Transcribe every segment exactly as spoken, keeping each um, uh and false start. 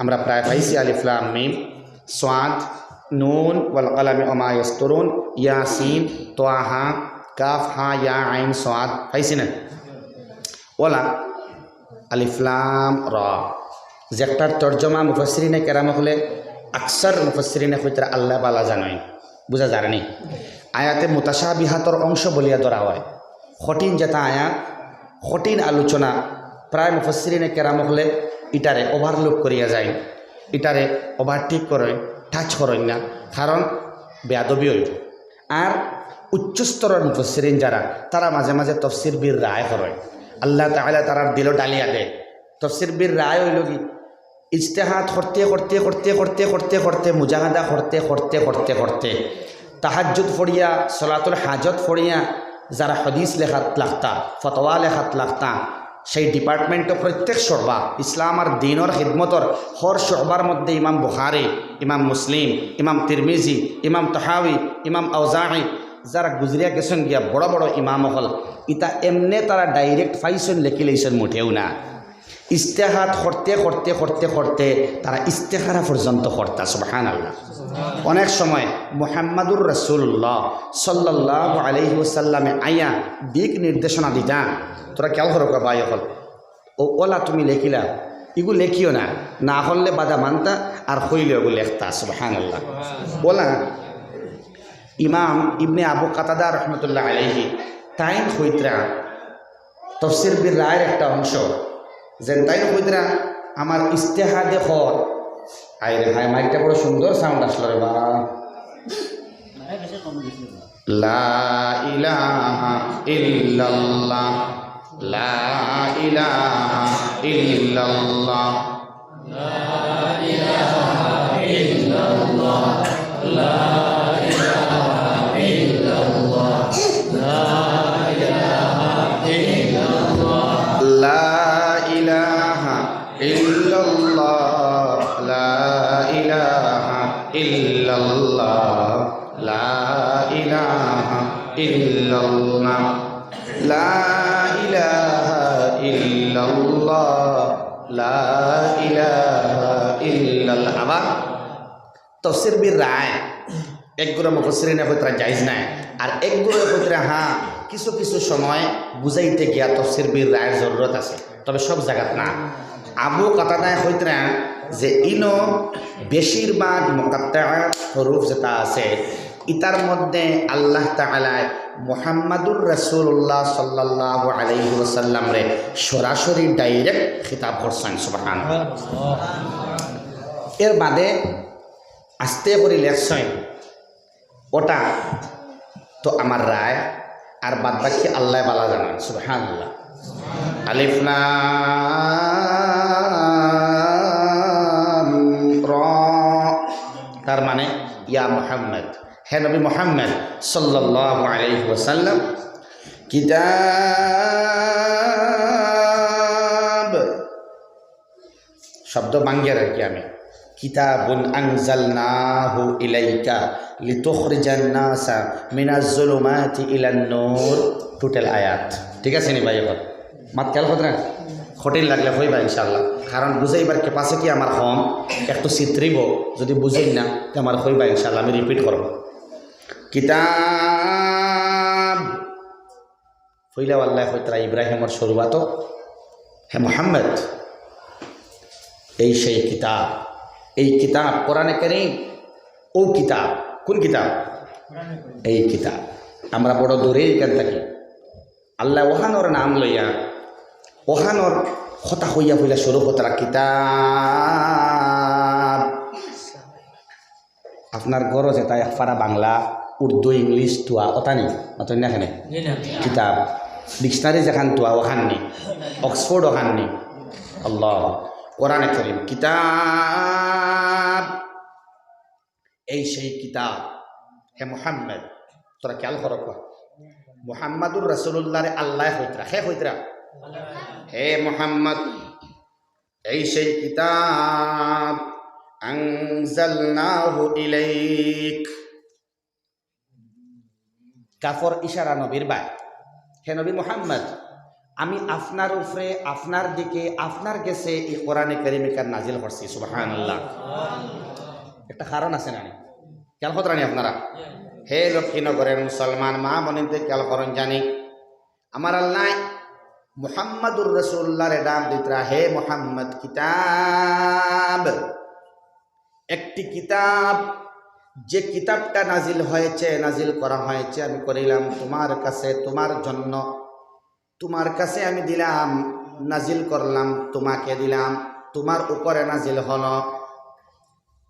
আমরা প্রায় পাইছি আলিফ লাম মিম, সাদ, নুন ওয়াল কালামি ওয়া মা ইয়াসতুরুন, ইয়াসিন, তাহা, কাফ, হা, ইয়া, আইন, সাদ, পাইছি না? ওলা আলিফ লাম র, যেটার তর্জমা মুফাসসিরিনে কেরাম অকলে, আকসার মুফাসসিরিনে কইতরা আল্লায় বালা জানইন, বুঝা যার নি? আয়াতে মুতাশাবিহাতর অংশ বলিয়া ধরা অয়। কঠিন যেটা আয়াত, কঠিন আলোচনা, প্রায় মুফাসসিরিনে কেরাম অকলে ইটারে overlook করিয়া যাইন, ইটারে overtake করইন, touch করইন না, কারণ বেয়াদবি অইবো। আর উচ্চ স্তরর মুফাসসিরিন যারা, তারা মাঝে মাঝে তফসির বির রায় করইন, আল্লাহ তাআলা তারার দিলো ডালিয়া দেয়। তফসির বির রায় অইলো কি, ইজতেহাদ করতে করতে করতে করতে করতে করতে, মুজাহাদা করতে করতে করতে করতে, তাহাজ্জুদ পড়িয়া, সলাতুল হাজত পড়িয়া, যারা হাদিস লেখাত লাগতা, ফতোয়া লেখাত লাগতা, সেই department-ও প্রত্যেক শোবা, ইসলাম আর দ্বীনর খিদমতর হর শোবার মধ্যে ইমাম বুখারী, ইমাম মুসলিম, ইমাম তিরমিজি, ইমাম তাহাবী, ইমাম আওজাঈ, যারা গুজরিয়া গেছইন গিয়া বড় বড় ইমাম অকল, ইতা এমনে তারা direct পাইছইন, লেখি লইছইন, মুটেও না। ইজতেহাদ করতে করতে করতে করতে তারা ইস্তেখারা পর্যন্ত করতা, সুবহানাল্লাহ। অনেক সময় মুহাম্মাদুর রাসূলুল্লাহ সাল্লাল্লাহু আলাইহি ওয়াসাল্লামে আইয়া দিক নির্দেশনা দিতা, তোরা খেয়াল করো ভাই অকল, ও ওলা তুমি লেখিলা, ইগু লেখিও না, না করলে বাদে মানতা, আর কইলে ওগু লেখতা, সুবহানাল্লাহ। ওলা ইমাম ইবনে আবু কাতাদা রহমতুল্লাহ আলাইহি তাইন কইতরা, তফসির বির রায়ের একটা অংশ, যেন তাইন কইতরা, আমার ইজতেহাদে কর, আয় রে হায়, মাইকটা বড় সুন্দর sound আসলো রে বা। লা ইলাহা ইল্লাল্লাহ, লা ইলাহা ইল্লাল্লাহ। لا إله إلا الله، لا إله إلا الله، لا إله إلا الله، لا إله إلا الله، لا إله إلا الله। আবার তফসির বির রায়, এক গুরা মুফাসসিরিনে কইতরা জায়েজ নাই, আর এক গুরা কইতরা হ্যাঁ, কিছু কিছু সময় বুঝাইতে গিয়া তফসির বির রায়ের জরুরত আছে, তবে সব জাগাত না। আবু কাতাদায় কইতরা যে ইনো বেশিরভাগ মুকাত্তাআত হরুফ যেটা আছে, ইতার মধ্যে আল্লাহ তাআলায় মুহাম্মাদুর রাসূলুল্লাহ সাল্লাল্লাহু আলাইহি ওয়াসাল্লামরে সরাসরি direct খিতাব করছইন, সুবহানাল্লাহ। এর বাদে আস্তে করি লেখছইন, ওটা তো আমার রায়, আর বাদ বাকি আল্লায় বালা জানইন। সুবহানাল্লাহ। আলিফ লাম র, তার মানে ইয়া মুহাম্মদ, হে নবী মুহাম্মদ সাল্লাল্লাহু আলাইহি ওয়াসাল্লাম, কিতাব শব্দ ভাঙ্গিয়া রাখি আমি। কিতাবুন আনজালনাহু ইলাইকা লিতুখরিজান নাসা মিনাজ জুলুমাতি ইলান নূর। Total আয়াত। ঠিক আছে নি ভাই? এখন মাত খেয়াল করতে না? কঠিন লাগলে কইবা ইনশাআল্লাহ, কারণ বুঝাইবার capacity আমার কম, একটু চিত্রিব, যদি বুঝইন না তে আমার কইবা ইনশাআল্লাহ, আমি repeat করব। কিতাব পয়লা আল্লায় কইতরা ইব্রাহিমর শুরুয়াতো, হে মুহাম্মদ, এই সেই কিতাব, এই কিতাব কোরআনে কারীম, ও কিতাব, কোন কিতাব? এই কিতাব। আমরা বড় দূরে এখান থাকি। আল্লায় ওখানোর নাম লইয়া, ওখানোর কথা কইয়া কইলা শুরু করতরা কিতাব। আপনার ঘরো যেটা এক ফাড়া বাংলা, উর্দু, ইংলিশ তুয়া, ওটা নি? মাতইন না কেনে? জি না। কিতাব, dictionary যেখান তুয়া, ওখান নি? অক্সফোর্ড ওখান নি? আল্লাহ, কোরআনে কারীম, কিতাব, এই সেই কিতাব। হে মুহাম্মদ, তোরা খেয়াল করো কো, মুহাম্মাদুর রাসূলুল্লাহরে আল্লায় কইতরা, হে কইতরা, হে মুহাম্মদ, এই সেই কিতাব, আনজালনাহু ইলাইক। কাফর ইশারা নবীর বায়। হে নবী মুহাম্মদ, আমি আপনার উপরে, আপনার দিকে, আপনার গেছে এই কোরআনে কারিম ইখান নাজিল করছি। সুবহানাল্লাহ। একটা কারণ আছে না নি? খেয়াল কররা নি আপনারা? হে লক্ষ্মীনগরের মুসলমান মা বইনতে খেয়াল করইন জানি, আমার আল্লায় মুহাম্মাদুর রাসূলুল্লাহরে ডাক দিতরা, "হে মুহাম্মদ, কিতাব, একটি কিতাব, যে কিতাবটা নাজিল হয়েছে, নাজিল করা হয়েছে, আমি করিলাম তোমার কাছে, তোমার জন্য।" তোমার কাছে আমি দিলাম, নাজিল করলাম, তোমাকে দিলাম, তোমার উপরে নাজিল হলো,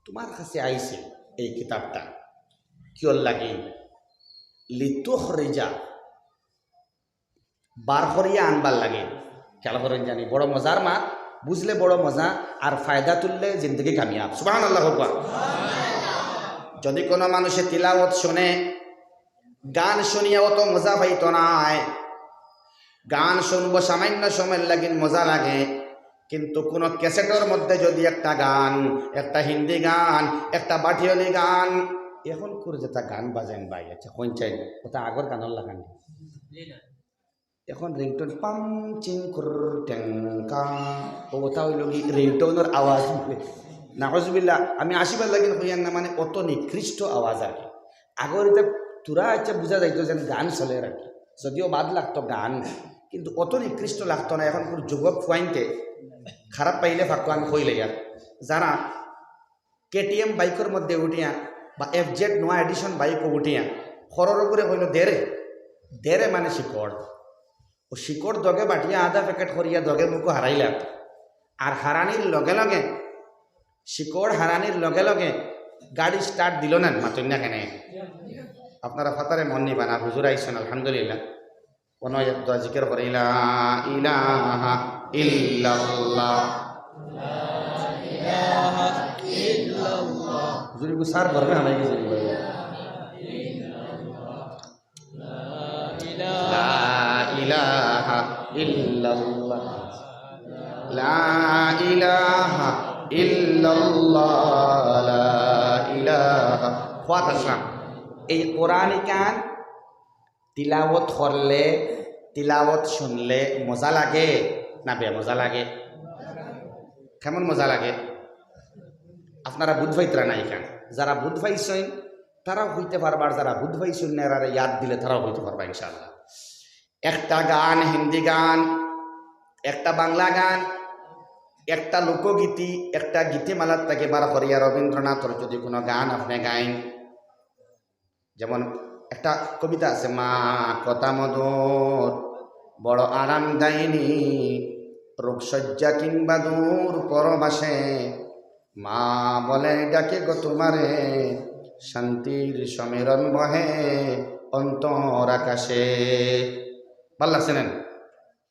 তোমার কাছে আইছে এই কিতাবটা। কিওর লাগি? লিতুখরিজা, বার করিয়া আনবার লাগি। খেয়াল করইন জানি, বড় মজার মাত, বুঝলে বড় মজা, আর ফায়দা তুললে জিন্দেগি কামিয়াব। সুবহানাল্লাহ কউক্কা। যদি কোনো মানুষে তিলাওয়াত শুনে, গান শুনিয়া অত মজা পাইতো নায়। গান শুনবো সামান্য সময়ের লাগি মজা লাগে, কিন্তু কোনো ক্যাসেটর মধ্যে যদি একটা গান, একটা হিন্দি গান, একটা ভাটিয়ালি গান, এখনকুর যেটা গান বাজেন ভাই, আচ্ছা, কোন চাই, ওটা আগর গানর লাখান। এখন ringtone পাম চিং কুর টেং কা, ওটা অইলো কি ringtoneর আওয়াজ। নাউজুবিল্লাহ, আমি আশীর্বাদ লাগিন কইয়ার না, মানে অত নিকৃষ্ট আওয়াজ আর কি। আগর ইতা থুড়া ইচ্ছা বুঝা যাইতো যেন গান চলের আর কি, যদিও বাদ লাগতো গান, কিন্তু অত নিকৃষ্ট লাগতো না। এখনকুর যুবক ফুয়াইন্তে খারাপ পাইলে ফাক্কু আমি কইলে আর যারা কেটিএম বাইকর মধ্যে উঠিয়া বা এফজেড নয়া এডিশন বাইকো উঠিয়া খরর উপরে কইলো, "দেরে, দেরে মানে শিকড়।" ও শিকড় দগে বাটিয়া আধা প্যাকেট করিয়া দগে মুখো হারাইলা। আর হারানির লগে লগে, শিকড় হারানির লগে লগে গাড়ি স্টার্ট দিল না, মাতইন না কেনে? আপনারা ফাতারে মন নিবা না, হুজুর আইছইন, আলহামদুলিল্লাহ। কোনো এক দোয়া জিকির করে, "লা ইলাহা ইল্লাল্লাহ।" হুজুর, একটু সার করবে, আমার কিছু বলবে। লা ইলাহা ইল্লাল্লাহ। লা ইলাহা ইল্লাল্লাহ। লা ইলাহা। কওয়াত আসলাম। এই কোরআন ইখান তিলাওয়াত করলে, তিলাওয়াত শুনলে মজা লাগে না বেমজা লাগে? কেমন মজা লাগে? আপনারা বুঝ পাইতরা না ইখান। যারা বুঝ পাইছইন, তারাও কইতে পারবা, আর যারা বুঝ পাইছইন না, এরারে ইয়াদ দিলে তারাও কইতে পারবা ইনশাআল্লাহ। একটা গান, হিন্দি গান, একটা বাংলা গান, একটা লোকগীতি, একটা গীতিমালার থাকি বার করিয়া রবীন্দ্রনাথর যদি কোনো গান আপনে গাইন, যেমন একটা কবিতা আছে, "মা কথা মধুর, বড় আরামদায়িনী, রোগশয্যা কিংবা দূর পরবাসে, মা বলে ডাকে গো তোমারে, শান্তির সমীরণ বহে অন্তর আকাশে।" ভালা লাগছে না?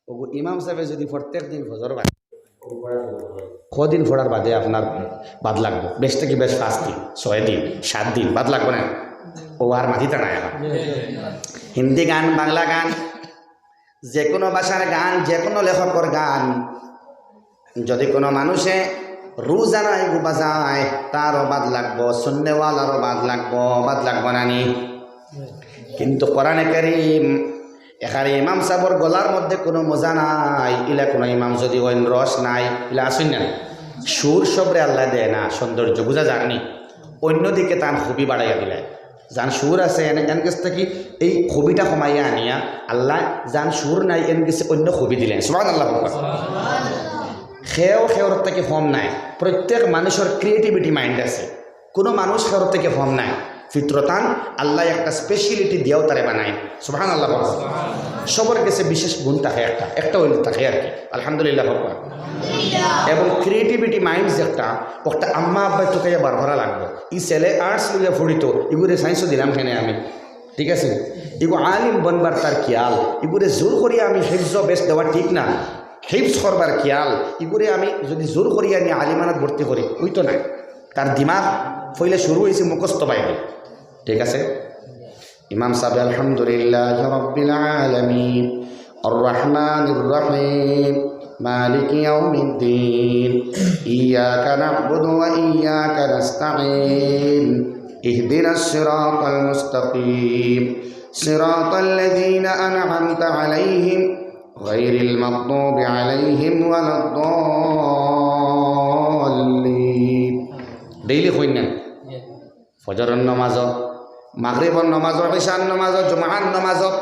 ওগো ইমাম সাবে যদি প্রত্যেক দিন ফজর বাদে, কদিন পড়ার বাদে আপনার বাদ লাগবো? বেশ থাকি বেশ পাঁচ দিন, ছয় দিন, সাত দিন বাদ লাগবো না? ও আর মাতিতা না এখন। হিন্দি গান, বাংলা গান, যে কোনো ভাষার গান, যে কোনো লেখকর গান, যদি কোনো মানুষে রোজা নাই গু বাজায়, তারও বাদ লাগবো, শুননেওয়ালারও বাদ লাগবো, বাদ লাগবো না নি? কিন্তু কোরআনে কারীম, এখানে ইমাম সাবর গলার মধ্যে কোনো মজা নাই, ইলা কোনো ইমাম যদি অইন রস নাই, ইলা আছইন না? সুর সবরে আল্লায় দেয় না সৌন্দর্য, বুঝা যার নি? অন্যদিকে তান খুবি বাড়াইয়া দিলায়। যান সুর আছে এন, এন গেছ থাকি এই খুবিটা কমাইয়া আনিয়া আল্লায় যান সুর নাই এন গেছে অন্য খুবি দিলাইন। সুবহানাল্লাহ। কেউ কেউর থাকি কম নাই, প্রত্যেক মানুষর creativity mind আছে। কোনো মানুষ কারোর থাকি কম নাই। ফিতরতান আল্লায় একটা speciality দিয়াও তারে বানাইন। সুবহানাল্লাহ। সবর গেছে বিশেষ গুণ থাকে একটা, একটা অইলে থাকে আর কি। আলহামদুলিল্লাহ। এবং creativity mind যেটা, ওটা আম্মা আব্বায় তুকাইয়া বার করা লাগবো। ই ছেলে arts লইয়া পড়িতো, ইগুরে science দিলাম কেনে আমি? ঠিক আছে, ইগু আলিম বনবার তার খিয়াল, ইগুরে জোর করিয়া আমি হিফজ বেশ দেওয়া ঠিক না। হিফজ করবার খিয়াল, ইগুরে আমি যদি জোর করিয়া নিয়া আলিমানাত ভর্তি করি, অইতো নায়। তার দিমাগ পয়লা শুরু অইছে মুখস্থ বাইরে। ঠিক আছে? ইমাম সাবে, আলহামদুলিল্লাহি রাব্বিল আলামিন, আর রহমানির রহিম, মালিকি ইয়াউমিদ্দিন, ইয়াকা না'বুদু ওয়া ইয়াকা নাস্তাঈন, ইহদিনাস সিরাতাল মুস্তাকিম, সিরাতাল্লাযীনা আন'আমতা আলাইহিম, غير المغضوب عليهم ولا الضالين. Daily কইন না? ফজরর নামাজো, মাগরিবর নামাজো, ইশার নামাজো, জুমার নামাজো।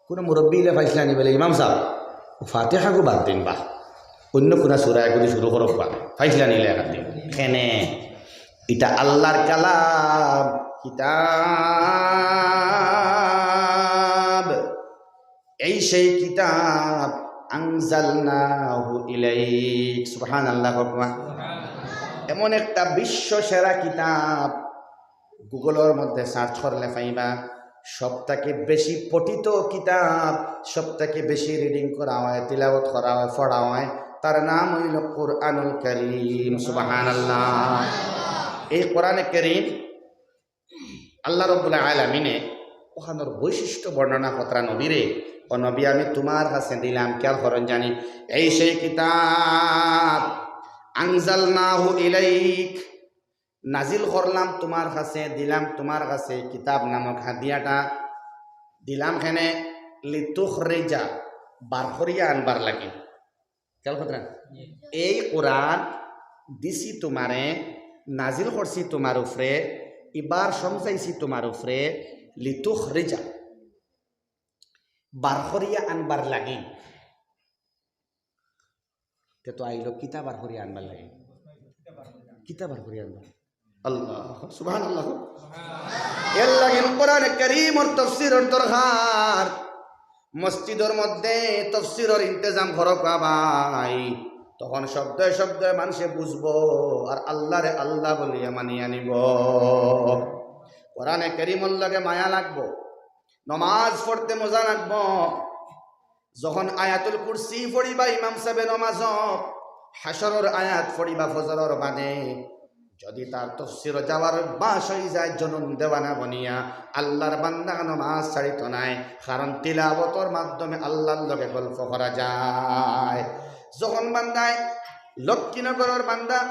কুনু মুরব্বি ইলা পাইছলা নি বলে, "ইমাম সাব, ফাতিহা গু বাদ দিন বা, অন্য কুনু সূরা এগু দি শুরু করো বা, পাইছলা নি ইলা এক দিন।" কেনে? ইটা আল্লাহর কালাম, কিতাব। এই সেই কিতাব, আনজালনাহু ইলাইক। সুবহানাল্লাহ, কউক্কা। এমন একটা বিশ্ব সেরা কিতাব, Google-র মধ্যে search করলে পাইবা। সব থাকি বেশি পঠিত কিতাব, সব থাকি বেশি reading করা হয়, তিলাওয়াত করা হয়, পড়া হয়, তার নাম অইলো কোরআনুল করিম। সুবহানাল্লাহ। এই কোরআনে করিম আল্লাহ রব্বুল আলামিনে অখানর বৈশিষ্ট্য বর্ণনা কররা নবীরে, "ও নবী, আমি তুমার কাছে দিলাম", কিয়ার কারণ জানি, এই সেই কিতাব, আনজালনাহু ইলাইক, নাজিল করলাম তুমার কাছে, দিলাম তুমার কাছে কিতাব নামক হাদিয়াটা, দিলাম কেনে, লিতুখরিজা, বার করিয়া আনবার লাগি। খেয়াল কররা? এই কোরআন দিছি তুমারে, নাজিল করছি তুমার উপরে, ইবার সমঝাইছি তুমার উপরে, লিতুখরিজা, বার করিয়া আনবার লাগি। তে তো আইলো কিতা বার করিয়া আনবার লাগি? কিতা বার করিয়া আনবার? আল্লাহ, সুবহানাল্লাহ। এর লাগি কোরআনে করিমর তফসিরর দরকার। মসজিদর মধ্যে তফসিরর ইন্তেজাম করো কা ভাই, তখন শব্দে শব্দে মানষে বুঝবো, আর আল্লাহরে আল্লাহ বলিয়া মানিয়া নিবো। কোরআনে করিমর লগে মায়া লাগবো, নমাজ পড়তে মজা লাগবো। যখন আয়াতুল কুরসি পড়িবা ইমাম সাবে নমাজো, হাশরর আয়াত পড়িবা ফজরর বাদে, যদি তার তফসিরো যাওয়ার অভ্যাস অইযায় জনুন দেওয়ানা বনিয়া, আল্লাহর বান্দা নমাজ ছাড়িতো নায়, কারণ তিলাওয়াতর মাধ্যমে আল্লাহর লগে গল্প করা যায়। যখন বান্দায়, লক্ষ্মীনগরর বান্দা,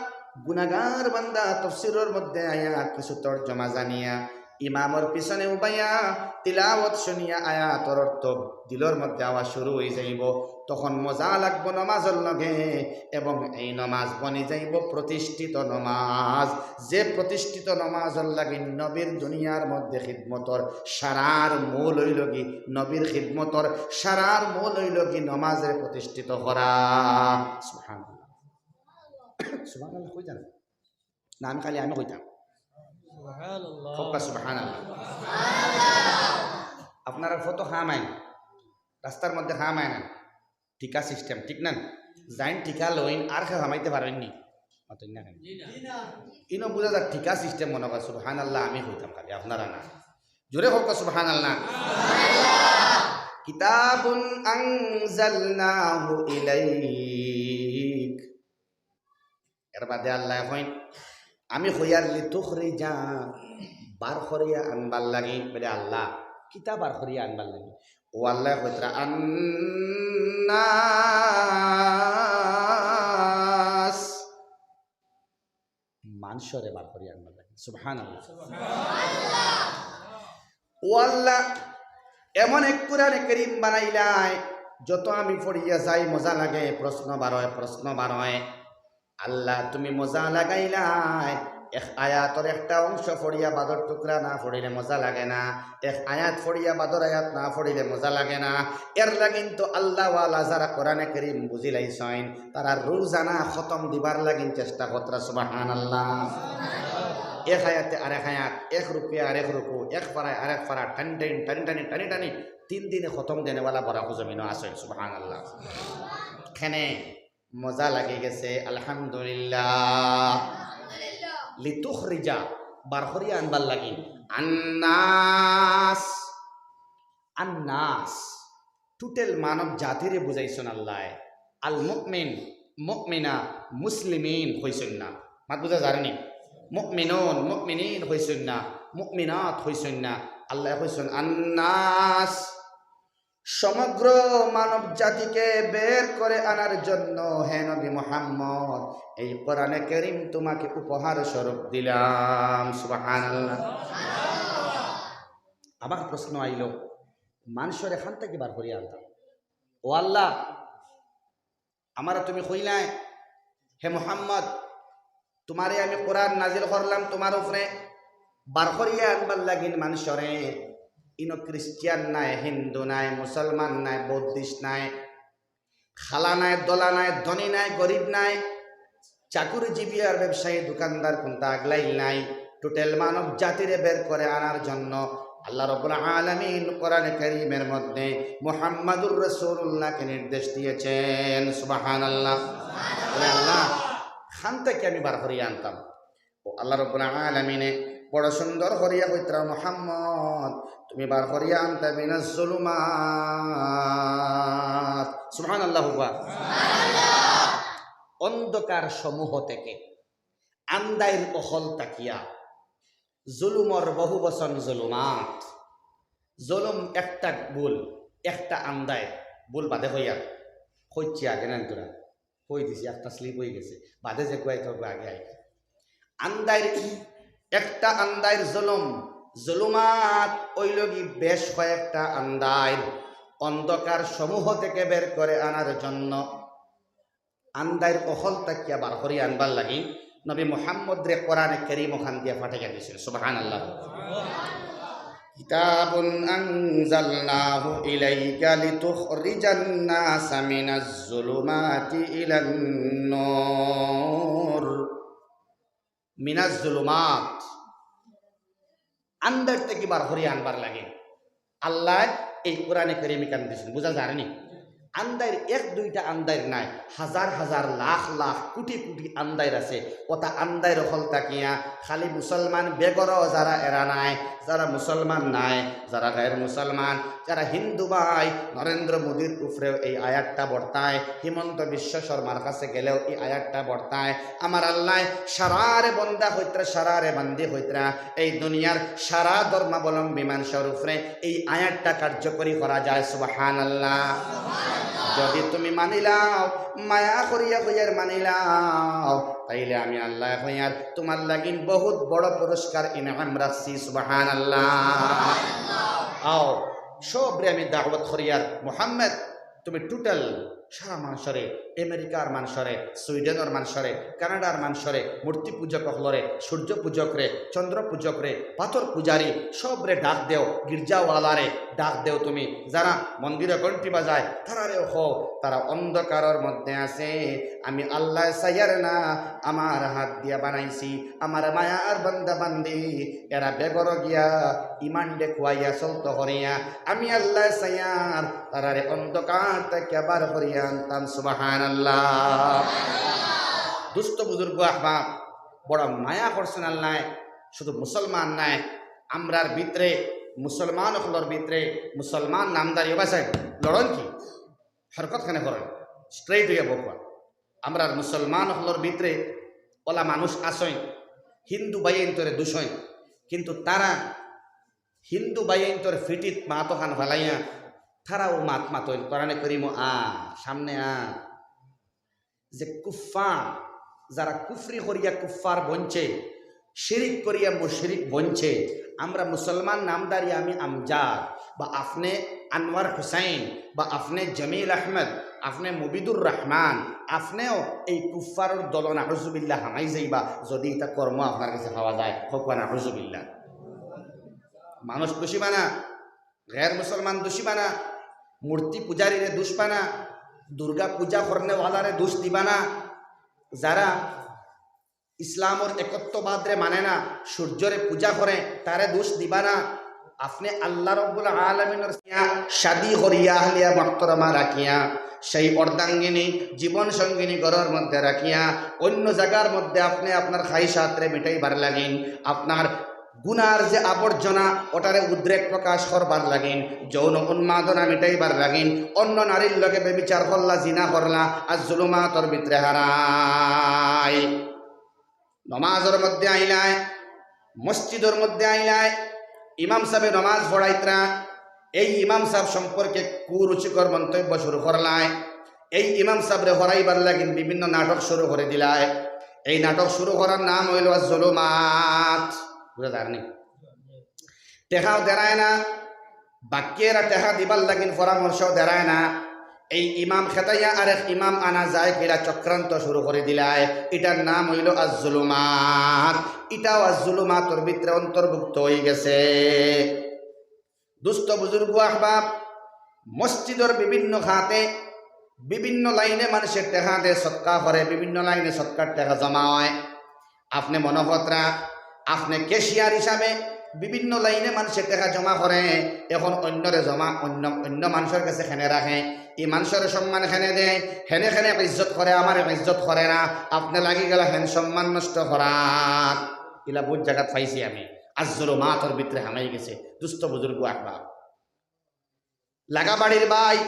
গুনাগার বান্দা, তফসিরর মধ্যে আইয়া কিছু তর্জমা জানিয়া ইমামর পিছনে উবাইয়া তিলাওয়াত শুনিয়া আয়াতর অর্থ দিলর মধ্যে আওয়া শুরু অইযাইবো, তখন মজা লাগবো নমাজর লগে, এবং এই নমাজ বনি যাইবো প্রতিষ্ঠিত নমাজ। যে প্রতিষ্ঠিত নমাজর লাগি নবীর দুনিয়ার মধ্যে খিদমতর সারার মূল অইলো গি, নবীর খিদমতর সারার মূল অইলো গি নমাজরে প্রতিষ্ঠিত করা। সুবহানাল্লাহ। সুবহানাল্লাহ কইতা না? না, আমি খালি আমি কইতাম। সুবহানাল্লাহ। কউক্কা সুবহানাল্লাহ। আপনারা কত খামাইন, রাস্তার মধ্যে খামাইন না? ঠিকা system, ঠিক না? যাইন ঠিকা লইন, আর কেউ খামাইতে পারইন নি? মাতইন না কেনে? ইনো বুঝা যার ঠিকা system মনো কর, সুবহানাল্লাহ আমি কইতাম খালি, আপনারা না। জোরে কউক্কা সুবহানাল্লাহ। কিতাবুন আনজালনাহু ইলাইক। এর বাদে আল্লায় কইন, আমি কইয়ার লিতুখরিজা, বার করিয়া আনবার লাগি, বলে আল্লাহ, কিতা বার করিয়া আনবার লাগি? ও আল্লায় কইতরা, আন্নাস, মানষরে বার করিয়া আনবার লাগি। সুবহানাল্লাহ। ও আল্লাহ, এমন এক কোরআনে করিম বানাইলায়, যত আমি পড়িয়া যাই মজা লাগে, প্রশ্ন বারয়, প্রশ্ন বারয়। আল্লাহ, তুমি মজা লাগাইলায়, এক আয়াতর একটা অংশ পড়িয়া বাদর টুকরা না পড়িলে মজা লাগে না, এক আয়াত পড়িয়া বাদর আয়াত না পড়িলে মজা লাগে না। এর লাগিন তো আল্লাহওয়ালা যারা কোরআনে করিম বুঝিলাইছইন, তারা রোজানা খতম দিবার লাগিন চেষ্টা করতরা। সুবহানাল্লাহ। এক আয়াতে আরেক আয়াত, এক রুকুয়ে আরেক রুকু, এক পারায় আরেক পারা, টানি টানি, টানি টানি, টানি টানি, তিন দিনে খতম দেনেওয়ালা বরাক জমিনো আছইন। সুবহানাল্লাহ। কেনে মজা লাগি গেছে, আলহামদুলিল্লাহ। লিতুখরিজা, বার করিয়া আনবার লাগি। আন্নাস, আন্নাস, total মানব জাতিরে বুঝাইছইন আল্লায়। আল মুমিন, মুমিনা, মুসলিমিন কইছইন না। মাত বুঝা যার নি? মুমিনুন, মুমিনিন কইছইন না, মুমিনাত কইছইন না। আল্লায় কইছইন আন্নাস। সমগ্র মানব জাতিকে বের করে আনার জন্য, হে নবী মুহাম্মদ, এই কোরআনে করিম তোমাকে উপহার স্বরূপ দিলাম। সুবহানাল্লাহ। আবার প্রশ্ন আইলো, মানষরে খান থাকি বার করিয়া আনতাম, ও আল্লাহ, আমারে তুমি কইলায়, হে মুহাম্মদ, তুমারে আমি কোরআন নাজিল করলাম তুমার উপরে, বার করিয়া আনবার লাগিন মানষরে। ইনো খ্রিস্টিয়ান নাই, হিন্দু নাই, মুসলমান নাই, বৌদ্ধিস্ট নাই, খালা নাই, দলা নাই, ধনী নাই, গরিব নাই, চাকুরিজীবী আর ব্যবসায়ী, দোকানদার কুনতা আগলাইল নাই, টোটাল মানব জাতিরে বের করে আনার জন্য আল্লাহ রাব্বুল আলামিন কোরআনে কারীমের মধ্যে মুহাম্মাদুর রাসূলুল্লাহকে নির্দেশ দিয়েছেন। সুবহানাল্লাহ। বলে, আল্লাহ, খান থাকি আমি বার করিয়া আনতাম। ও আল্লাহ রাব্বুল আলামিনে বড় সুন্দর করিয়া কইতরা, মুহাম্মদ, তুমি বার করিয়া আনতা মিনাজ জুলুমাত। সুবহানাল্লাহ। অন্ধকার সমূহ থেকে, আন্দাইর অকল থাকিয়া, জুলুমর বহু বচন জুলুমাত। জুলুম একটা ভুল, একটা আন্দাইর ভুল বাদে কইয়ার, কইছি আগে না তোরা, কই দিছি, একটা স্লিপ অই গেছে, বাদে যে কইতে হবে আগে আই। আন্দাইর, একটা আন্দাইর জুলুম, জুলুমাত অইলগি বেশ কয়েকটা আন্দাইর, অন্ধকার সমূহ থেকে বের করে আনার জন্য, আন্দাইর অকল থাকিয়া বার করি আনবার লাগি নবী মুহাম্মদরে কোরআনে কারীম অখান দিয়া পাঠাইয়া দিছিল। সুবহানাল্লাহ। কিতাবুন আনজালনাহু ইলাইকা লিতুখরিজান নাসা মিনাজ জুলুমাতি ইলান নূর। মিনাজ জুলুমাত, আন্দাইর থাকি বার করি আনবার লাগি আল্লায় এই কোরআনে কারীম ইখান দিছইন। বুঝা যার নি? আন্দাইর এক দুইটা আন্দাইর নায়, হাজার হাজার, লাখ লাখ, কোটি কোটি আন্দাইর আছে। অতা আন্দাইর অকল থাকিয়া খালি মুসলমান বেগরও যারা এরা নায়, যারা মুসলমান নায়, যারা গায়ের মুসলমান, যারা হিন্দু ভাই, নরেন্দ্র মোদীর উপরেও এই আয়াতটা বর্তায়, হিমন্ত বিশ্ব শর্মার কাছে গেলেও এই আয়াতটা বর্তায়। আমার আল্লায় সারারে বন্দা কইতরা, সারারে বান্দি কইতরা, এই দুনিয়ার সারা ধর্মাবলম্বী মানষর উপরে এই আয়াতটা কার্যকরী করা যায়। সুবহানাল্লাহ। যদি তুমি মানিলাও, মায়া করিয়া কইয়ার মানিলাও, তাইলে আমি আল্লায় কইয়ার তুমার লাগিন বহুত বড় পুরস্কার ইনাম রাখছি। সুবহানাল্লাহ। আও, সবরে আমি দাওয়াত করিয়ার, মুহাম্মদ, তুমি টোটাল সারা মানষরে, আমেরিকার মানষরে, সুইডেনর মানষরে, কানাডার মানষরে, মূর্তি পূজক অকলরে, সূর্য পূজকরে, চন্দ্র পূজকরে, পাথর পূজারি, সবরে ডাক দেও, গির্জাওয়ালারে ডাক দেও তুমি, যারা মন্দিরে ঘন্টি বাজায়, তারারেও কও, তারা অন্ধকারর মধ্যে আছে, আমি আল্লায় চাইয়ার না, আমার হাত দিয়া বানাইছি, আমার মায়ার বান্দা বান্দি, এরা বেগর গিয়া ইমান দেখুয়াইয়া চলতো করিয়া, আমি আল্লায় চাইয়ার, তারারে অন্ধকার থাকিয়া বার করিয়া আনতাম। সুবহানাল্লাহ। দুস্ত বুজুর্গ আহবাব, বড় মায়া করছইন আল্লায়, শুধু মুসলমান নায়, আমরার ভিতরে, মুসলমান অকলর ভিতরে, মুসলমান নামদারি, ও ভাইসাব, লড়ন কি? হরকত খানে করইন, straight অইয়া বউক্কা। আমরার মুসলমান অকলর ভিতরে অলা মানুষ আছইন, হিন্দু ভাইয়াইন্তরে দুষইন, কিন্তু তারা হিন্দু ভাইয়াইন্তর ফিটিত মাত অখান ফালাইয়া তারাও মাত মাতইন, কোরআনে করিমো আ, সামনে আ। যে কুফফার, যারা কুফরি করিয়া কুফফার বনছে, শিরিক করিয়া মুশরিক বনছে, আমরা মুসলমান নামদারি, আমি আমজাদ বা আপনে আনোয়ার হুসাইন বা আপনে জমিল আহমদ, আপনে মুবিদুর রহমান, আপনেও এই কুফফারর দলো নাউজুবিল্লাহ হামাই যাইবা, যদি ইতা কর্ম আপনার গেছে পাওয়া যায়। কউক্কা নাউজুবিল্লাহ। মানুষ দুষিবা না, গের মুসলমান দুষিবা না, মূর্তি পূজারীরে দুষবা না, দুর্গা পূজা করনেওয়ালারে দুষ দিবা না, যারা ইসলামর একত্ববাদরে মানে না, সূর্যরে পূজা করে, তারে দুষ দিবা না। আপনে আল্লাহ রব্বুল আলামিনর শাদী করিয়া, আহলিয়া মুহতারামা রাখিয়া, সেই অর্ধাঙ্গিনী, জীবন সঙ্গিনী ঘরর মধ্যে রাখিয়া, অন্য জাগার মধ্যে আপনে আপনার খাইশাতরে মিটাইবার লাগিন, আপনার গুনার যে আবর্জনা, ওটারে উদ্রেক প্রকাশ করবার লাগিন, যৌন উন্মাদনা মিটাইবার লাগিন, অন্য নারীর লগে ব্যভিচার করলা, জিনা করলা, আর জুলুমাতর ভিতরে হারাই। নমাজর মধ্যে আইলায়, মসজিদর মধ্যে আইলায়, ইমাম সাবে নমাজ পড়াইতরা, এই ইমাম সাব সম্পর্কে কুরুচিকর মন্তব্য শুরু করলায়, এই ইমাম সাবরে হরাইবার লাগিন বিভিন্ন নাটক শুরু করে দিলায়। এই নাটক শুরু করার নাম অইলো জুলুমাত। বুঝা যার নি? টেকাও দেরায় না, বাক্যেরা টেকা দিবার লাগিন পরামর্শ দেরায় না। এই ইমাম খেদাইয়া আরেক ইমাম আনা যায়, কিলা চক্রান্ত শুরু করি দিলায়। ইটার নাম অইলো আজ-জুলুমাত। ইটাও আজ-জুলুমাতর ভিতরে অন্তর্ভুক্ত অইগেছে। দুস্ত বুজুর্গ আহবাব, মসজিদর বিভিন্ন খাতে, বিভিন্ন লাইনে মানষে টেকা দেয়, সদকা করে, বিভিন্ন লাইনে সদকার টেকা জমা অয়। আপনে মনো করতরা, আপনে ক্যাশিয়ার হিসাবে বিভিন্ন লাইনে মানষে টেকা জমা করে, এখন অইন্যরে জমা, অইন্য, অইন্য মানষর গেছে কেনে রাখে, ই মানষর সম্মান কেনে দেয়, হেনে কেনে ইজ্জত করে, আমারে ইজ্জত করে না, আপনে লাগি গেলা হেন সম্মান নষ্ট করাত। ইলা বউত জাগাত পাইছি আমি, আজ-জুলুমাতর ভিতরে হামাইগেছে। দুস্ত বুজুর্গ আহবাব, লাগা বাড়ির ভাই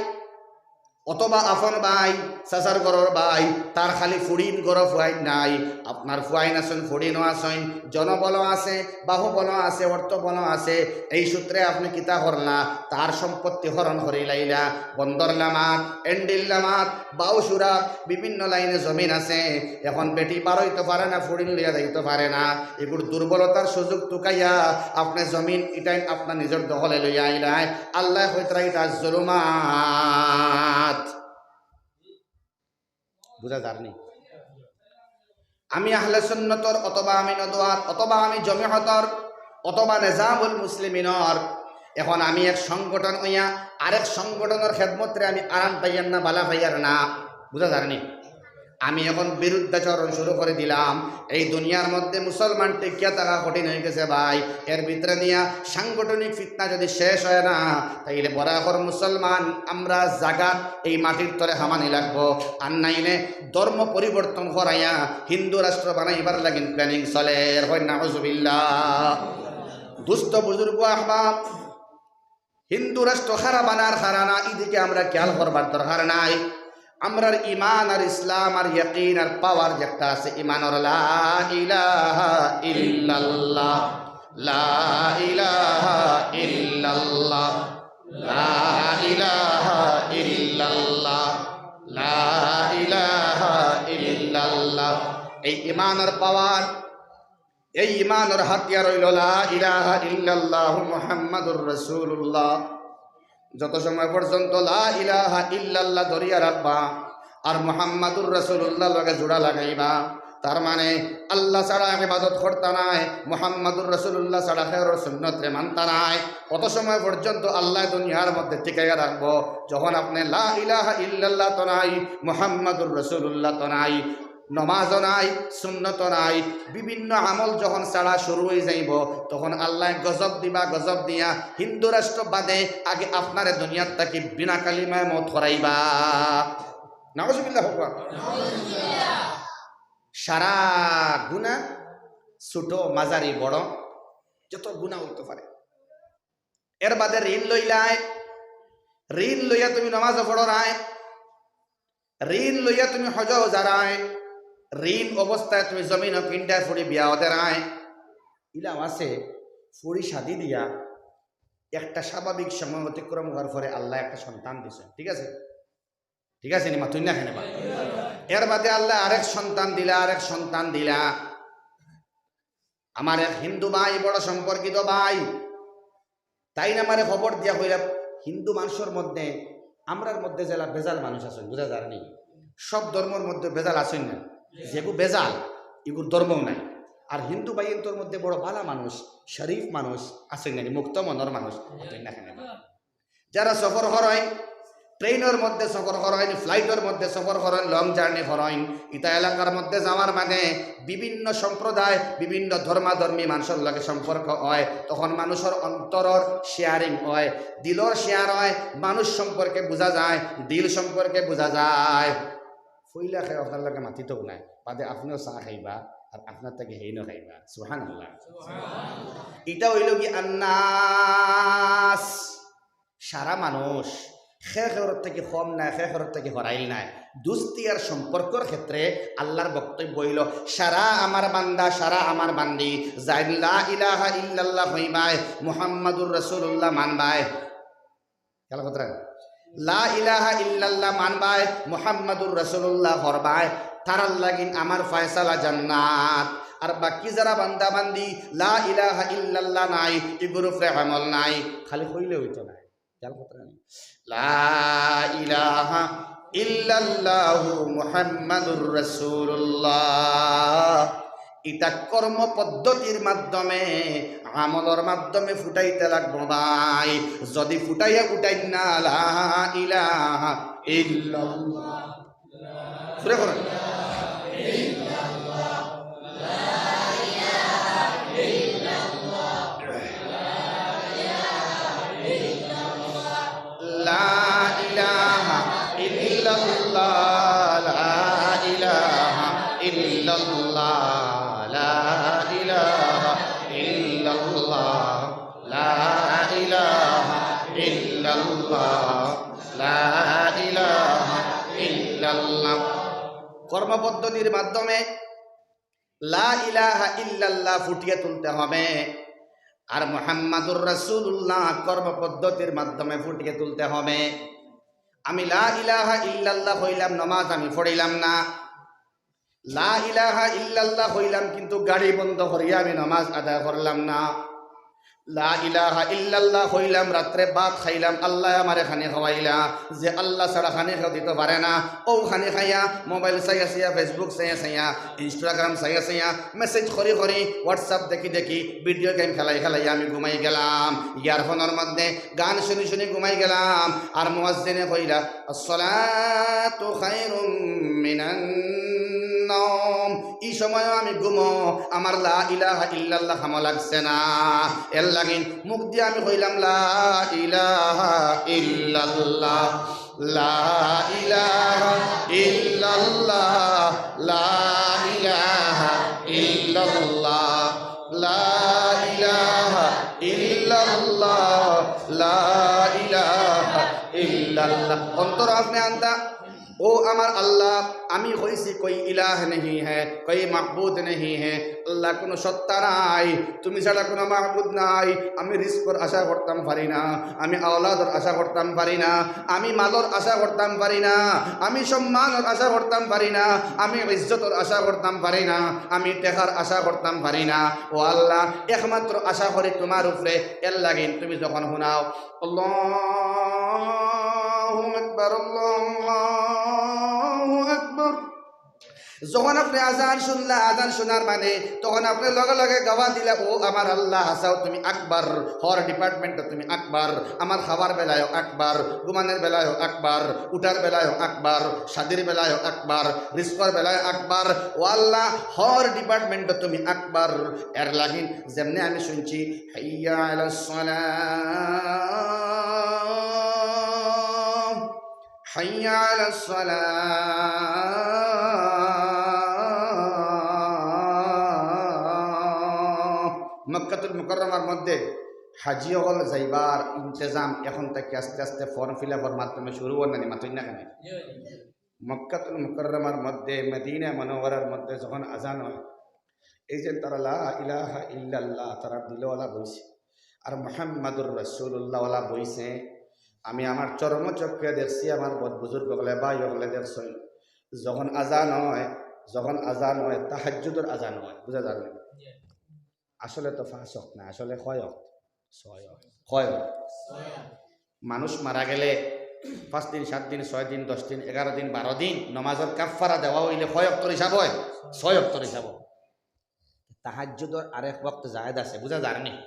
অথবা আফন ভাই, চাচার ঘরর ভাই, তার খালি ফুড়িন, ঘরো ফুয়াইন নাই, আপনার ফুয়াইন আছইন, ফুড়িনও আছইন, জনবলও আছে, বাহুবলও আছে, অর্থবলও আছে। এই সূত্রে আপনে কিতা করলা? তার সম্পত্তি হরণ করি লাইলা, বন্দর লামাত, এন্ডিল লামাত, বাউসুরাত, বিভিন্ন লাইনে জমিন আছে। এখন বেটি বারইতো পারে না, ফুড়িন লইয়া যাইতো পারে না, এগুর দুর্বলতার সুযোগ তুকাইয়া আপনে জমিন ইটাইন আপনার নিজর দখলে লইয়া আইলায়। আল্লায় কইতরা ইটা জুলুমাত। বুঝা যারনি? আমি আহলে সুন্নতর অথবা আমি নদওয়ার অথবা আমি জমিয়তর অথবা নিজামুল মুসলিমিনর, এখন আমি এক সংগঠন অইয়া আরেক সংগঠনর খেদমতরে আমি আরাম পাইয়ার না, বালা পাইয়ার না। বুঝা যারনি? আমি এখন বিরুদ্ধাচরণ শুরু করি দিলাম। এই দুনিয়ার মধ্যে মুসলমান টিকিয়া থাকা কঠিন অইগেছে ভাই। এর ভিতরে দিয়া সাংগঠনিক ফিতনা যদি শেষ অয় না, তাইলে বরাবর মুসলমান আমরা জাগাত এই মাটির তলে হামানি লাগবো। আর নাইলে ধর্ম পরিবর্তন করাইয়া হিন্দু রাষ্ট্র বানাইবার লাগিন প্ল্যানিং চলের। কইন নাউজুবিল্লাহ। দুস্ত বুজুর্গ আহবাব, হিন্দু রাষ্ট্র খারা বানার খারা না, ইদিকে আমরা খেয়াল করবার দরকার নাই। আমরার ইমান আর ইসলাম আর ইয়াকিন আর পাওয়ার যে একটা আছে, ইমানর লা ইলাহা ইল্লাল্লাহ, লা ইলাহা ইল্লাল্লাহ, লা ইলাহা ইল্লাল্লাহ, লা ইলাহা ইল্লাল্লাহ। এই ইমানর পাওয়ার, এই ইমানর হাতিয়ার অইলো লা ইলাহা ইল্লাল্লাহু মুহাম্মাদুর রাসূলুল্লাহ। যত সময় পর্যন্ত লা ইলাহা ইল্লাল্লাহ ধরিয়া রাখবা আর মুহাম্মাদুর রাসূলুল্লাহর লগে জোড়া লাগাইবা, তার মানে আল্লাহ ছাড়া ইবাদত করতা নায়, মুহাম্মাদুর রাসূলুল্লাহ ছাড়া কেউর সুন্নতরে মানতা নায়, অত সময় পর্যন্ত আল্লায় দুনিয়ার মধ্যে টিকাইয়া রাখবো। যখন আপনে লা ইলাহা ইল্লাল্লাহ তো নাই, মুহাম্মাদুর রাসূলুল্লাহ তো নাই, নমাজও নাই, সুন্নতও নাই, বিভিন্ন আমল যখন ছাড়া শুরু অই যাইবো, তখন আল্লায় গজব দিবা, গজব দিয়া হিন্দু রাষ্ট্র বাদে আগে আপনারে দুনিয়ার থাকি বিনা কালিমায় মউত করাইবা। নাউজুবিল্লাহ। সারা গুনা, ছোট, মাঝারি, বড়, যত গুনা অইতো পারে, এর বাদে ঋণ লইলায়, ঋণ লইয়া তুমি নমাজও পড়রায়, ঋণ লইয়া তুমি হজও যারায়, ঋণ অবস্থায় তুমি জমিনও কিনরায়, ফুড়ি বিয়াও দেরায়, ইলাও আছে। ফুড়ি শাদি দিয়া একটা স্বাভাবিক সময় অতিক্রম হওয়ার পরে আল্লায় একটা সন্তান দিছইন, ঠিক আছে? ঠিক আছে নি? মাতইন না কেনে বা? এর বাদে আল্লায় আরেক সন্তান দিলা, আরেক সন্তান দিলা। আমার এক হিন্দু ভাই, বড় সম্পর্কিত ভাই, তাইন আমারে খবর দিয়া কইলা, হিন্দু মানষর মধ্যে, আমরার মধ্যে যেলা বেজাল মানুষ আছইন, বুঝা যারনি? সব ধর্মর মধ্যে বেজাল আছইন না, যেগু বেজাল, ইগুর ধর্মও নাই। আর হিন্দু ভাইয়াইন্তর মধ্যে বড় বালা মানুষ, শরীফ মানুষ আছইন না, মুক্ত মনর মানুষ আছইন না কেনে বা? যারা সফর করইন, ট্রেনর মধ্যে সফর করইন, ফ্লাইটর মধ্যে সফর করইন, লং জার্নি করইন, ইতা এলাকার মধ্যে যাওয়ার মানে বিভিন্ন সম্প্রদায়, বিভিন্ন ধর্মাধর্মী মানষর লগে সম্পর্ক অয়, তখন মানষর অন্তরর শেয়ারিং অয়, দিলর শেয়ার অয়, মানুষ সম্পর্কে বুঝা যায়, দিল সম্পর্কে বুঝা যায়। পইলা কেউ আপনার লগে মাতিতও নায়, বাদে আপনেও চা খাইবা, আর আপনার থাকি হেইনও খাইবা। সুবহানাল্লাহ। ইটা অইলো গি আন্নাস। সারা মানুষ, কে কেউর থাকি কম নায়, কে কেউর থাকি হরাইল নায়। দুস্তি আর সম্পর্কর ক্ষেত্রে আল্লার বক্তব্য অইলো, সারা আমার বান্দা, সারা আমার বান্দি, যাইন লা ইলাহা ইল্লাল্লাহ কইবায়, মুহাম্মাদুর রাসূলুল্লাহ মানবায়। খেয়াল করতরা? লা ইলাহা ইল্লাল্লাহ মানবায়, মুহাম্মাদুর রাসূলুল্লাহ পড়বায়, তারার লাগিন আমার ফয়সালা জান্নাত। আর বাকি যারা বান্দা বান্দি লা ইলাহা ইল্লাল্লাহ নাই, ইগুর উপরে আমল নাই, খালি কইলে অইতো নায়। খেয়াল করতে পারেন? লা ইলাহা ইল্লাল্লাহু মুহাম্মাদুর রাসূলুল্লাহ। ইটা কর্ম পদ্ধতির মাধ্যমে, আমলর মাধ্যমে ফুটাইতে লাগবো ভাই। যদি ফুটাইয়া উঠাইন না, লা ইলাহা ইল্লাল্লাহ। সুরে পড়েন। লা ইলাহা ইল্লাল্লাহ, লা ইলাহা ইল্লাল্লাহ, লা ইলাহা ইল্লাল্লাহ, লা ইলাহা ইল্লাল্লাহ, লা ইলাহা ইল্লাল্লাহ। কর্মপদ্ধতির মাধ্যমে লা ইলাহা ইল্লাল্লাহ ফুটিয়ে তুলতে হবে, আর মুহাম্মাদুর রাসূলুল্লাহ কর্মপদ্ধতির মাধ্যমে ফুটিয়ে তুলতে হবে। আমি লা ইলাহা ইল্লাল্লাহ কইলাম, নমাজ আমি পড়িলাম না। লা ইলাহা ইল্লাল্লাহ কইলাম, কিন্তু গাড়ি বন্ধ করিয়া আমি নমাজ আদায় করলাম না। লা ইলাহা ইল্লাল্লাহ কইলাম, রাত্রে ভাত খাইলাম, আল্লায় আমারে খানি খাওয়াইলা, যে আল্লাহ ছাড়া খানি কেউ দিতে পারে না। অউ খানি খাইয়া, মোবাইল চাইয়া চাইয়া, Facebook চাইয়া চাইয়া, Instagram চাইয়া চাইয়া, message করি করি, WhatsApp দেখি দেখি, video game খেলাই খেলাই আমি ঘুমাই গেলাম। Earphone-র মধ্যে গান শুনি শুনি ঘুমাই গেলাম। আর মুয়াজ্জিনে কইলা, "আসসালাতু খায়রুম মিনান নাওম।" ই সময়ও আমি ঘুমো, আমার লা ইলাহা ইল্লাল্লাহ কামো লাগছে না। এর লাগিন মুখ দিয়া আমি কইলাম, "লা ইলাহা ইল্লাল্লাহ, লা ইলাহা ইল্লাল্লাহ, লা ইলাহা ইল্লাল্লাহ, লা ইলাহা ইল্লাল্লাহ, লা ইলাহা ইল্লাল্লাহ।" অন্তর আপনে আনতা, "ও আমার আল্লাহ, আমি কইছি কোই ইলাহ নেহি হ্যায়, কোই মাবুদ নেহি হ্যায়, আল্লাহ কুনু সত্তা নাই, তুমি ছাড়া কুনু মাবুদ নাই, আমি রিজকর আশা করতাম পারি না, আমি আওলাদর আশা করতাম পারি না, আমি মালর আশা করতাম পারি না, আমি সম্মানর আশা করতাম পারি না, আমি ইজ্জতর আশা করতাম পারি না, আমি টেকার আশা করতাম পারি না। ও আল্লাহ, একমাত্র আশা করি তুমার উপরে, এর লাগিন তুমি যখন হুনাও।" আল্লাহু আকবার, আল্লাহু আকবার। যখন আপনে আজান শুনলা, আজান শুনার মানে তখন আপনে লগে লগে গাওয়া দিলা, "ও আমার আল্লাহ, হাছাউ তুমি আকবার, হর department-ও তুমি আকবার, আমার খাওয়ার বেলায়ও আকবার, ঘুমানোর বেলায়ও আকবার, উঠার বেলায়ও আকবার, শাদির বেলায়ও আকবার, রিজকর বেলায়ও আকবার, ও আল্লাহ, হর department-ও তুমি আকবার।" এর লাগিন যেমনে আমি শুনছি, "হাইয়া আলাস সালাহ, হাইয়া আলাস সালাহ।" মক্কাতুল মুকাররমার মধ্যে হাজি অকল যাইবার ইন্তেজাম এখন থাকি আস্তে আস্তে form fill up-র মাধ্যমে শুরু অর না নি, মাতইন না কেনে? মক্কাতুল মুকাররমার মধ্যে, মদিনা মুনাওয়ারার মধ্যে যখন আজান অয়, এই যে তারা লা ইলাহা ইল্লাল্লাহ, তারা দিলওয়ালা বইছে, আর মুহাম্মাদুর রাসূলুল্লাহওয়ালা বইছে। আমি আমার চর্মচক্ষে দেখছি, আমার বদ বুজুর্গ অকলে, ভাই অকলে দেখছইন, যখন আজান অয়, যখন আজান অয়, তাহাজ্জুদর আজান অয়, বুঝা যার নি? আসলে তো পাঁচ ওয়াক্ত না, আসলে কয় ওয়াক্ত? ছয় ওয়াক্ত। কয় ওয়াক্ত? মানুষ মারা গেলে পাঁচ দিন, সাত দিন, ছয় দিন, দশ দিন, এগারো দিন, বারো দিন নমাজর কাফফারা দেওয়া অইলে কয় ওয়াক্তর হিসাব অয়? ছয় ওয়াক্তর হিসাব অয়। তাহাজ্জুদর আরেক ওয়াক্ত জায়েজ আছে, বুঝা যার নি?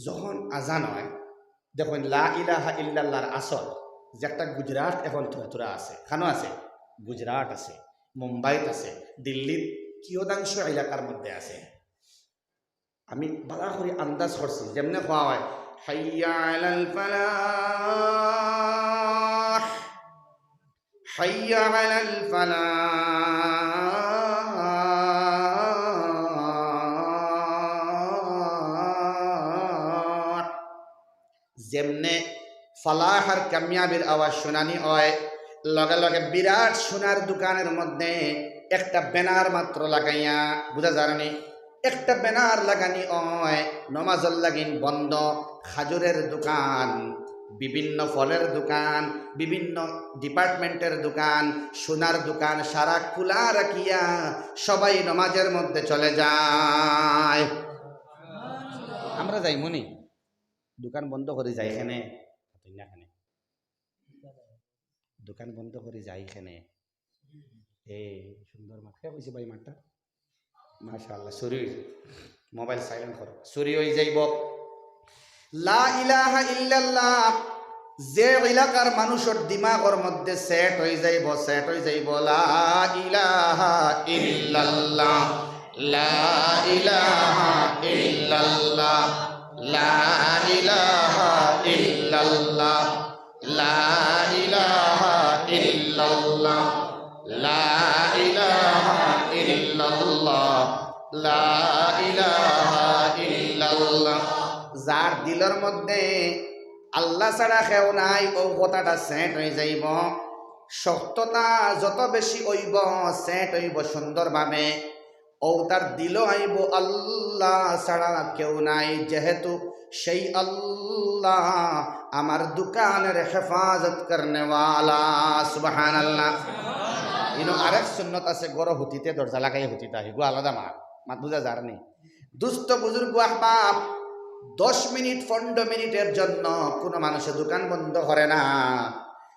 যখন আজান অয়, দেখইন লা ইলাহা ইল্লাল্লাহর আসর, যে একটা গুজরাট এখন থুরা থুরা আছে, কানো আছে? গুজরাট আছে, মুম্বাইত আছে, দিল্লির কিয়দাংশ এলাকার মধ্যে আছে। আমি ভালা করি আন্দাজ করছি, যেমনে কওয়া অয়, "হাইয়া আলাল ফালাহ, হাইয়া আলাল ফালাহ।" যেমনে ফালাহ আর কামিয়াবির আওয়াজ শুনানি অয়, লগে লগে বিরাট সোনার দোকানর মধ্যে একটা banner মাত্র লাগাইয়া, বুঝা যার নি? একটা banner লাগানি অয়, নমাজর লাগিন বন্ধ, খাজুরের দোকান, বিভিন্ন ফলের দোকান, বিভিন্ন department-এর দোকান, সোনার দোকান, সারা খোলা রাখিয়া সবাই নমাজের মধ্যে চলে যায়। আমরা যাইমু নি? দোকান বন্ধ করি যাই কেনে? তুই না কেনে? দোকান বন্ধ করি যাই কেনে? এ সুন্দর মাত। কে কইছে ভাই মাতটা? মাশাআল্লাহ, চুরি অই যাইবো। মোবাইল silent করো, চুরি অই যাইবো। লা ইলাহা ইল্লাল্লাহ, যে এলাকার মানুষর দিমাগর মধ্যে set অই যাইবো, set অই যাইবো, লা ইলাহা ইল্লাল্লাহ, লা ইলাহা ইল্লাল্লাহ, লা ইলাহা ইল্লাল্লাহ, লা ইলাহা ইল্লাল্লাহ, লা ইলাহা ইল্লাল্লাহ, লা ইলাহা ইল্লাল্লাহ। যার দিলর মধ্যে আল্লাহ ছাড়া কেউ নাই, অউ কথাটা set অই যাইবো। সত্যতা যত বেশি অইবো, set অইবো সুন্দরভাবে। অউ তার দিলো আইবো আল্লাহ ছাড়া কেউ নাই, যেহেতু সেই আল্লাহ আমার দোকানের হেফাজত করনেওয়ালা। সুবহানাল্লাহ। ইনো আরেক সুন্নত আছে, ঘরো হুতিতে দরজা লাগাইয়া হুতিতা, হিগু আলাদা মাত, মাত বুঝা যার নি। দুস্ত বুজুর্গ আহবাব, দশ মিনিট পনেরো মিনিটের জন্য কোনো মানুষে দোকান বন্ধ করে না।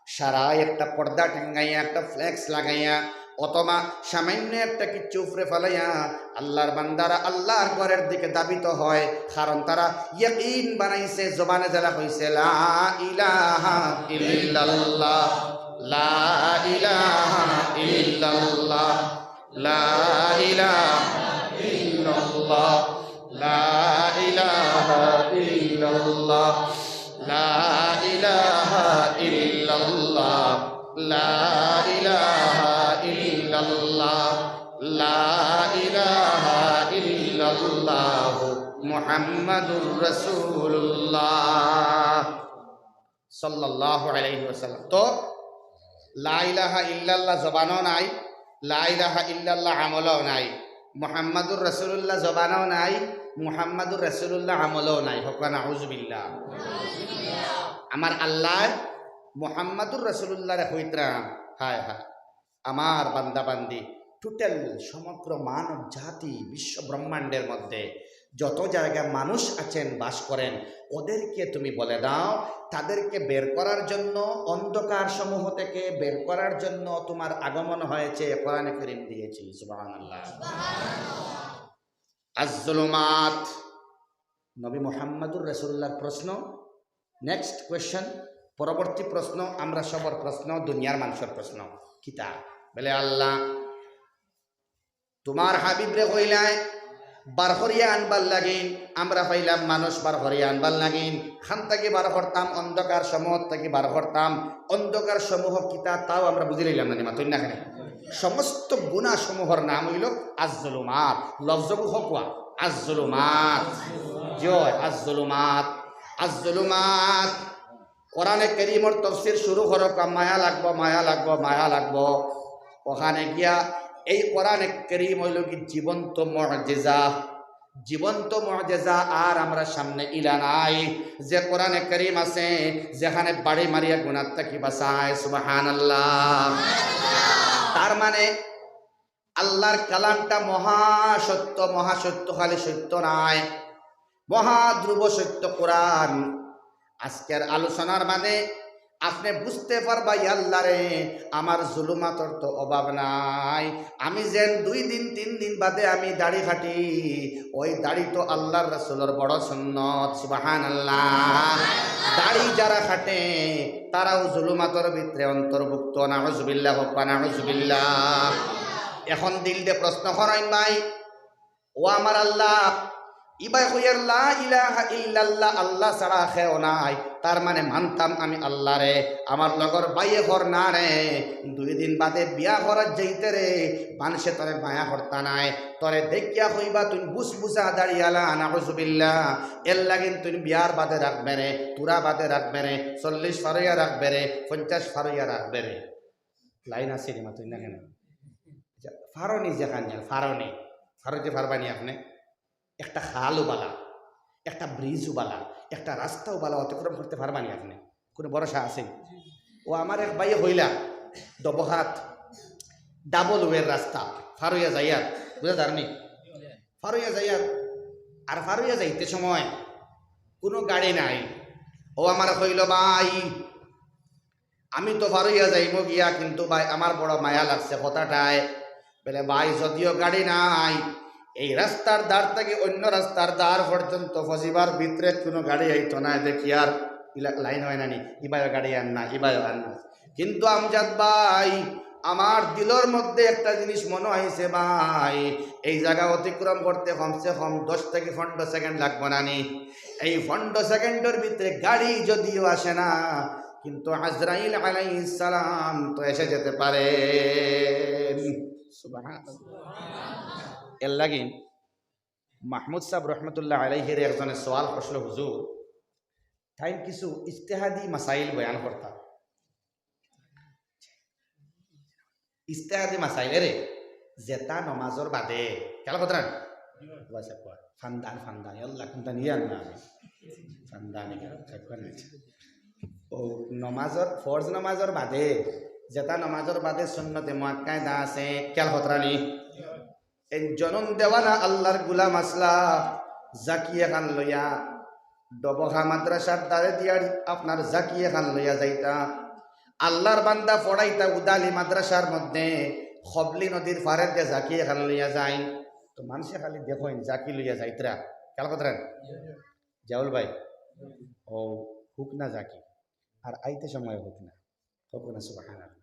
সারা একটা পর্দা টাঙ্গাইয়া, একটা flex লাগাইয়া, অথবা সামান্য একটা কিচ্ছু উপরে ফালাইয়া আল্লাহর বান্দারা আল্লাহর ঘরের দিকে ধাবিত হয়, কারণ তারা ইয়াকিন বানাইছে, জবানে যারা কইছে, লা ইলাহা ইল্লাল্লাহ, লা ইলাহা ইল্লাল্লাহ, লা ইলাহা ইল্লাল্লাহ, লা ইলাহা ইল্লাল্লাহ, লা ইলাহা ইল্লাল্লাহ, লা ইলাহা ইল্লাল্লাহ, লা ইলাহা ইল্লাল্লাহ, মুহাম্মাদুর রাসূলুল্লাহ। সাল্লাল্লাহু আলাইহি ওয়াসাল্লাম। তো লা ইলাহা ইল্লাল্লাহ জবানও নাই, লা ইলাহা ইল্লাল্লাহ আমলও নাই, মুহাম্মাদুর রাসূলুল্লাহ জবানও নাই, মুহাম্মাদুর রাসূলুল্লাহ আমলও নাই। হক্কা নাউজুবিল্লাহ। আমার আল্লাহ মুহাম্মাদুর রাসূলুল্লাহরে কইতরা, হায় হায়, আমার বান্দা বান্দি, total সমগ্র মানব জাতি, বিশ্ব ব্রহ্মাণ্ডের মধ্যে যত জায়গায় মানুষ আছেন, বাস করেন, ওদেরকে তুমি বলে দাও, তাদেরকে বের করার জন্য, অন্ধকার সমূহ থেকে বের করার জন্য তোমার আগমন হয়েছে, কোরআনে করিম দিয়েছি। সুবহানাল্লাহ। আজ-জুলুমাত, নবী মুহাম্মাদুর রাসূলুল্লাহর প্রশ্ন। Next question, পরবর্তী প্রশ্ন, আমরা সবর প্রশ্ন, দুনিয়ার মানুষর প্রশ্ন। কিতা? বলে, আল্লাহ, তোমার হাবিবরে কইলায় বার করিয়া আনবার লাগিন, আমরা পাইলাম মানুষ বার করিয়া আনবার লাগিন, খান থাকি বার করতাম, অন্ধকার সমূহ থাকি বার করতাম, অন্ধকার সমূহ কিতা তাও আমরা বুঝি লইলাম না, নি মাতইন না কেনে? সমস্ত গুনাহ সমূহর নাম অইলো আজ-জুলুমাত। লফজগু হক্কা, আজ-জুলুমাত। জি অয়, আজ-জুলুমাত, আজ-জুলুমাত। কোরআনে করিমর তফসির শুরু করউক্কা, মায়া লাগবো, মায়া লাগবো, মায়া লাগবো। ওখানে গিয়া এই কোরআনে করিম অইলো কি জীবন্ত মুজিজা, জীবন্ত মুজিজা। আর আমরার সামনে ইলা নাই যে কোরআনে করিম আছে যেখানে বাড়ি মারিয়া গুনাহ থাকি বাঁচায়। সুবহানাল্লাহ। তার মানে আল্লাহর কালামটা মহাসত্য, মহাসত্য খালি সত্য নায়, মহাধ্রুব সত্য কোরআন। আজকের আলোচনার মাঝে আপনে বুঝতে পারবা, "ইয়া আল্লাহ রে, আমার জুলুমাতর তো অভাব নাই। আমি যেন দুই দিন তিন দিন বাদে আমি দাড়ি কাটি, ওই দাড়ি তো আল্লাহর রাসূলর বড় সুন্নত।" সুবহানাল্লাহ। দাড়ি যারা কাটে, তারাও জুলুমাতর ভিতরে অন্তর্ভুক্ত। নাউজুবিল্লাহ, হক্কা নাউজুবিল্লাহ। এখন দিল দে প্রশ্ন করইন ভাই, ও আমার আল্লাহ, ইবায় কইয়ার লা ইলাহা ইল্লাল্লাহ, আল্লাহ ছাড়া কেউ নাই, তার মানে মানতাম আমি আল্লাহরে, আমার লগর ভাইয়ে কর না রে, দুই দিন বাদে বিয়া করার যাইতে রে, মানষে তোরে মায়া করতা নায়, তোরে দেখিয়া কইবা তুই বুসবুসা দাড়িআলা, নাউজুবিল্লাহ। এর লাগিন তুই বিয়ার বাদে রাখবে রে, তুরা বাদে রাখবে রে, চল্লিশ ফারইয়া রাখবে রে, পঞ্চাশ ফারইয়া রাখবে রে। লাইন আছে রে, মাতইন না কেনে? আচ্ছা, ফারনি যেখান যান, ফারনি, ফারইতে পারবা নি আপনে? একটা খালও বালা, একটা ব্রিজও বালা, একটা রাস্তাও বালা অতিক্রম করতে পারবা নি আপনে? কোনো ভরসা আছে? ও আমার এক ভাইয়ে কইলা, ডবহাত ডাবল ওয়ের রাস্তা, ফারইয়া যাইয়ার, বুঝা যার নি? ফারইয়া যাইয়ার, আর ফারইয়া যাইতে সময় কোনো গাড়ি নাই, ও আমার কইল, "ভাই, আমি তো পার অইয়া যাইমু গিয়া, কিন্তু ভাই, আমার বড় মায়া লাগছে কথাটায়।" বলে, "ভাই, যদিও গাড়ি নাই, এই রাস্তার ধার থাকি অন্য রাস্তার ধার পর্যন্ত পৌঁছিবার ভিতরে কুনু গাড়ি আইতো না, দেখি আর ইলা-, লাইন অয় না নি, ইবায়ও গাড়ি আর না, ইবায়ও আর না। কিন্তু আমজাদ ভাই, আমার দিলর মধ্যে একটা জিনিস মনো আইছে ভাই, এই জাগা অতিক্রম করতে কমসে কম দশ থাকি পনরো সেকেন্ড লাগবো না নি? এই পনরো সেকেন্ডর ভিতরে গাড়ি যদিও আসে না, কিন্তু আজরাইল আলাইহিস সালাম তো এসে যেতে পারেন।" সুবহানাল্লাহ। এর লাগি মাহমুদ সাহেব রহমতুল্লাহ আলাইহির একজনে সওয়াল করছিল, "হুজুর, তাইন কিছু ইজতেহাদি মাসাইল বয়ান করতা।" ইজতেহাদি মাসাইল, এরে, যেটা নমাজর বাদে, খেয়াল করতা না? ফান্দান, ফান্দান, আল্লাহ, কোনটা নিয়ে আনলাম আমি? ফান্দানি খেয়াল, খেয়াল করে নিচ্ছি। ও নমাজর, ফরজ নমাজর বাদে, যেটা নমাজর বাদে সুন্নতে মুআক্কাদা আছে, খেয়াল করতা নি? এই জনন দেওয়ানা আল্লাহর গুলাম আছলা, জাকি এখান লইয়া, ডবহা মাদ্রাসার দ্বারে দিয়া আপনার জাকি এখান লইয়া যাইতা। আল্লাহর বান্দা পড়াইতা উদালি মাদ্রাসার মধ্যে, খবলি নদীর পাড়ের দিয়া জাকি এখান লইয়া যাইন। তো মানষে খালি দেখইন জাকি লইয়া যাইতরা, খেয়াল করতা না? জাউল ভাই, ও হুক না জাকি, আর আইতে সময় হুক না। কউক্কা না সুবহানাল্লাহ।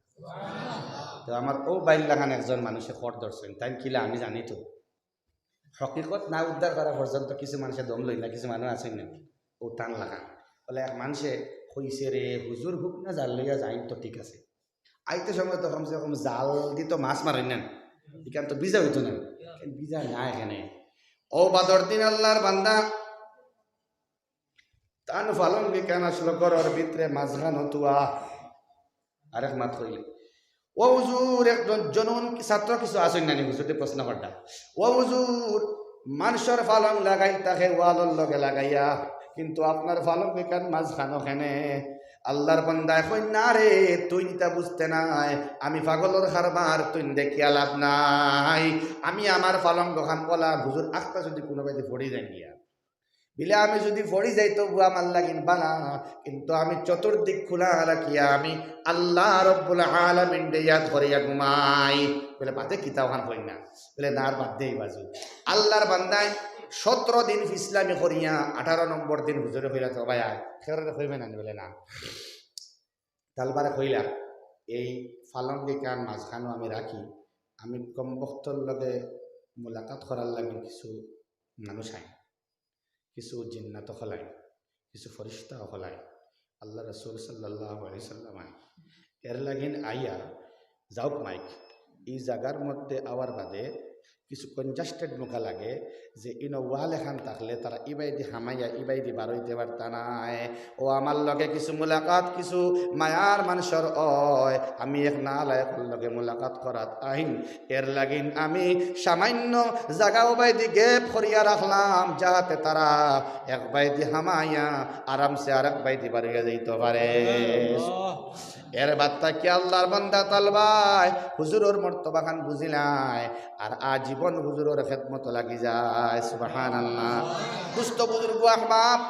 তো আমার ও ভাইর লাখান একজন মানষে খর ধরছইন, তাইন কিলা আমি জানি তো। হকিকত না উদ্ধার করা পর্যন্ত কিছু মানষে দম লইন না, কিছু মানুষ আছইন না, ও তান লাখান। বলে এক মানষে কইছে, "রে হুজুর, হুক না জাল লইয়া যাইন তো ঠিক আছে, আইতে সময় তো কমসে কম জাল দি তো মাছ মারইন না, ইখান তো ভিজা অইতো না, ইখান ভিজা না এখানে।" ও বাদর দিন আল্লাহর বান্দা তান ফালঙ্গি খান আসলো ঘরর ভিতরে মাঝখানো থুয়া। আরেক মাত কইলে, "ও হুজুর, একজন জনন ছাত্র কিছু আছইন না নি হুজুররে প্রশ্ন করতা? ও হুজুর, মানষর ফালং লাগাইল থাকে ওয়ালর লগে লাগাইয়া, কিন্তু আপনার ফালঙ্গি খান মাঝখানো কেনে?" আল্লাহর বান্দায় কইন, "না রে, তুই ইতা বুঝতে নায়, আমি পাগলর কারবার, তুই দেখিয়া লাভ নাই। আমি আমার ফালঙ্গ খান ওলা হুজুর আখতা যদি কুনুবায়দি পড়ি যাইন গিয়া।" বিলে আমি যদি পড়ি যাই তবু আমার লাগিন বালা, কিন্তু আমি চতুর্দিক খুলা রাখিয়া আমি আল্লাহ রব্বুল আলামিনরে ইয়াদ করিয়া ঘুমাই। বলে, "বাদে কিতা অখান কইন না?" বলে, "না, আর বাদ দেই বাজু।" আল্লাহর বান্দায় সতেরো দিন ফিসলামি করিয়া আঠারো নম্বর দিন হুজুরে কইলা, "তো ভাই আয়, খেররে কইবে না নি?" বলে, "না।" তালবারে কইলা, "এই ফালঙ্গি খান মাঝখানো আমি রাখি, আমি কমবখতর লগে মুলাকাত করার লাগি কিছু মানুষ আইন।" কিছু জিন্নাত অকল আইন, কিছু ফিরিস্তা অকল আইন, আল্লাহ রসুল সাল্লাল্লাহু আলাইহি সাল্লাম আইন। এর লাগিন আইয়া যাউক মাইক, ই জাগার মধ্যে আওয়ার বাদে কিছু congested মুখা লাগে যে ইনো ওয়াল এখান থাকলে তারা ইবায়দি হামাইয়া ইবায়দি বারইতে পারতা নায়। ও আমার লগে কিছু মুলাকাত, কিছু মায়ার মানষর অয়, আমি এক নালায়েকর লগে মুলাকাত করাত আইন। এর লাগিন আমি সামান্য জাগা ওবায়দি gap করিয়া রাখলাম, যাহাতে তারা এক বায়দি হামাইয়া আরামসে আরেক বায়দি বারইয়া যাইতো পারে। এর বাদ থাকি আল্লাহর বান্দা তালবায় হুজুরর মর্তবাখান বুঝিলায়, আর আজীবন হুজুরর খেদমতো লাগি যায়। সুবহানাল্লাহ। দুস্ত বুজুর্গ আহবাব,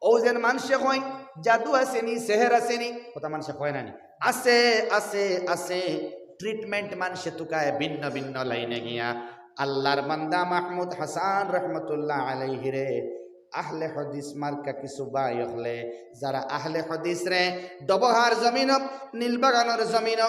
অউ যেন মানষে কইন, জাদু আছে নি, সেহের আছে নি, কথা মানষে কয় না নি? আছে, আছে, আছে। Treatment মানষে তুকায় ভিন্ন ভিন্ন লাইনে গিয়া। আল্লাহর বান্দা মাহমুদ হাসান রহমতুল্লাহ আলাইহিরে আহলে হাদিস মার্কা কিছু ভাই অকলে, যারা আহলে হাদিসরে ডবহার জমিন, নীলবাগানর জমিন,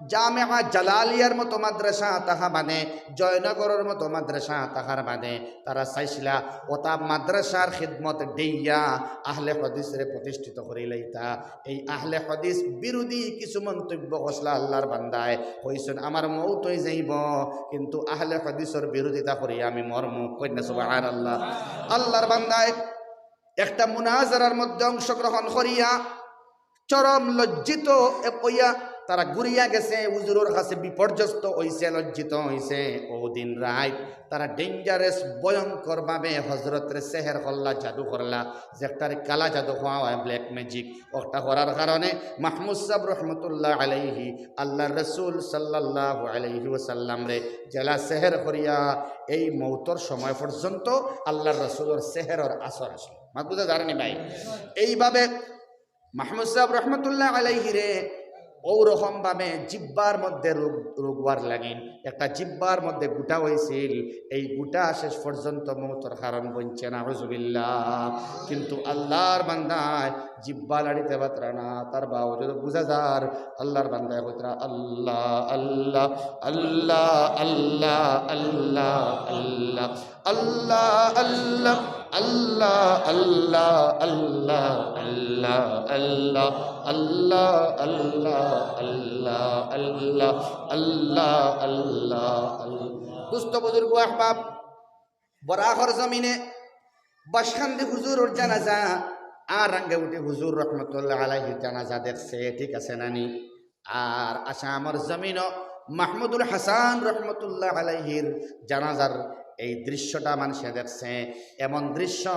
জামেআ জালালিয়ার মতো মাদ্রাসা থাকা বাদে, জয়নগরর মতো মাদ্রাসা থাকার বাদে, তারা চাইছিলা ওতা মাদ্রাসার খিদমত দেইয়া আহলে হাদিসরে প্রতিষ্ঠিত করিলাইতা। এই আহলে হাদিস বিরোধী কিছু মন্তব্য করছিলা আল্লাহর বান্দায়, কইছইন, "আমার মউত অই যাইবো, কিন্তু আহলে হাদিসর বিরোধিতা করিয়া আমি মরমু।" কইন না সুবহানাল্লাহ। আল্লাহর বান্দায় একটা মুনাজারার মধ্যে অংশগ্রহণ করিয়া চরম লজ্জিত অইয়া তারা ঘুরিয়া গেছে, হুজুরর কাছে বিপর্যস্ত অইছে, লজ্জিত অইছে। অউ দিন রাইত তারা dangerous, ভয়ঙ্কর ভাবে হজরতরে সেহের করলা, জাদু করলা, যেটারে কালা জাদু কওয়া অয়, black magic। অটা করার কারণে মাহমুদ সাহেব রহমতুল্লাহ আলাইহি আল্লাহর রসুল সাল্লাল্লাহু আলাইহি ওয়াসাল্লামরে যেলা সেহের করিয়া এই মৌতর সময় পর্যন্ত আল্লাহর রসুলর সেহেরর আসর আছিল। মাত বুঝা যার নি ভাই? এইভাবে মাহমুদ সাহেব রহমতুল্লাহ আলাইহিরে অউ রকম ভাবে জিব্বার মধ্যে রোগ, রোগ অওয়ার লাগিন, একটা জিব্বার মধ্যে গুটা অইছিল, এই গুটা শেষ পর্যন্ত মৌতর কারণ বনছে, নাউজুবিল্লাহ। কিন্তু আল্লাহর বান্দায় জিব্বা লাড়িতে পারতরা না, তার বাওজুদ বুঝা যার আল্লাহর বান্দায় কইতরা, "আল্লাহ, আল্লাহ, আল্লাহ, আল্লাহ, আল্লাহ, আল্লাহ।" আল্লাহ, আল্লাহ, আল্লাহ, আল্লাহ, আল্লাহ, আল্লাহ, আল্লাহ, আল্লাহ, আল্লাহ, আল্লাহ, আল্লাহ, আল্লাহ, আল্লাহ। দুস্ত বুজুর্গ আহবাব, বরাকর জমিনে বাসকান্দি হুজুরর জানাজা আর রাঙ্গাউটি হুজুর রহমতুল্লাহ আলাইহির জানাজা দেখছে, ঠিক আছে নানি? আর আসামর জমিনও মাহমুদুল হাসান রহমতুল্লাহ আলাইহির জানাজার এই দৃশ্যটা মানষে দেখছে। এমন দৃশ্য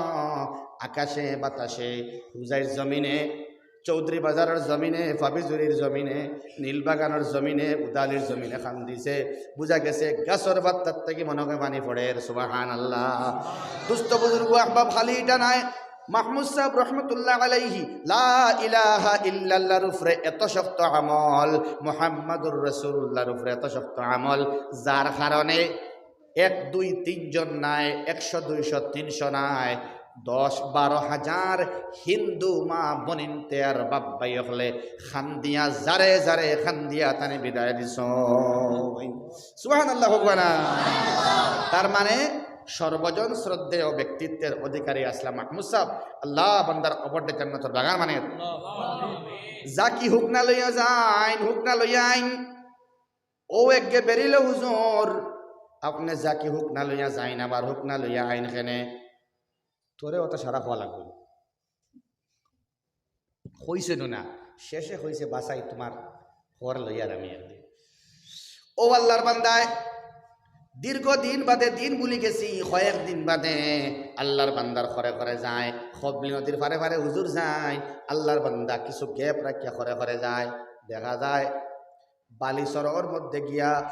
আকাশে বাতাসে, হুজাইর জমিনে, চৌধুরী বাজারর জমিনে, ফাবিজুরির জমিনে, নীলবাগানর জমিনে, উদালির জমিনে কান্দিছে। বুঝা গেছে গাছর পাতার থাকি মনে অয় পানি পড়ের। সুবহানাল্লাহ। দুস্ত বুজুর্গ আহবাব, খালি ইটা নায়, মাহমুদ সাহেব রহমতুল্লাহ আলাইহি লা ইলাহা ইল্লাল্লাহর উপরে এত শক্ত আমল, মুহাম্মাদুর রাসূলুল্লাহর উপরে এত শক্ত আমল, যার কারণে এক, দুই, তিনজন নায়, একশো, দুইশো, তিনশো নায়, দশ, বারো হাজার হিন্দু মা বইনিন্তে আর বাপ ভাই অকলে কান্দিয়া জারে জারে কান্দিয়া তানে বিদায় দিছইন। সুবহানাল্লাহ কউক্কা না। তার মানে সর্বজন শ্রদ্ধেয় ব্যক্তিত্বের অধিকারী আছলা মাহমুদ সাহেব। আল্লাহ বান্দার কবররে জান্নাতর বাগান বানাইয়া দেউক্কা। জাকি হুকনা লইয়া যাইন, হুকনা লইয়া আইন। অউ একগে বেরিল, "হুজুর, আপনে জাকি হুকনা লইয়া যাইন, আবার হুকনা লইয়া আইন কেনে?" তোরে অত সারা কওয়া লাগবো। কইছে নু না, শেষে কইছে, "বাছাই, তুমার খবর লইয়ার আমি একদিন।" অউ আল্লাহর বান্দায় দীর্ঘ দিন বাদে, দিন ভুলি গেছি, কয়েক দিন বাদে আল্লাহর বান্দার ঘরে ঘরে যায়, কবলি নদীর পারে পারে হুজুর যায়, আল্লাহর বান্দা কিছু gap রাখিয়া ঘরে ঘরে যায়, দেখা যায় বালিশর মধ্যে গিয়া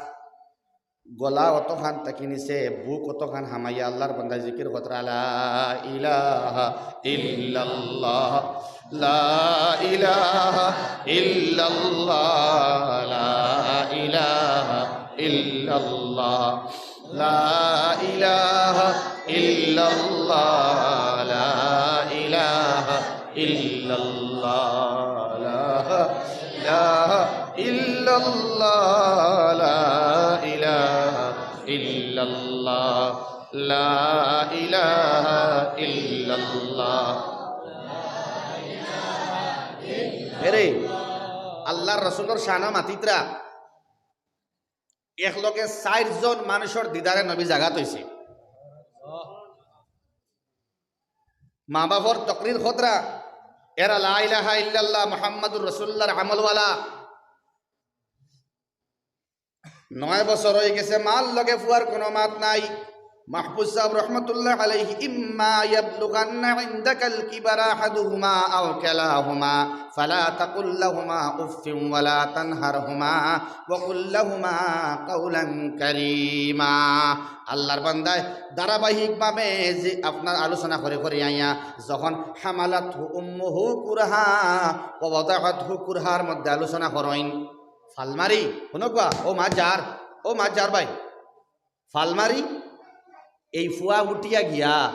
গলা অতখান থাকি নিচে, বুক অতখান হামাইয়া আল্লাহর বান্দায় জিকির করতরা, "লা ইলাহা ইল্লাল্লাহ, লা ইলাহা ইল্লাল্লাহ, লা ইলাহা ইল্লাল্লাহ, লা ইলাহা ইল্লাল্লাহ, লা ইলাহা ইল্লাল্লাহ, লা ইলাহা ইল্লাল্লাহ, লা ইলাহা ইল্লাল্লাহ, লা ইলাহা ইল্লাল্লাহ।" এরে, আল্লাহর রসুলর শানো মাতিতরা, একলগে চাইরজন মানুষর দিদারে নবী জাগাত অইছে। মা বাপর তকরির করতরা, এরা লা ইলাহা ইল্লাল্লাহ মুহাম্মাদুর রাসূলুল্লাহর আমলওয়ালা। নয় বছর অই গেছে, মার লগে ফুয়ার কুনু মাত নাই। মাহফুজ সাহেব রহমতুল্লাহ আলাইহি, "ইম্মা ইয়াবলুগান্না ইনদাকাল কিবারা আহাদুহুমা আও কিলাহুমা ফালা তাকুল লাহুমা উফফিন ওয়ালা তানহারহুমা ওয়া কুল লাহুমা কাওলান কারীমা।" আল্লাহর বান্দায় ধারাবাহিকভাবে যে আপনার আলোচনা করি করি আইয়া যখন হামালাতহু উম্মুহু কুরহা ওয়া ওয়াদাআতহু কুরহার মধ্যে আলোচনা করইন, ফালমারি, হুনউক্কা, ও মা যার, ও মা যার ভাই, ফালমারি, এই ফুয়া উঠিয়া গিয়া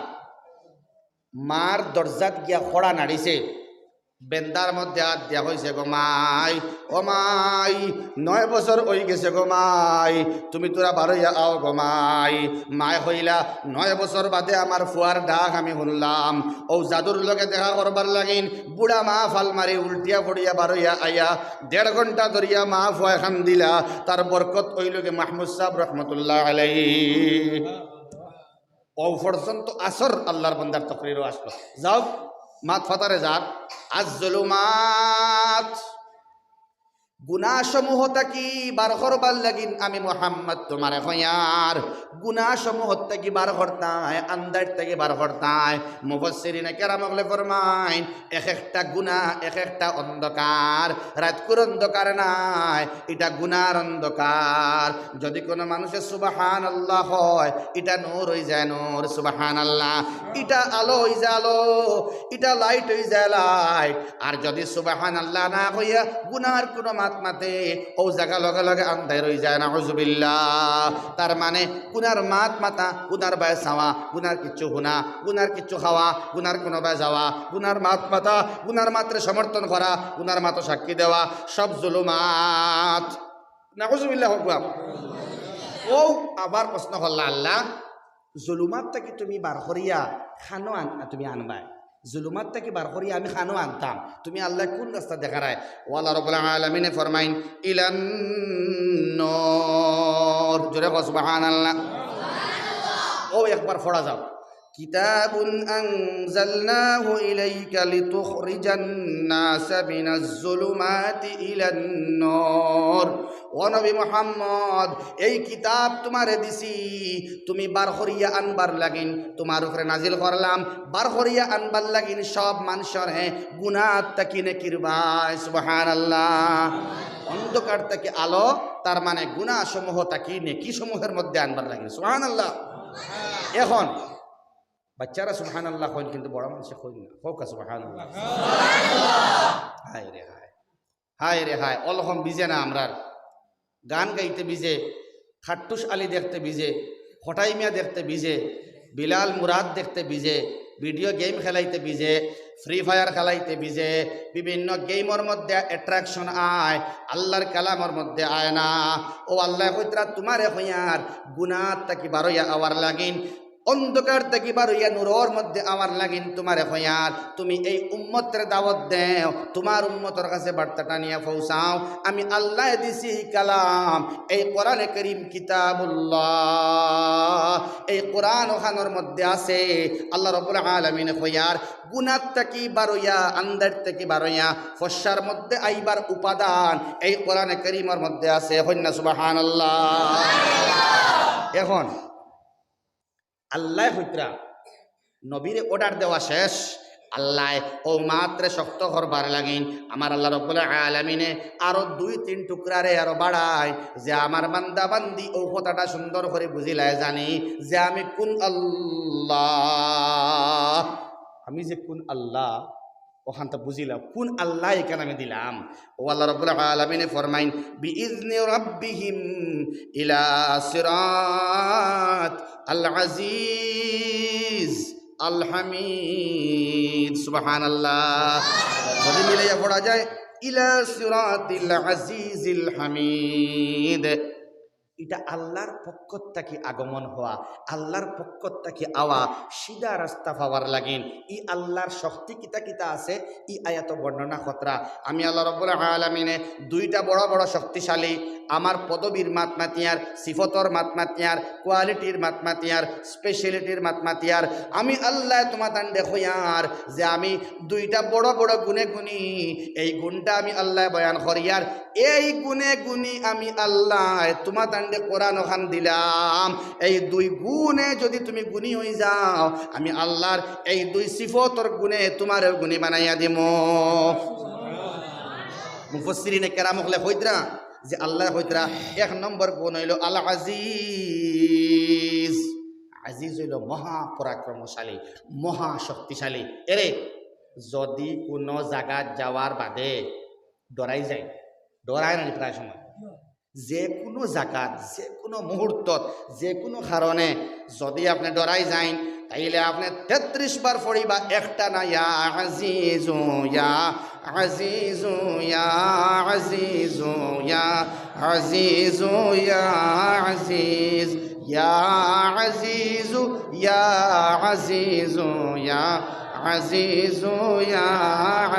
মার দরজাত গিয়া কড়া নাড়িছে, বেন্দার মধ্যে আত দিয়া কইছে, "গো মাই, ও মাই, নয় বছর অই গেছে গো মাই, তুমি তোরা বারইয়া আও গো মাই।" মায় কইলা, "নয় বছর বাদে আমার ফুয়ার ডাক আমি হুনলাম, অউ জাদুর লগে দেখা করবার লাগিন।" বুড়া মা ফালমারি উল্টিয়া পড়িয়া বারইয়া আইয়া দেড় ঘন্টা ধরিয়া মা ফুয়ায় কান্দিলা, তার বরকত অইলোগি মাহমুদ সাহেব রহমতুল্লাহ আলাইহি। অউ পর্যন্ত আসর আল্লাহর বান্দার তকরিরও আসলো। যাও, মাত ফাতারে যার। আজ-জুলুমাত গুনাহ সমূহ থাকি বার করবার লাগিন আমি মুহাম্মদ তুমারে কইয়ার, গুনাহ সমূহ থাকি বার করতায়, আন্দাইর থাকি বার করতায়। মুফাসসিরিনে কেরাম অকলে ফরমাইন, এক একটা গুনাহ এক একটা অন্ধকার, রাইতকুর অন্ধকার নায়, ইটা গুনার অন্ধকার। যদি কুনু মানুষে সুবহানাল্লাহ কয়, ইটা নূর অইযায় নূর, সুবহানাল্লাহ, ইটা আলো অইযায় আলো, ইটা light অইযায় light। আর যদি সুবহানাল্লাহ না কইয়া গুনার কুনু মাত মাতে, অউ জাগা লগে লগে আন্দাইর অইযায়, নাউজুবিল্লাহ। তার মানে গুনার মাত মাতা, গুনার বায় চাওয়া, গুনার কিচ্ছু হুনা, গুনার কিচ্ছু খাওয়া, গুনার কুনু বায় যাওয়া, গুনার মাত মাতা, গুনার মাতরে সমর্থন করা, গুনার মাতো সাক্ষী দেওয়া, সব জুলুমাত। নাউজুবিল্লাহ কউক্কা। অউ আবার প্রশ্ন করলা আল্লাহ, জুলুমাত থাকি তুমি বার করিয়া কানো আন-, তুমি আনবায়। জুলুমাত থাকি বার করিয়া আমি কানো আনতাম, তুমি আল্লায় কুন রাস্তা দেখারায়? ও আল্লাহ রাব্বুল আলামিনে ফরমাইন, ইলান নূর। জোরে কও সুবহানাল্লাহ। অউ একবার পড়া যাউক। كتاب أنزلناه إليك لتخرج الناس من الظلمات إلى النور। ও নবী মুহাম্মদ, এই কিতাব তুমারে দিছি, তুমি বার করিয়া আনবার লাগিন, তুমার উপরে নাজিল করলাম, বার করিয়া আনবার লাগিন সব মানষরে গুনাহ থাকি নেকির বায়। সুবহানাল্লাহ। অন্ধকার থাকি আলো, তার মানে গুনাহ সমূহ থাকি নেকি সমূহের মধ্যে আনবার লাগিন। সুবহানাল্লাহ। এখন বাচ্চারা সুবহানাল্লাহ কইন, কিন্তু বড় মানষে কইন না। কউক্কা সুবহানাল্লাহ। হায় রে হায়, হায় রে হায়, অলকম বিজে না আমরার। গান গাইতে বিজে, খাট্টুশ আলী দেখতে বিজে, কটাই মিয়া দেখতে বিজে, বিলাল মুরাদ দেখতে বিজে, video game খেলাইতে বিজে, Free Fire খেলাইতে বিজে, বিভিন্ন gameর মধ্যে attraction আয়, আল্লাহর কালামর মধ্যে আয় না। ও আল্লায় কইতরা তুমারে কইয়ার গুনাহ থাকি বারইয়া আওয়ার লাগিন, অন্ধকার থাকি বারইয়া নূরর মধ্যে আওয়ার লাগিন তুমারে কইয়ার, তুমি এই উম্মতরে দাওয়াত দেও, তুমার উম্মতর কাছে বার্তাটা নিয়া পৌঁছাও। আমি আল্লায় দিছি কালাম, এই কোরআনে করিম কিতাবুল্লাহ, এই কোরআন অখানর মধ্যে আছে। আল্লাহ রাব্বুল আলামিনে কইয়ার, গুনাহ থাকি বারইয়া, আন্দাইর থাকি বারইয়া, ফর্সার মধ্যে আইবার উপাদান এই কোরআনে করিমর মধ্যে আছে। কইন না সুবহানাল্লাহ। এখন আল্লায় কইতরা, নবীরে order দেওয়া শেষ। আল্লায় অউ মাতরে শক্ত করবার লাগিন, আমার আল্লাহ রাব্বুল আলামিনে আরো দুই তিন টুকরারে আরো বাড়াইন, যে আমার বান্দা বান্দি অউ কথাটা সুন্দর করি বুঝিলায় জানি যে আমি কুন আল্লাহ, আমি যে কুন আল্লাহ, অখানতা বুঝিলাও, কুন আল্লাহ ইখান আমি দিলাম। ও আল্লাহ রাব্বুল আলামিনে ফরমাইন, বিইজনি রাব্বিহিম ইলা সিরাত আল আজিজ আল হামিদ। সুবহানাল্লাহ। যদি মিলাইয়া পড়া যায়, ইলা সিরাতিল আজিজিল হামিদ। ইটা আল্লাহর পক্ষ থাকি আগমন হওয়া, আল্লাহর পক্ষ থাকি আওয়া, সিধা রাস্তা পাওয়ার লাগিন। ই আল্লাহর শক্তি কিতা কিতা আছে, ই আয়াতো বর্ণনা করতরা। আমি আল্লাহ রাব্বুল আলামিনে দুইটা বড় বড় শক্তিশালী, আমার পদবীর মাত মাতিয়ার, সিফতর মাত মাতিয়ার, qualityর মাত মাতিয়ার, specialityর মাত মাতিয়ার। আমি আল্লায় তুমাতানরে কইয়ার যে আমি দুইটা বড় বড় গুণে গুণী, এই গুণটা আমি আল্লায় বয়ান করিয়ার। এই গুণে গুণী আমি আল্লায় তুমাতানরে কোরআন অখান দিলাম, এই দুই গুণে যদি তুমি গুণী অইযাও, আমি আল্লাহর এই দুই সিফতর গুণে তুমারেও গুণী বানাইয়া দিমু। মুফাসসিরিনে কেরাম অকলে কইতরা যে আল্লায় কইতরা এক নম্বর গুণ অইলো আল আজিজ। আজিজ অইলো মহা পরাক্রমশালী, মহা শক্তিশালী। এরে, যদি কুনু জাগাত যাওয়ার বাদে ডরাই যায়, ডরায় না নি প্রায় সময়, যে কুনু জাগাত, যে কুনু মুহূর্তত, যে কুনু কারণে যদি আপনে ডরাই যাইন, তাইলে আপনে তেত্রিশ বার পড়িবা একটানা, ইয়া আজিজু, ইয়া আজিজু, ইয়া আজিজু, ইয়া আজিজু, ইয়া আজিজ, ইয়া আজিজু, ইয়া আজিজু, ইয়া আজিজু, ইয়া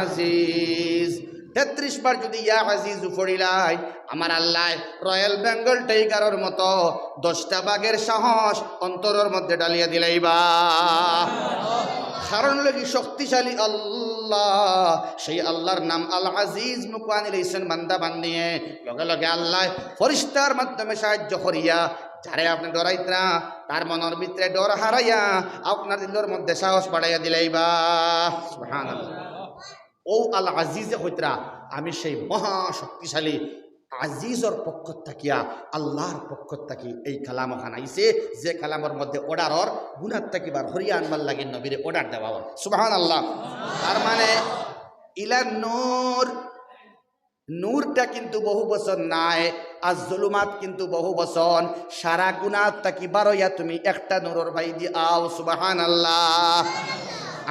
আজিজ। তেত্রিশ বার যুদি ইয়া আজিজু পড়িলাই, আমার আল্লায় রয়্যাল বেঙ্গল টাইগারর মতো দশটা বাঘের সাহস অন্তরর মধ্যে ঢালিয়া দিলাইবা। কারণ লাগি শক্তিশালী আল্লাহ, সেই আল্লাহর নাম আল আজিজ মুখো আনিলাইছইন বান্দা বান্দিয়ে, লগে লগে আল্লায় ফিরিস্তার মাধ্যমে সাহায্য করিয়া যারে আপনে ডরাইতরা, তার মনর ভিতরে ডর হারাইয়া আপনার দিলর মধ্যে সাহস বাড়াইয়া দিলাইবা। সুবহানাল্লাহ। অউ আল আজিজে কইতরা, আমি সেই মহা শক্তিশালী আজিজর পক্ষ থাকিয়া, আল্লাহর পক্ষ থাকি এই কালাম অখান আইছে, যে কালামর মধ্যে অর্ডার অর গুনার থাকি বার করিয়া আনবার লাগি নবীরে অর্ডার দেওয়া অর। সুবহানাল্লাহ। তার মানে ইলা নূর, নূরটা কিন্তু বহু বচন নায়, আর জুলুমাত কিন্তু বহু বচন। সারা গুনার থাকি বারইয়া তুমি একটা নূরর বাইদি আও। সুবহানাল্লাহ।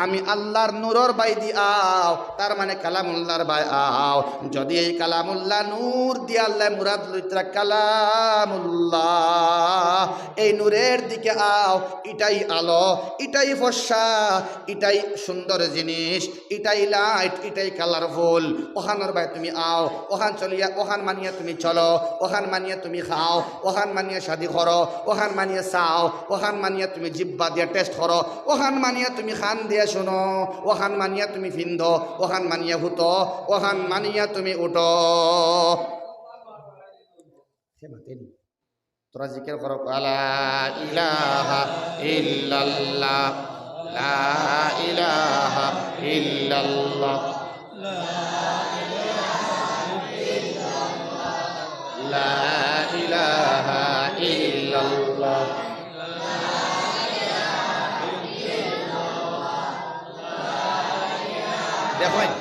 আমি আল্লাহর নূরর বাইদি আও, তার মানে কালামুল্লাহর বায় আও। যুদি এই কালামুল্লাহ নূর দিয়া আল্লায় মুরাদ লইতরা কালামুল্লাহ, এই নূরের দিকে আও, ইটাই আলো, ইটাই ফর্সা, ইটাই সুন্দর জিনিস, ইটাই লাইট, ইটাই কালারফুল। অখানর বায় তুমি আও, অখান চলিয়া, অখান মানিয়া তুমি চলো, অখান মানিয়া তুমি খাও, অখান মানিয়া শাদি করো, অখান মানিয়া চাও, অখান মানিয়া তুমি জিব্বা দিয়া টেস্ট করো, অখান মানিয়া তুমি কান দিয়া শুনো, অখান মানিয়া তুমি ফিন্দো, অখান মানিয়া হুতো, অখান মানিয়া তুমি উঠো। সে মাতেনি। তোরা জিকির করো, লা ইলাহা ইল্লাল্লাহ, লা ইলাহা ইল্লাল্লাহ, লা ইলাহা ইল্লাল্লাহ। দেখইন,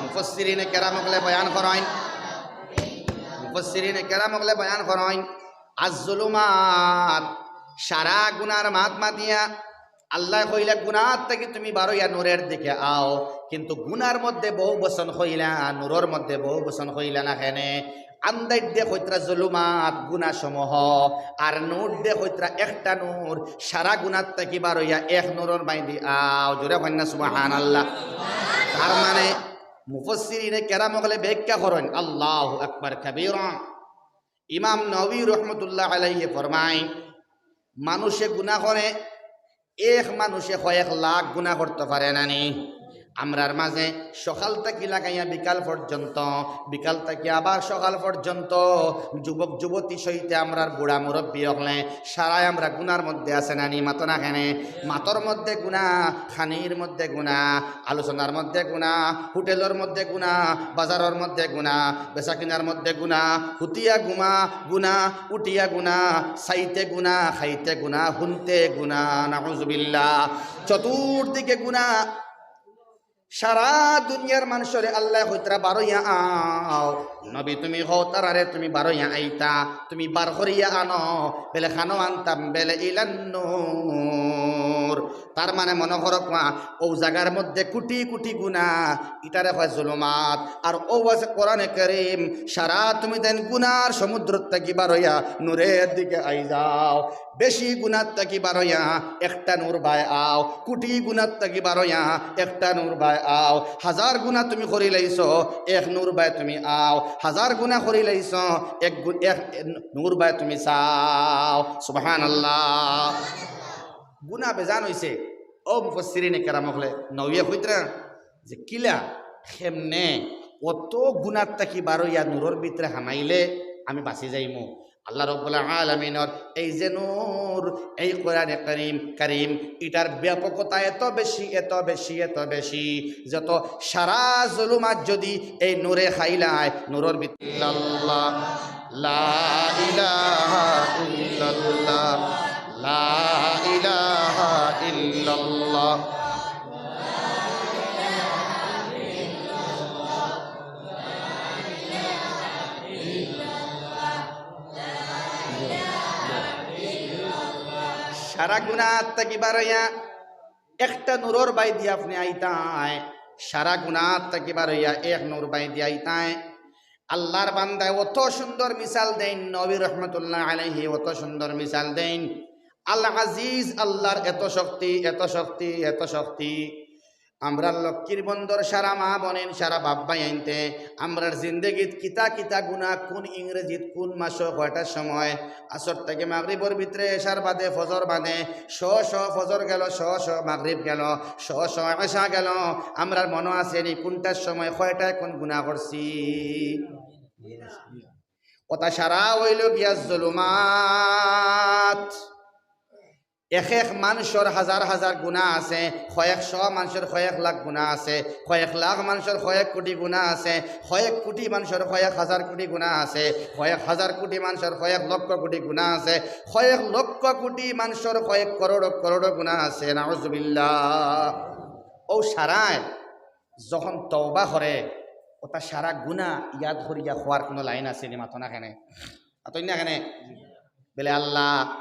মুফাসসিরিনে কেরাম অকলে বয়ান করইন, মুফাসসিরিনে কেরাম অকলে বয়ান করইন, আজ জুলুমাত, সারা গুনার মাত মাতিয়া আল্লায় কইলা, গুনার থাকি তুমি বারইয়া নূরের দিকে আও। কিন্তু গুনার মধ্যে বহু বচন কইলা, নূরর মধ্যে বহু বচন কইলা না কেনে? আন্দাইর দে কইতরা জুলুমাত, গুনা সমূহ, আর নূর দে কইতরা একটা নূর। সারা গুনার থাকি বারইয়া এক নূরর বাইদি আও। জোরে কইন না সুবহানাল্লাহ। তার মানে মুফাসসিরিনে কেরাম অকলে ব্যাখ্যা করইন, আল্লাহু আকবার কাবীরা। ইমাম নবী রহমতুল্লাহ আলাইহি ফরমাইন, মানুষে গুনা করে, এক মানুষে কয়েক লাখ গুনা করতো পারে না নি? আমরার মাঝে সকাল থাকি লাগাইয়া বিকাল পর্যন্ত, বিকাল থাকি আবার সকাল পর্যন্ত যুবক যুবতী সহিতে আমরার বুড়া মুরব্বী অকলে সারাই আমরা গুনার মধ্যে আছে না নি? মাতো না কেনে? মাতর মধ্যে গুনা, খানির মধ্যে গুনা, আলোচনার মধ্যে গুনা, হোটেলর মধ্যে গুনা, বাজারর মধ্যে গুনা, বেচা কিনার মধ্যে গুনা, হুতিয়া গুমা গুনা, উঠিয়া গুনা, চাইতে গুনা, খাইতে গুনা, হুনতে গুনা, নাউজুবিল্লাহ, চতুর্দিকে গুনা। সারা দুনিয়ার মানষরে আল্লায় কইতরা বারইয়া আও। নবী তুমি কও তারারে তুমি বারইয়া আইতা, তুমি বার করিয়া আনো, বেলে খানো আনতাম, বেলে ইলান নূর। তার মানে মনো করো কুয়া, অউ জাগার মধ্যে কুটি কুটি গুনা, ইটারে কয় জুলুমাত। আর অউ আছে কোরআনে কারীম, সারা তুমি দেন গুনার সমুদ্র থাকি বারইয়া নূরের দিকে আই যাও। বেশি গুনার থাকি বারইয়া একটা নূর বায় আও, কুটি গুনার থাকি বারইয়া একটা নূর বায় আও। হাজার গুনা তুমি করিলাইছো, এক নূর বায় তুমি আও। হাজার গুনা করিলাইছো, এক গু-, এক নূর বায় তুমি চাও। সুবহানাল্লাহ। গুনা বেজান অইছে। অউ মুফাসসিরিনে কেরাম অকলে নওয়িয়ে কইতরা যে কিলা, কেমনে অত গুনার থাকি বারইয়া নূরর ভিতরে হামাইলে আমি বাচি যাইমু। আল্লাহ রাব্বুল আলামিনর এই যে নূর, এই কোরআনে কারীম, কারীম, ইটার ব্যাপকতা এত বেশি, এত বেশি, এত বেশি, যত সারা জুলুমাত যুদি এই নূরে খাইলায়, নূরর ভিতরে ইল্লাল্লাহ, লা ইলাহা ইল্লাল্লাহ, লা ইলাহা ইল্লাল্লাহ। সারা গুনার থাকি বারইয়া একটা নূরর বায়দি আপনে আইতায়, সারা গুনার থাকি বারইয়া এক নূর বায়দি আইতায়। আল্লাহর বান্দায় অত সুন্দর মিসাল দেইন, নবী রহমতুল্লাহ আলাইহি অত সুন্দর মিসাল দেইন। আল আজিজ, আল্লাহর এত শক্তি, এত শক্তি, এত শক্তি। আমরার লক্ষ্মীর বন্দর সারা মা বইন, সারা বাপ ভাইয়াইন্তে, আমরার জিন্দেগিত কিতা কিতা গুনা, কুন ইংরেজিত কুন মাসো কয়টার সময়, আসর থাকি মাগরিবর ভিতরে, এশার বাদে, ফজর বাদে, শ শ ফজর গেল, শ শ মাগরিব গেল, শ শ এশা গেল, আমরার মনো আছে নি কুনটার সময় কয়টায় কুন গুনা করছি? ওটা সারা অইলো গিয়া জুলুমাত। এক এক মানষর হাজার হাজার গুনা আছে, কয়েক শ মানষর কয়েক লাখ গুনা আছে, কয়েক লাখ মানষর কয়েক কোটি গুনা আছে, কয়েক কোটি মানষর কয়েক হাজার কোটি গুনা আছে, কয়েক হাজার কোটি মানষর কয়েক লক্ষ কোটি গুনা আছে, কয়েক লক্ষ কোটি মানষর কয়েক করোড় করোড় গুনা আছে। নাউজুবিল্লাহ। ও সারায় যখন তওবা করে, ওটা সারা গুনা ইয়াদ করিয়া কওয়ার কুনু লাইন আছে নি? মাতো না কেনে? মাতইন না কেনে? বলে, "আল্লাহ,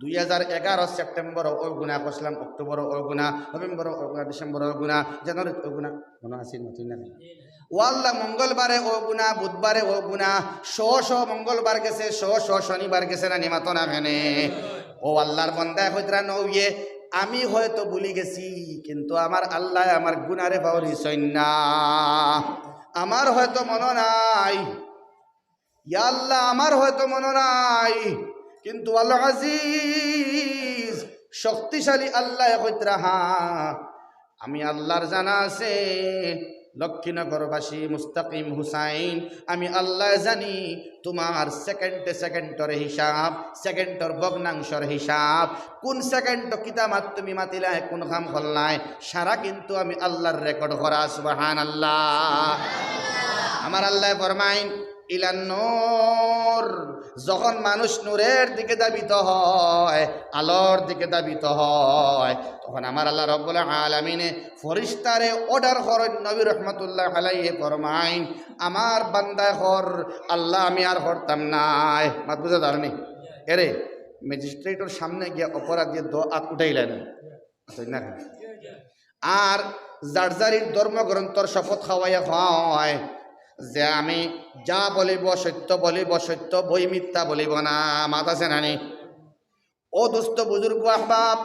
দুই হাজার এগারো সেপ্টেম্বরও অউ গুনা করছিলাম, অক্টোবরও অউ গুনা, নভেম্বরও অউ গুনা, ডিসেম্বরও অউ গুনা, জানুয়ারিত অউ গুনা।" মনো আছে নি? মাতইন না কেনে? ও আল্লাহ, মঙ্গলবারে অউ গুনা, বুধবারে অউ গুনা, শ শ মঙ্গলবার গেছে, শ শ শনিবার গেছে না নি? মাতো না কেনে? ও আল্লাহর বন্দায় কইতরা, "নবীয়ে, আমি হয়তো ভুলি গেছি, কিন্তু আমার আল্লায় আমার গুনারে পাওরিছইন না। আমার হয়তো মনো নাই, ইয়া আল্লাহ, আমার হয়তো মনো নাই, কিন্তু আল আজিজ, শক্তিশালী আল্লায় কইতরা, হ্যাঁ, আমি আল্লাহর জানা আছে, লক্ষ্মীনগরবাসী মুস্তাকিম হুসাইন, আমি আল্লায় জানি তুমার সেকেন্ডে সেকেন্ডর হিসাব, সেকেন্ডর ভগ্নাংশর হিসাব, কুন সেকেন্ডো কিতা মাত তুমি মাতিলায়, কুন কাম করলায়, সারা কিন্তু আমি আল্লাহর রেকর্ড করা।" সুবহানাল্লাহ। আমার আল্লায় ফরমাইন, ইলান নূর, যখন মানুষ নূরের দিকে ধাবিত হয়, আলোর দিকে ধাবিত হয়, তখন আমার আল্লাহ রব্বুল আলামিনে ফরিস্তারে অর্ডার করইন। নবী রহমতুল্লাহ আলাইহি ফরমাইন, "আমার বান্দায় কর, আল্লাহ আমি আর করতাম নায়।" মাত বুঝা যার নি? এরে, ম্যাজিস্ট্রেটর সামনে গিয়া অপরাধীয়ে দো আত উঠাইলা না। আর যার যারির ধর্মগ্রন্থর শপথ খাওয়াইয়া কওয়া হয় যে আমি যা বলিব সত্য বলিব, সত্য বই মিথ্যা বলিব না। মাত আছে না নি? ও দোস্ত বুজুর্গ আহবাব,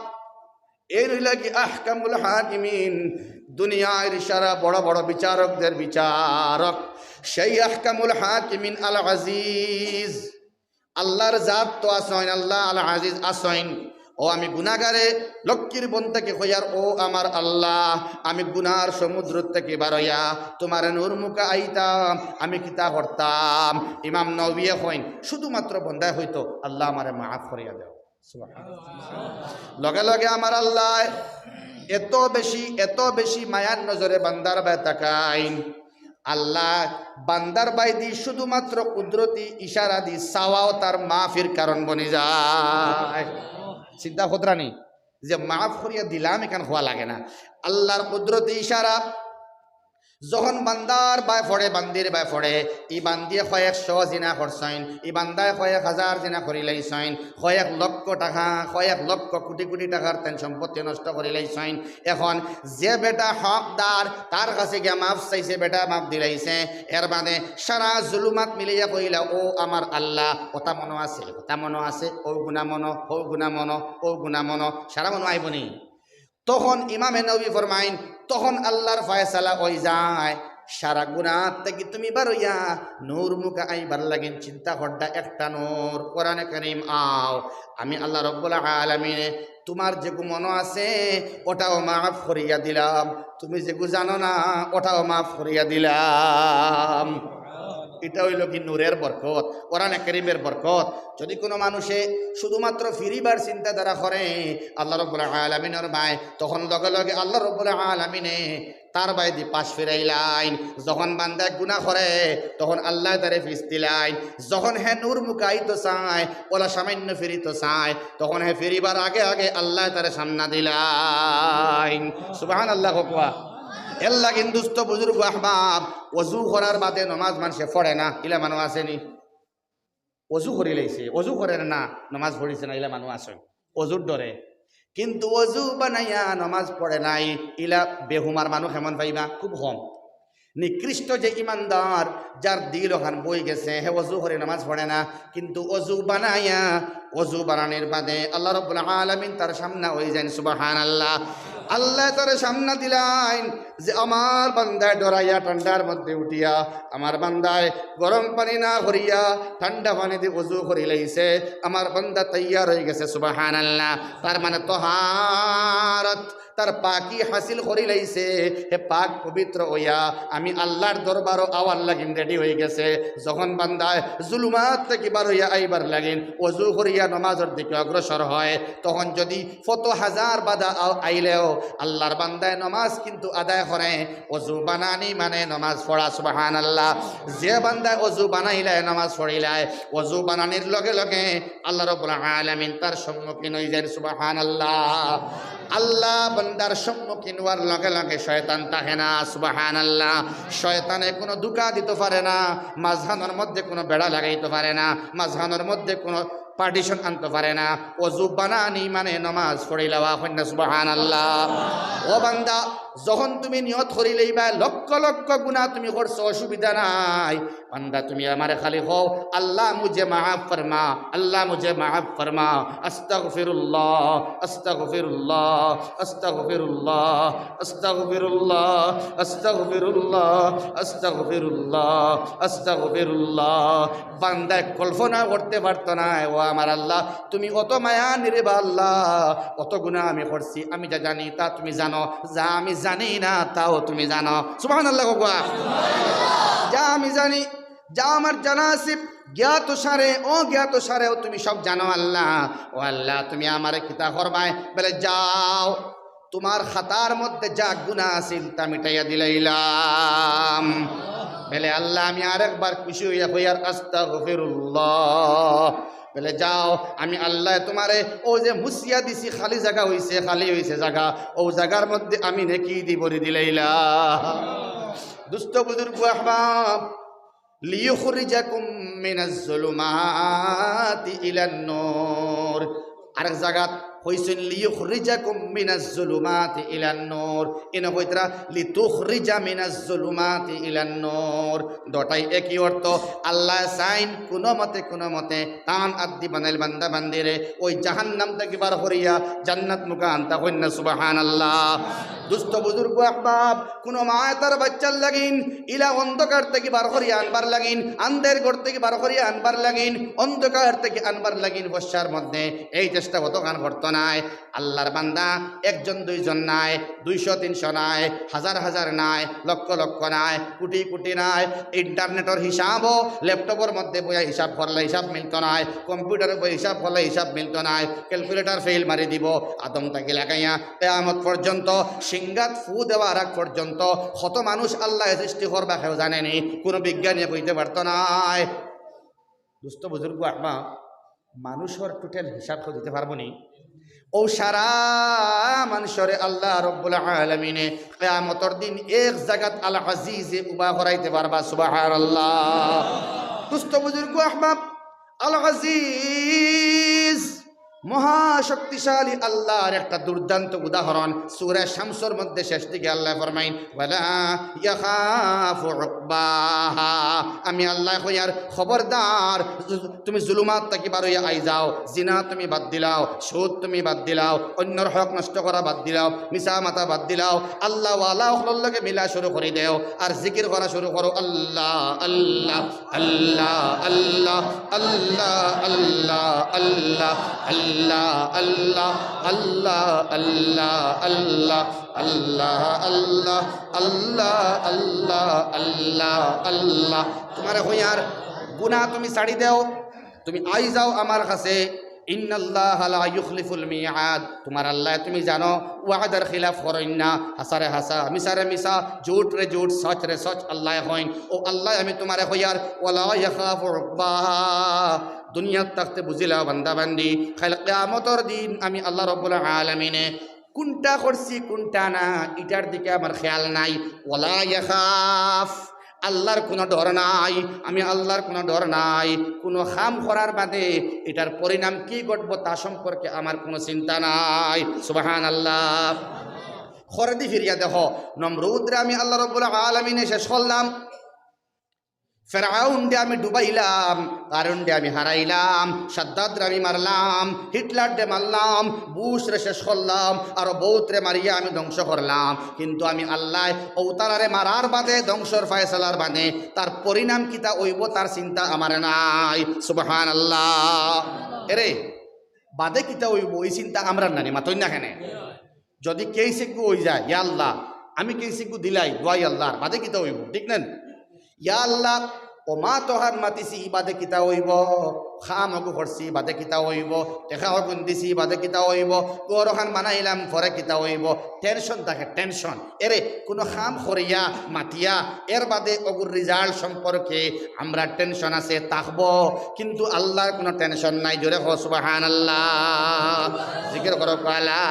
এই রইলা কি আহকামুল হাকিমিন, দুনিয়ার সারা বড় বড় বিচারকদের বিচারক, সেই আহকামুল হাকিমিন আল আজিজ। আল্লাহর জাত তো আছইন, আল্লাহ আল আজিজ আছইন। ও আমি গুনাগারে, লক্ষ্মীর বন থাকি কইয়ার, ও আমার আল্লাহ, আমি গুনার সমুদ্র থাকি বারইয়া তুমার নূর মুখা আইতাম, আমি কিতা করতাম? ইমাম নবীয়ে কইন, শুধুমাত্র বন্দায় কইতো, "আল্লাহ আমারে মাফ করিয়া দেও।" সুবহানাল্লাহ। লগে লগে আমার আল্লাহ এত বেশি, এত বেশি মায়ার নজরে বান্দার বায় তাকাইন, আল্লাহ বান্দার বায়দি শুধুমাত্র কুদরতি ইশারা দি চাওয়াও তার মাফির কারণ বনি যায়। চিন্তা কররা নি যে মাফ করিয়া দিলাম, ইখান কওয়া লাগে না। আল্লাহর কুদরতি ইশারা যখন বান্দার বায় পড়ে, বান্দির বায় পড়ে, ই বান্দিয়ে কয়েক শ জিনা করছইন, ই বান্দায় কয়েক হাজার জিনা করিলাইছইন, কয়েক লক্ষ টাকা, কয়েক লক্ষ কোটি কোটি টাকার তান সম্পত্তি নষ্ট করিলাইছইন। এখন যে বেটা হকদার, তার কাছে গিয়া মাফ চাইছে, বেটায় মাফ দিলাইছে, এর বাদে সারা জুলুমাত মিলাইয়া কইলা, "ও আমার আল্লাহ, ওটা মনো আছে, ওটা মনো আছে, ও গুনা মনো, ও গুনা মনো, ও গুনা মনো", সারা মনো আইবো নি? তখন ইমামে নবী ফরমাইন, তখন আল্লাহর ফয়সালা অই যায়, সারা গুনাহ থাকি তুমি বারইয়া নূর মুখা আইবার লাগিন চিন্তা কররা একটা নূর, কোরআনে কারীম আও, আমি আল্লাহ রব্বুল আলামিনে তুমার যেগু মনো আছে, ওটাও মাফ করিয়া দিলাম, তুমি যেগু জানো না, ওটাও মাফ করিয়া দিলাম। ইটা অইলো কি নূরের বরকত, কোরআনে কারীমের বরকত। যদি কুনু মানুষে শুধুমাত্র ফিরিবার চিন্তাধারা করে আল্লাহ রব্বুল আলামিনর বায়, তখন লগে লগে আল্লাহ রব্বুল আলামিনে তার বায়দি পাশ ফিরাইলাইন। যখন বান্দায় গুনা করে, তখন আল্লায় তারে পিছ দিলাইন। যখন হে নূর মুখা আইতো চায়, ওলা সামান্য ফিরিতো চায়, তখন হে ফিরিবার আগে আগে আল্লায় তারে সামনা দিলাইন। সুবহানাল্লাহ কউক্কা। এর লাগিন দোস্ত বুজুর্গ আহবাব, অজু করার বাদে নমাজ মানষে পড়ে না, ইলা মানুষ আছে নি? অজু করিলাইছে, অজু করের না, নমাজ পড়িছে না, ইলা মানুষ আছে অজুর ডরে। কিন্তু অজু বানাইয়া নমাজ পড়ে নাই, ইলা বেহুমার মানুষ কেমন পাইবা? খুব কম। নিকৃষ্ট যে ইমানদার, যার দিল ওখান বই গেছে, হে অজু করে নমাজ পড়ে না, কিন্তু অজু বানাইয়া, অজু বানানির বাদে আল্লাহ রব্বুল আলামিন তার সামনা অই যাইন। সুবহানাল্লাহ। আল্লায় তারে সামনা দিলাইন যে আমার বান্দায় ডরাইয়া ঠান্ডার মধ্যে উঠিয়া, আমার বান্দায় গরম পানি না করিয়া ঠান্ডা পানি দি অজু করি লাইছে, আমার বান্দা তৈয়ার অই গেছে। সুবহানাল্লাহ। তার মানে তহারত, তার পাকি হাসিল করি লাইছে। হে পাক পবিত্র অইয়া আমি আল্লার দরবারো আওয়ার লাগিন রেডি অই গেছে। যখন বান্দায় জুলুমাত থাকি বার অইয়া আইবার লাগিন অজু করিয়া নমাজর দিকে অগ্রসর হয়, তখন যদি শত হাজার বাধা আ-, আইলেও আল্লার বান্দায় নমাজ কিন্তু আদায় করে। অজু বানানি মানে নমাজ পড়া। সুবহানাল্লাহ। যে বান্দায় অজু বানাইলায়, নমাজ পড়িলায়, অজু বানানির লগে লগে আল্লাহ রাব্বুল আলামিন তার সম্মুখীন অই যাইন। সুবহানাল্লাহ। আল্লাহ বান্দার সম্মুখীন অওয়ার লগে লগে শয়তান থাকে না। সুবহানাল্লাহ। শয়তানে কোনো ধোঁকা দিতো পারে না, মাঝখানোর মধ্যে কোনো বেড়া লাগাইতো পারে না, মাঝখানোর মধ্যে কোনো পার্টিশন আনতো পারে না। অজু বানানি মানে নমাজ পড়িলাওয়া। কইন না সুবহানাল্লাহ। ও বান্দা, যখন তুমি নিয়ত করি লইবায়, লক্ষ লক্ষ গুনাহ তুমি করছো, অসুবিধা নাই। বান্দা, তুমি আমারে খালি কও, "আল্লাহ মুঝে মাফ ফরমা, আল্লাহ মুঝে মাফ ফরমা, আস্তাগফিরুল্লাহ, আস্তাগফিরুল্লাহ, আস্তাগফিরুল্লাহ, আস্তাগফিরুল্লাহ, আস্তাগফিরুল্লাহ, আস্তাগফিরুল্লাহ, আস্তাগফিরুল্লাহ।" বান্দায় কল্পনা করতে পারতো না, "ও আমার আল্লাহ, তুমি অত মায়া নির্বা আল্লাহ, অত গুনাহ আমি করছি, আমি যা জানি তা তুমি জানো, যা আমি জানি না তাও তুমি জানো।" সুবহানাল্লাহ কউক্কা। যা আমি জানি, যা আমার জানা আছে, জ্ঞাত সারে, অজ্ঞাত সারেও তুমি সব জানো আল্লাহ। ও আল্লাহ, তুমি আমারে কিতা করবায়? বলে, "যাও, তুমার খাতার মধ্যে যা গুনাহ আছিল তা মিটাইয়া দিলাইলাম।" বলে, "আল্লাহ, আমি আরেকবার খুশি অইয়া কইয়ার আস্তাগফিরুল্লাহ।" বলে, "যাও, আমি আল্লায় তুমারে অউ যে মুছিয়া দিছি, খালি জাগা অইছে, খালি অইছে জাগা, অউ জাগার মধ্যে আমি নেকি দি ভরি দিলাইলাম।" দুস্ত বুজুর্গ আহবাব, "লিয়ুখরিজাকুম মিনাজ জুলুমাতি ইলান নূর।" আরেক জাগাত কইছইন, "লিয়ুখরিজাকুম মিনাজ জুলুমাতি ইলান নূর।" ইনো কইতরা, "লিতুখরিজা মিনাজ জুলুমাতি ইলান নূর।" দুটাই একই অর্থ। আল্লায় চাইন কুনুমতে, কুনুমতে তান আত দি বানাইল বান্দা বান্দিরে অউ জাহান্নাম থাকি বার করিয়া জান্নাত মুখা আনতা। কইন না সুবহানাল্লাহ। দুস্ত বুজুর্গ আহবাব, কুনু মায় তার বাইচ্চার লাগিন ইলা অন্ধকার থাকি বার করিয়া আনবার লাগিন, আন্ধাইর ঘর থাকি বার করিয়া আনবার লাগিন, অন্ধকার থাকি আনবার লাগিন ফর্সার মধ্যে, এই চেষ্টা অতখান করতো নায়। আল্লার বান্দা একজন দুইজন নায়, দুইশো তিনশো নায়, হাজার হাজার নায়, লক্ষ লক্ষ নায়, কুটি কুটি নায়। ইন্টারনেটর হিসাবও ল্যাপটপর মধ্যে বইয়া হিসাব করলে হিসাব মিলতো নায়, কম্পিউটারে বইয়া হিসাব করলে হিসাব মিলতো নায়, ক্যালকুলেটর ফেইল মারি দিবো। আদম থাকি লাগাইয়া কিয়ামত পর্যন্ত, সিংগাত ফু দেওয়ার আগ পর্যন্ত কত মানুষ আল্লায় সৃষ্টি করবা কেউ জানে নি, কুনু বিজ্ঞানীয়ে কইতে পারতো নায়। দুস্ত বুজুর্গ আহবাব, মানুষর টোটাল হিসাব কেউ দিতে পারবো নি? অউ সারা মানুষরে আল্লাহ রব্বুল আলামিনে কিয়ামতর দিন এক জাগাত আল আজিজে উবা করাইতে পারবা। সুবহানাল্লাহ। দুস্ত বুজুর্গ আহবাব, আল আজিজ, মহা শক্তিশালী আল্লার একটা দুর্দান্ত উদাহরণ সূরা শামসর মধ্যে শেষ দিকে আল্লায় ফরমাইন, "ওয়ালা ইয়াখাফু উকবাহা।" আমি আল্লায় কইয়ার, "খবরদার, জু-, তুমি জুলুমাত থাকি বার অইয়া আই যাও, জিনা তুমি বাদ দিলাও, সুদ তুমি বাদ দিলাও, অইন্যর হক নষ্ট করা বাদ দিলাও, মিছা মাতা বাদ দিলাও, আল্লাওয়ালা অকলর লগে মিলা শুরু করি দেও, আর জিকির করা শুরু করো, আল্লাহ, আল্লাহ।" আল্লাহ, আল্লাহ, আল্লাহ, আল্লাহ, আল্লাহ, আল্লাহ, আল্লাহ, আল্লাহ, আল্লাহ, আল্লাহ, আল্লাহ, আল্লাহ, আল্লাহ, আল্লাহ, আল্লাহ। তুমারে কইয়ার গুনা তুমি ছাড়ি দেও, তুমি আই যাও আমার কাছে। ইন্নাল্লাহা লা ইউখলিফুল মিআদ। তুমার আল্লায় তুমি জানো ওয়াদার খিলাফ করইন না। হাছারে হাছা, মিছারে মিছা, ঝুটরে ঝুট, সচরে সচ আল্লায় কইন। অউ আল্লায় আমি তুমারে কইয়ার, ওয়ালা ইয়াখাফু উকবাহা। দুনিয়াত থাকতে বুঝিলাও বান্দা বান্দি, কাইল কিয়ামতর দিন আমি আল্লাহ রব্বুল আলামিনে কুনটা করছি, কুনটা না, ইটার দিকে আমার খেয়াল নাই। ওয়ালা ইয়াখাফ, আল্লার কুনু ডর নাই, আমি আল্লার কুনু ডর নাই। কুনু কাম করার বাদে ইটার পরিণাম কি ঘটবো তা সম্পর্কে আমার কুনু চিন্তা নাই। সুবহানাল্লাহ। খরদি ফিরিয়া দেখো, নমরুদরে আমি আল্লাহ রব্বুল আলামিনে শেষ করলাম। ফেরাউনরে আমি ডুবাইলাম, কারুনরে আমি হারাইলাম, সাদ্দাদরে আমি মারলাম, হিটলাররে মারলাম, বুশরে শেষ করলাম, আরো বউতরে মারিয়া আমি ধ্বংস করলাম। কিন্তু আমি আল্লায় অউ তারারে মারার বাদে, ধ্বংসর ফয়সালার বাদে, তার পরিণাম কিতা অইবো, তার চিন্তা আমার নাই। সুবহানাল্লাহ। এরে, বাদে কিতা অইবো, ই চিন্তা আমরার নানি, মাতইন না কেনে? যদি কেইস এগু অই যায়, ইয়া আল্লাহ, আমি কেইস এগু দিলাই, দোয়াই আল্লাহর, বাদে কিতা অইবো, ঠিক না? ইয়া আল্লাহ, ও মা তহান মাতিছি, বাদে কিতা অইবো? খাম অগু করছি, বাদে কিতা অইবো? টেকা অগুন দিছি, বাদে কিতা অইবো? ঘর অখান বানাইলাম, পরে কিতা অইবো? টেনশন থাকে, টেনশন। এরে, কুনু খাম করিয়া, মাতিয়া, এর বাদে অগুর রেজাল্ট সম্পর্কে আমরা টেনশন আছে, থাকবো, কিন্তু আল্লাহর কুনু টেনশন নাই। জোরে কও সুবহানাল্লাহ। জিকির করো, লা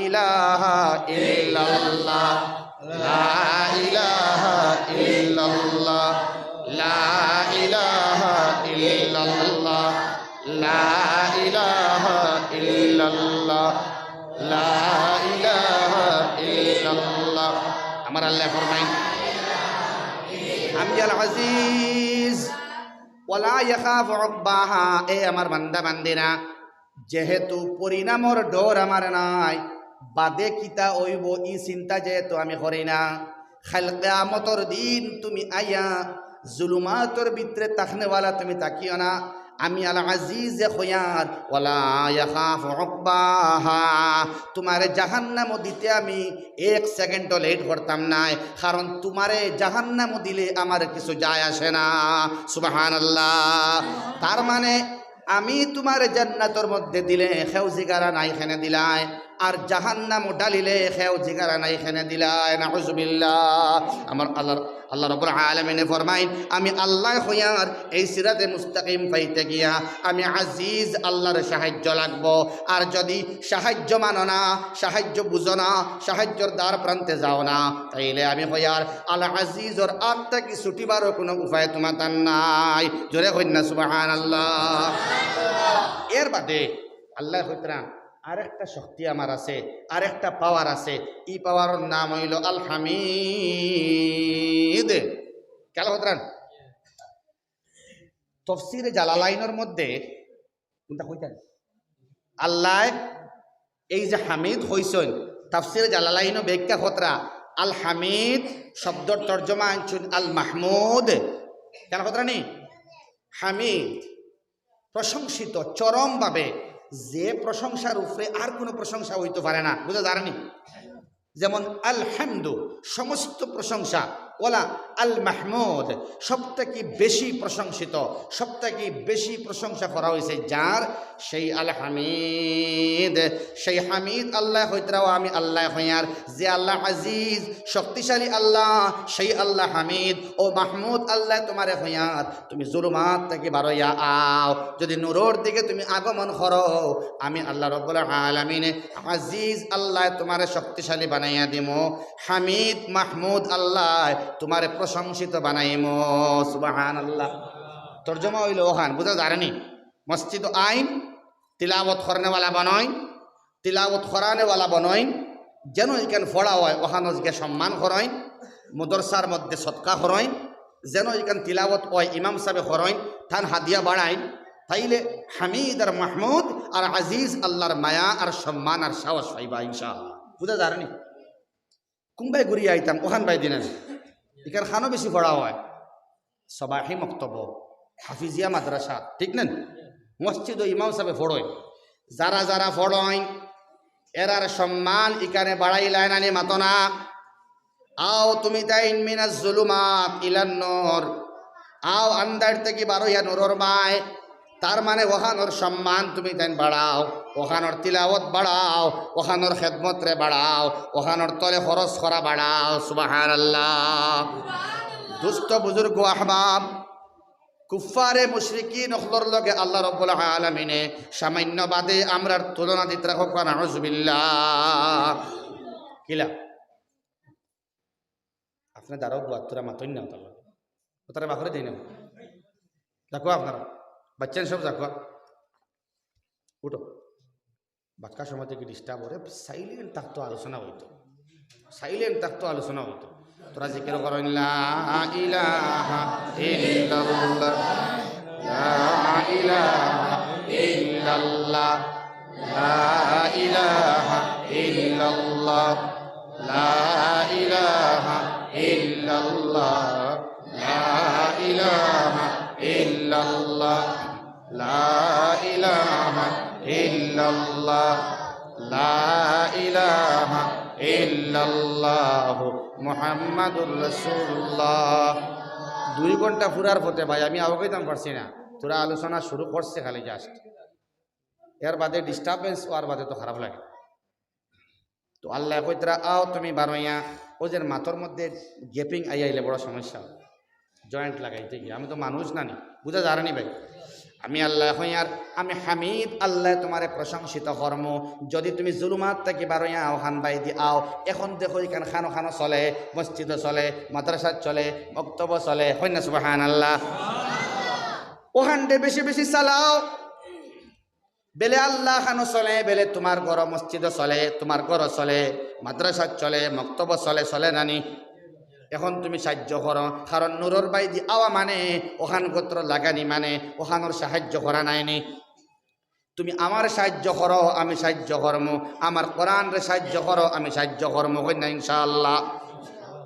ইলাহা ইল্লাল্লাহ, লা ইলাহা ইল্লাল্লাহ, লা ইলাহা ইল্লাল্লাহ, লা ইলাহা ইল্লাল্লাহ, লা ইলাহা ইল্লাল্লাহ। আমার আল্লাহ ফরমাইন, আমি আল আজিজ, ওয়ালা ইয়াখাফু উকবাহা। এ আমার বান্দা বান্দিরা, যেহেতু পরিণামর ডর আমার নাই, বাদে কিতা অইবো ই চিন্তা যেহেতু আমি করি না, কাইল কিয়ামতর দিন তুমি আইয়া জুলুমাতর ভিতরে থাকনেওয়ালা তুমি থাকিও না। আমি আল আজিজে কইয়ার, ওয়ালা ইয়াখাফু উকবাহা, তুমারে জাহান্নামো দিতে আমি এক সেকেন্ডও লেট করতাম নায়, কারণ তুমারে জাহান্নামো দিলে আমার কিছু যায় আসে না। সুবহানাল্লাহ। তার মানে আমি তুমারে জান্নাতর মধ্যে দিলে কেউ জিগারা নাই কেনে দিলায়, আর জাহান্নামো ডালিলে কেউ জিগারা নাই কেনে দিলায়। নাউজুবিল্লাহ। আমার আল্লাহ, আল্লাহ রাব্বুল আলামিনে ফরমাইন, আমি আল্লায় কইয়ার, এই সিরাতে মুস্তাকিম পাইতে গিয়া আমি আজিজ আল্লাহর সাহায্য লাগবো। আর যদি সাহায্য মানো না, সাহায্য বুঝো না, সাহায্যর দ্বার প্রান্তে যাও না, তাইলে আমি কইয়ার আল আজিজর আত থাকি ছুটিবারও কুনু উপায় তুমাতার নাই। জোরে কইন না সুবহানাল্লাহ। এর বাদে আল্লায় কইতরা, আরেকটা শক্তি আমার আছে, আরেকটা পাওয়ার আছে। ই পাওয়ারর নাম অইলো আল হামিদ। খেয়াল করতরা? তফসিরে জালালাইনর মধ্যে কুনটা কইতা? আল্লায় এই যে হামিদ কইছইন, তাফসিরে জালালাইনো ব্যাখ্যা করতরা, আল হামিদ শব্দর তর্জমা আনছইন আল মাহমুদ। খেয়াল করতরা নি? হামিদ, প্রশংসিত চরমভাবে, যে প্রশংসার উপরে আর কুনু প্রশংসা অইতো পারে না। বুঝা যার নি? যেমন আল হামদু, সমস্ত প্রশংসা, ওয়ালা আল মাহমুদ, সব থাকি বেশি প্রশংসিত, সব থাকি বেশি প্রশংসা করা অইছে যার, সেই আল হামিদ। সেই হামিদ আল্লায় কইতরা, ও আমি আল্লায় কইয়ার, যে আল্লাহ আজিজ, শক্তিশালী আল্লাহ, সেই আল্লাহ হামিদ। ও মাহমুদ আল্লায় তুমারে কইয়ার, তুমি জুলুমাত থাকি বারইয়া আও, যদি নূরর দিকে তুমি আগমন করো, আমি আল্লাহ রাব্বুল আলামিনে আজিজ আল্লায় তুমারে শক্তিশালী বানাইয়া দিমু, হামিদ মাহমুদ আল্লায় তুমারে প্রশংসিত বানাইমু। সুবহানাল্লাহ। তর্জমা অইলো অখান, বুঝা যার নি? মসজিদ আইন, তিলাওয়াত করনেওয়ালা বনইন, তিলাওয়াত করানেওয়ালা বনইন, যেন ইখান পড়া অয়, অখানো গিয়া সম্মান করইন, মাদ্রাসার মধ্যে সদকা করইন, যেন ইখান তিলাওয়াত অয়, ইমাম সাবে করইন, তান হাদিয়া বাড়াইন, তাইলে হামিদ আর মাহমুদ আর আজিজ আল্লাহর মায়া আর সম্মান আর সাহস পাইবা ইনশাআল্লাহ। বুঝা যার নি? কুনবায় ঘুরিয়া আইতাম, অখান বায় দিন আমি। ইখান খানো বেশি পড়া অয়। সবাহি মক্তব, হাফিজিয়া মাদ্রাসা, ঠিক না? মসজিদো ইমাম সাবে পড়ইন। যারা যারা পড়ইন, এরার সম্মান ইখানে বাড়াইলায় না নি, মাতো না। আও তুমি তাইন মিনাজ জুলুমাত ইলান নূর। আও আন্দার থাকি বারইয়া নূরর বায়। তার মানে অখানোর সম্মান তুমি তাইন বাড়াও, অখানোর তিলাওয়াত বাড়াও, অখানোর খেদমতরে বাড়াও, অখানোর তলে খরচ করা বাড়াও। সুবহানাল্লাহ। দোস্ত বুজুর্গ আহবাব, কুফফারে মুশরিকিন অকলর লগে আল্লাহ রাব্বুল আলামিনে সামান্য বাদে আমরার তুলনা দিতরা, কউক্কা নাউজুবিল্লাহ। কিলা? আপনে দাঁড়াও, বুয়াত্তরা মাতইন না, অতার লগে। অতারে বাফরে দেই না। যাউক্কা আপনারা। বাইচ্চাইন সব যাউক্কা। উঠো। বাক্কা সময় থাকি disturb অরে, silent থাকতো আলোচনা অইতো। Silent থাকতো আলোচনা অইতো। তোরা জিকির করইন, লা ইলাহা ইল্লাল্লাহ, লা ইলাহা ইল্লাল্লাহ, লা ইলাহা ইল্লাল্লাহ, লা ইলাহা ইল্লাল্লাহ, লা ইলাহা ইল্লাল্লাহ, লা ইলাহা ইল্লাল্লাহ, লা ইলাহা ইল্লাল্লাহ, মুহাম্মাদুর রাসূলুল্লাহ। দুই ঘন্টা পুরার পথে ভাই, আমি আওগাইতাম পারছি না, তোরা আলোচনা শুরু করছে খালি just, এর বাদে disturbance অওয়ার বাদে তো খারাপ লাগে। তো আল্লায় কইতরা, "আও তুমি বারইয়া।" অউ যে মাতর মধ্যে gaping আইয়া আইলে বড় সমস্যা, joint লাগাইতে গিয়া। আমি তো মানুষ নানি, বুঝা যার নি ভাই? আমি আল্লায় কইয়ার, আমি হামিদ আল্লায় তুমারে প্রশংসিত করমু। যদি তুমি জুলুমাত থাকি বারইয়া অখান বাইদি আও, এখন দেখো ইখান খানো খানো চলে, মসজিদও চলে, মাদ্রাসা চলে, মক্তবও চলে, কইন না সুবহানাল্লাহ। অখানরে বেশি বেশি চালাও। বেলে আল্লাহ খানো চলে, বেলে তুমার ঘরো মসজিদও চলে, তুমার ঘরও চলে, মাদ্রাসা চলে, মক্তবও চলে, চলে নানি? এখন তুমি সাহায্য করো, কারণ নূরর বাইদি আওয়া মানে, অখান গোত্র লাগানি মানে, অখানর সাহায্য করা নায়নি? তুমি আমার সাহায্য করো, আমি সাহায্য করমু, আমার কোরআনরে সাহায্য করো, আমি সাহায্য করমু, কইন না ইনশাআল্লাহ।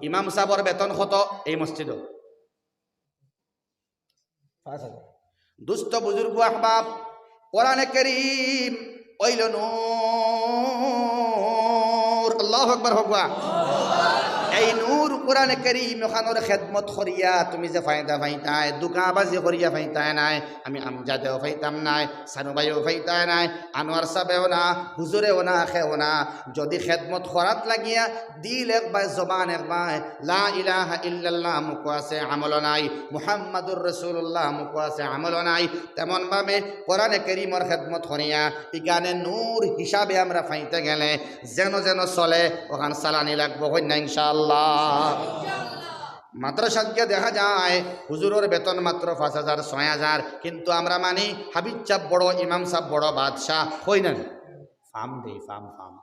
ইমাম সাবর বেতন কত এই মসজিদো? পাঁচ হাজার। দুস্ত বুজুর্গ আহবাব, কোরআনে করিম অইলো নূর। আল্লাহু আকবার কউক্কা। এই নূর কোরআনে করিম অখানর খেদমত করিয়া তুমি যে ফায়দা পাইতায়, ধুকাবাজি করিয়া পাইতায় নায়, আমি আমজাদেও পাইতাম নায়, সানু ভাইও পাইতায় নায়, আনোয়ার সাবেও না, হুজুরেও না, কেউ না। যদি খেদমত করাত লাগিয়া দিল এক বায়, জবান এক বায়, লা ইলাহা ইল্লাল্লাহ মুখো আছে, আমলো নাই, মুহাম্মাদুর রাসূলুল্লাহ মুখো আছে, আমলো নাই, তেমন ভাবে কোরআনে করিমর খেদমত করিয়া ইখানে নূর হিসাবে আমরা পাইতে গেলে যেন যেন চলে, অখান চালানি লাগবো, কইন না ইনশাআল্লাহ। মাদ্রাসাত গিয়া দেখা যায় হুজুরর বেতন মাত্র পাঁচ হাজার, ছয় হাজার, কিন্তু আমরা মানি হাফিজ সাব বড়, ইমাম সাব বড়, বাদশা, কইন না? ফার্ম দেই, ফার্ম, ফার্ম,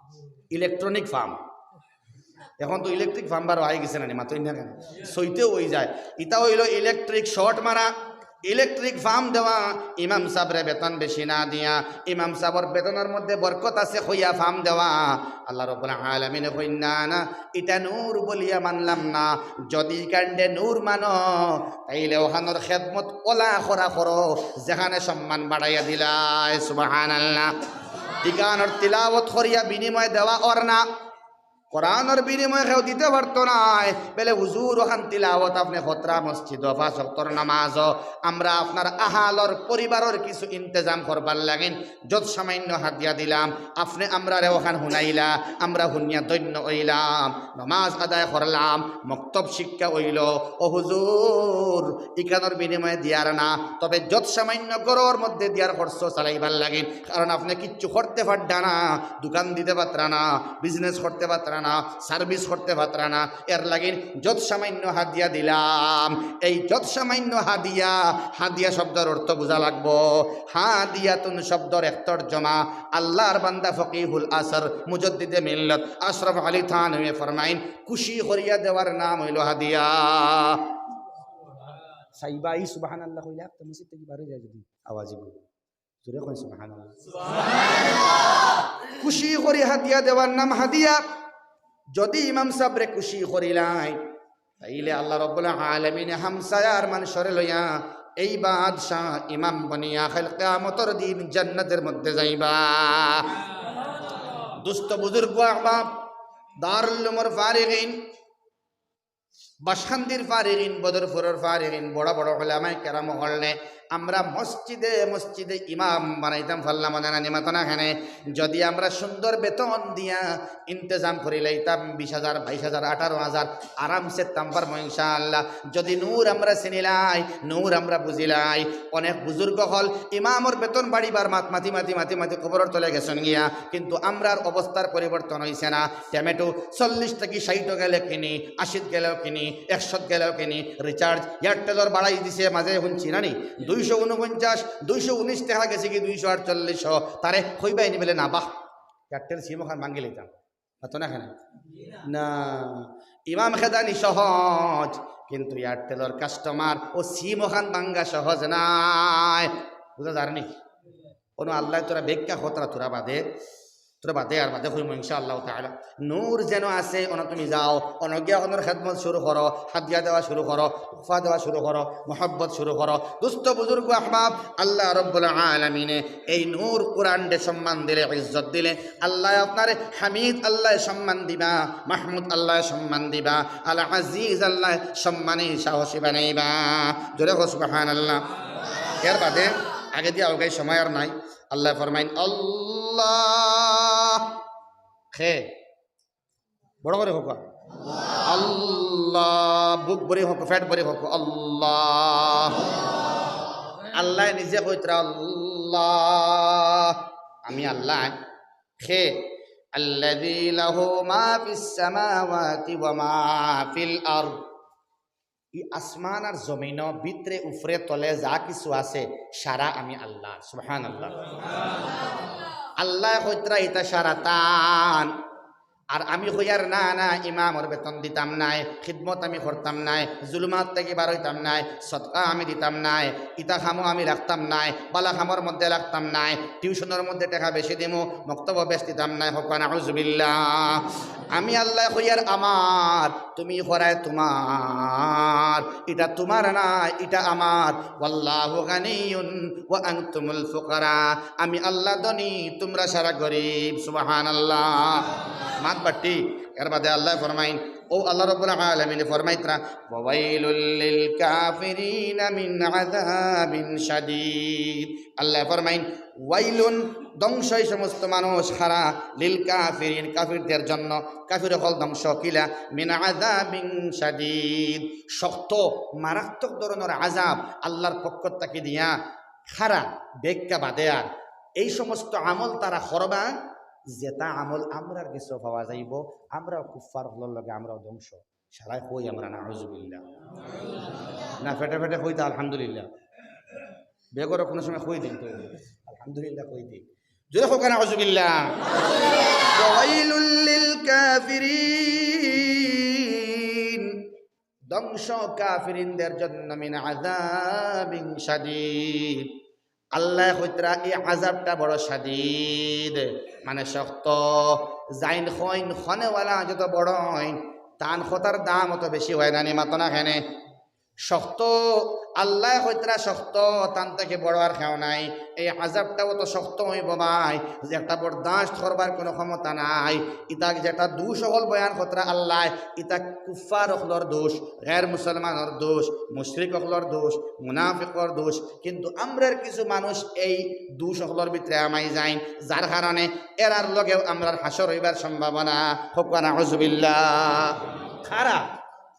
electronic ফার্ম। এখন তো electric ফার্ম বারো আই গেছে না নি, মাতইন না কেনে? সইতেও অই যায়। ইতা অইলো electric short মারা, electric ফার্ম দেওয়া, ইমাম সাবরে বেতন বেশি না দিয়া, ইমাম সাবর বেতনর মধ্যে বরকত আছে কইয়া ফার্ম দেওয়া। আল্লাহ রাব্বুল আলামিনে কইন না, না, ইটা নূর বলিয়া মানলাম না। যদি ইখানরে নূর মানো, তাইলে অখানর খেদমত অলা করা করো, যেখানে সম্মান বাড়াইয়া দিলায়। সুবহানাল্লাহ। ইখানর তিলাওয়াত করিয়া বিনিময় দেওয়া অর না। কোরআনর বিনিময়ে কেউ দিতে পারতো নায়। বেলে হুজুর, অখান তিলাওয়াত আপনে করতরা মসজিদো, পাঁচ ওয়াক্তর নামাজো, আমরা আপনার আহালর পরিবারর কিছু ইন্তেজাম করবার লাগিন যৎসামান্য হাদিয়া দিলাম, আপনে আমরারে অখান হুনাইলা, আমরা হুনিয়া ধন্য অইলাম, নমাজ আদায় করলাম, মক্তব শিক্ষা অইলো। ও হুজুর, ইখানর বিনিময়ে দিয়ার না, তবে যৎসামান্য ঘরর মধ্যে দিয়ার খরচ চালাইবার লাগিন, কারণ আপনে কিচ্ছু করতে পাররা না, দোকান দিতে পাররা না, business করতে পাররা না, service করতে পাররা না, এর লাগিন যৎসামান্য হাদিয়া দিলাম। এই যৎসামান্য হাদিয়া, হাদিয়া শব্দর অর্থ বুঝা লাগবো। হাদিয়াতুন শব্দর এক তর্জমা আল্লাহর বান্দা ফকিহুল আসর মুজাদ্দিদে মিল্লত আশরাফ আলী থানভী ফরমাইন, খুশি করিয়া দেওয়ার নাম অইলো হাদিয়া। সাইবাই সুবহানাল্লাহ কইলা, তো মসজিদ থাকি বার অই যায় যদি আওয়াজ অইবো। জোরে কইন সুবহানাল্লাহ। খুশি করি হাদিয়া দেওয়ার নাম হাদিয়া। যদি ইমাম সাবরে খুশি করিলাই, তাইলে আল্লাহ রাব্বুল আলামিনে হামসায়ার মানষরে লইয়া এই বাদশা ইমাম বনিয়া কাইল কিয়ামতর দিন জান্নাতর মধ্যে যাইবা। দুস্ত বুজুর্গ আহবাব, দারুল উলুমর ফারিগিন, বাসকান্দির ফারিগিন, বদরপুরর ফারিগিন, বড় বড় উলামায়ে কেরাম অকলরে আমরা মসজিদে মসজিদে ইমাম বানাইতাম পারলাম না নি, মাতো না কেনে? যদি আমরা সুন্দর বেতন দিয়া ইন্তেজাম করিলাইতাম, বিশ হাজার, বাইশ হাজার, আঠারো হাজার, আরামসে থাকতাম পারমু ইনশাআল্লাহ। যদি নূর আমরা চিনিলাই, নূর আমরা বুঝিলাই, অনেক বুজুর্গ অকল ইমামর বেতন বাড়িবার মাত মাতি মাতি মাতি মাতি কবরর তলে গেছইন গিয়া, কিন্তু আমরার অবস্থার পরিবর্তন অইছে না। টমেটো চল্লিশ থাকি ষাইট গেলে কিনি, আশিত গেলেও কিনি, একশত গেলেও কিনি। Recharge Airtel-র বাড়াই দিছে, মাঝে হুনছি না নি, দুইশো ঊনপঞ্চাশ, দুইশো উনিশ টেকা গেছে গি দুইশো আটচল্লিশ। তারে কইবায় নি বেলে না, বাহ, Airtel SIM অখান ভাঙ্গি লইতাম। মাতো না কেনে? না, ইমাম খেদানি সহজ, কিন্তু এয়ারটেলর কাস্টমার ও সিম ওখান ভাঙ্গা সহজ নায়। বুঝা যার নি? কোনো আল্লাহ তোরা বেক্কা খতরা তোরা বাদে, তোরা বাদে আর বাদে কইমু ইনশাআল্লাহ তাআলা। নূর যেন আছে, অনো তুমি যাও, অনো গিয়া অনোর খেদমত শুরু করো, হাদিয়া দেওয়া শুরু করো, তোহফা দেওয়া শুরু করো, মহব্বত শুরু করো। দোস্ত বুজুর্গ আহবাব, আল্লাহ রব্বুল আলামিনে এই নূর কোরআনরে সম্মান দিলে, ইজ্জত দিলে, আল্লাহ আপনারে হামিদ আল্লাহ সম্মান দিবা, মাহমুদ আল্লাহ সম্মান দিবা, আল আজিজ আল্লাহ সম্মানী সাহসী বানাইবা। জোরে কও সুবহানাল্লাহ। এর বাদে আগে দিয়া আউগাই সময় আর নাই। আল্লাহ ফরমাইন, আল্লাহ। খে বড় করি কউক্কা। আল্লাহ। বুক ভরি কউক্কা, পেট ভরি কউক্কা। আল্লাহ। আল্লাহ নিজে কইতরা, আল্লাহ। আমি আল্লাহ। খে আল্লাযী লাহু মা ফিস সামাওয়াতি ওয়া মা ফিল আরদ। ই আসমান আর জমিন, ভিতরে, উপরে, তলে যা কিছু আছে, সারা আমি আল্লাহ। সুবহানাল্লাহ। আল্লাহ কইতরা ইতা সারা তান। আর আমি কইয়ার, না, না, ইমামর বেতন দিতাম নায়, খিদমত আমি করতাম নায়, জুলুমাত থাকি বারইতাম নায়, সদকা আমি দিতাম নায়, ইতা কামো আমি লাগতাম নায়, বালা কামর মধ্যে লাগতাম নায়, টিউশনর মধ্যে টেকা বেশি দিমু, মক্তবো বেশ দিতাম নায়, কউক্কা নাউজুবিল্লাহ। আমি আল্লাহ কইয়ার আমার, তুমি করায় তুমার, ইটা তুমার না, ইটা আমার। ওয়াল্লাহু গানিয়ুন ওয়া আনতুমুল ফুকারা। আমি আল্লাহ ধনী, তুমরা সারা গরিব। সুবহানাল্লাহ। মাত বাট্টি। এর বাদে আল্লাহ ফরমাইন, ও আল্লাহ রাব্বুল আলামিন ফরমাইতরা, "ওয়াইলুল লিল কাফিরিনা মিন আযাবিন শাদীদ।" আল্লাহ ফরমাইন, ওয়াইলুন, ধ্বংস এই সমস্ত মানুষ, হারা, লিল কাফিরিন, কাফিরদের জন্য, কাফির অকল ধ্বংস কিলা, মিন আযাবিন শাদীদ, শক্ত, মারাত্মক ধরনর আযাব আল্লাহর পক্ষ থাকি দিয়া, হারা, বেক্কা বাদে আর এই সমস্ত আমল তারা করবা, যেটা আমল আমরার গেছে পাওয়া যাইবো, আমরাও কুফফার অকলর লগে আমরাও ধ্বংস। সারাই কই আমরা, নাউজুবিল্লাহ। না, ফেটে ফেটে কইতা আলহামদুলিল্লাহ। বেগরে কোনো সময় কই দিন তো, আলহামদুলিল্লাহ কই দিন। জোরে কউক্কা নাউজুবিল্লাহ। ওয়াইলুল লিল কাফিরিন। ধ্বংস কাফিরিনদের জন্য, মিন আযাবিন শাদীদ। আল্লাহ কইতরা, এই আযাবটা বড় শাদীদ, মানে শক্ত। যাইন কইন, কনেওয়ালা যত বড় অইন, তান কথার দাম অত বেশি অয় না নি, মাতো না কেনে? শক্ত, আল্লাহ কইতরা শক্ত, তান থাকি বড় আর কেউ নাই। এই আযাবটা অত শক্ত অইবো ভাই, যে এটা বরদাস্ত করবার কোনো ক্ষমতা নাই। ইতা যেটা দোষ অকল বয়ান করতরা আল্লাহ, ইতা কুফফার অকলর দোষ, গের মুসলমানর দোষ, মুশরিক অকলর দোষ, মুনাফিকর দোষ। কিন্তু আমরার কিছু মানুষ এই দোষ অকলর ভিতরে হামাই যাইন, যার কারণে এরার লগেও আমরার হাশর অইবার সম্ভাবনা। কউক্কা নাউজুবিল্লাহ। কারা?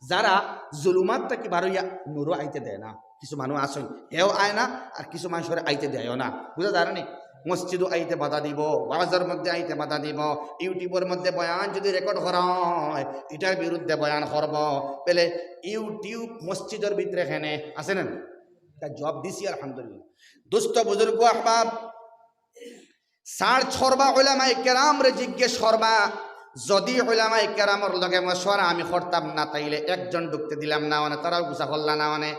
যারা জুলুমাত থাকি বারইয়া নূরো আইতে দেয় না। কিছু মানুষ আছইন, হেও আয় না, আর কিছু মানুষরে আইতে দেয়ও না। বুঝা যার নি? মসজিদো আইতে বাধা দিবো, ওয়াজর মধ্যে আইতে বাধা দিবো, YouTubeর মধ্যে বয়ান যদি রেকর্ড করা অয়, ইটার বিরুদ্ধে বয়ান করবো। বেলে YouTube মসজিদর ভিতরে কেনে আছে না? তা জবাব দিছি, আলহামদুলিল্লাহ। দোস্ত বুজুর্গ আহবাব, সার্চ করবা, উলামায়ে কেরামরে জিজ্ঞেস করবা। যদি উলামায়ে কেরামর লগে মশওয়ারা আমি করতাম না, তাইলে একজন ঢুকতে দিলাম না, মানে তারাও গুছা করলা না, মানে।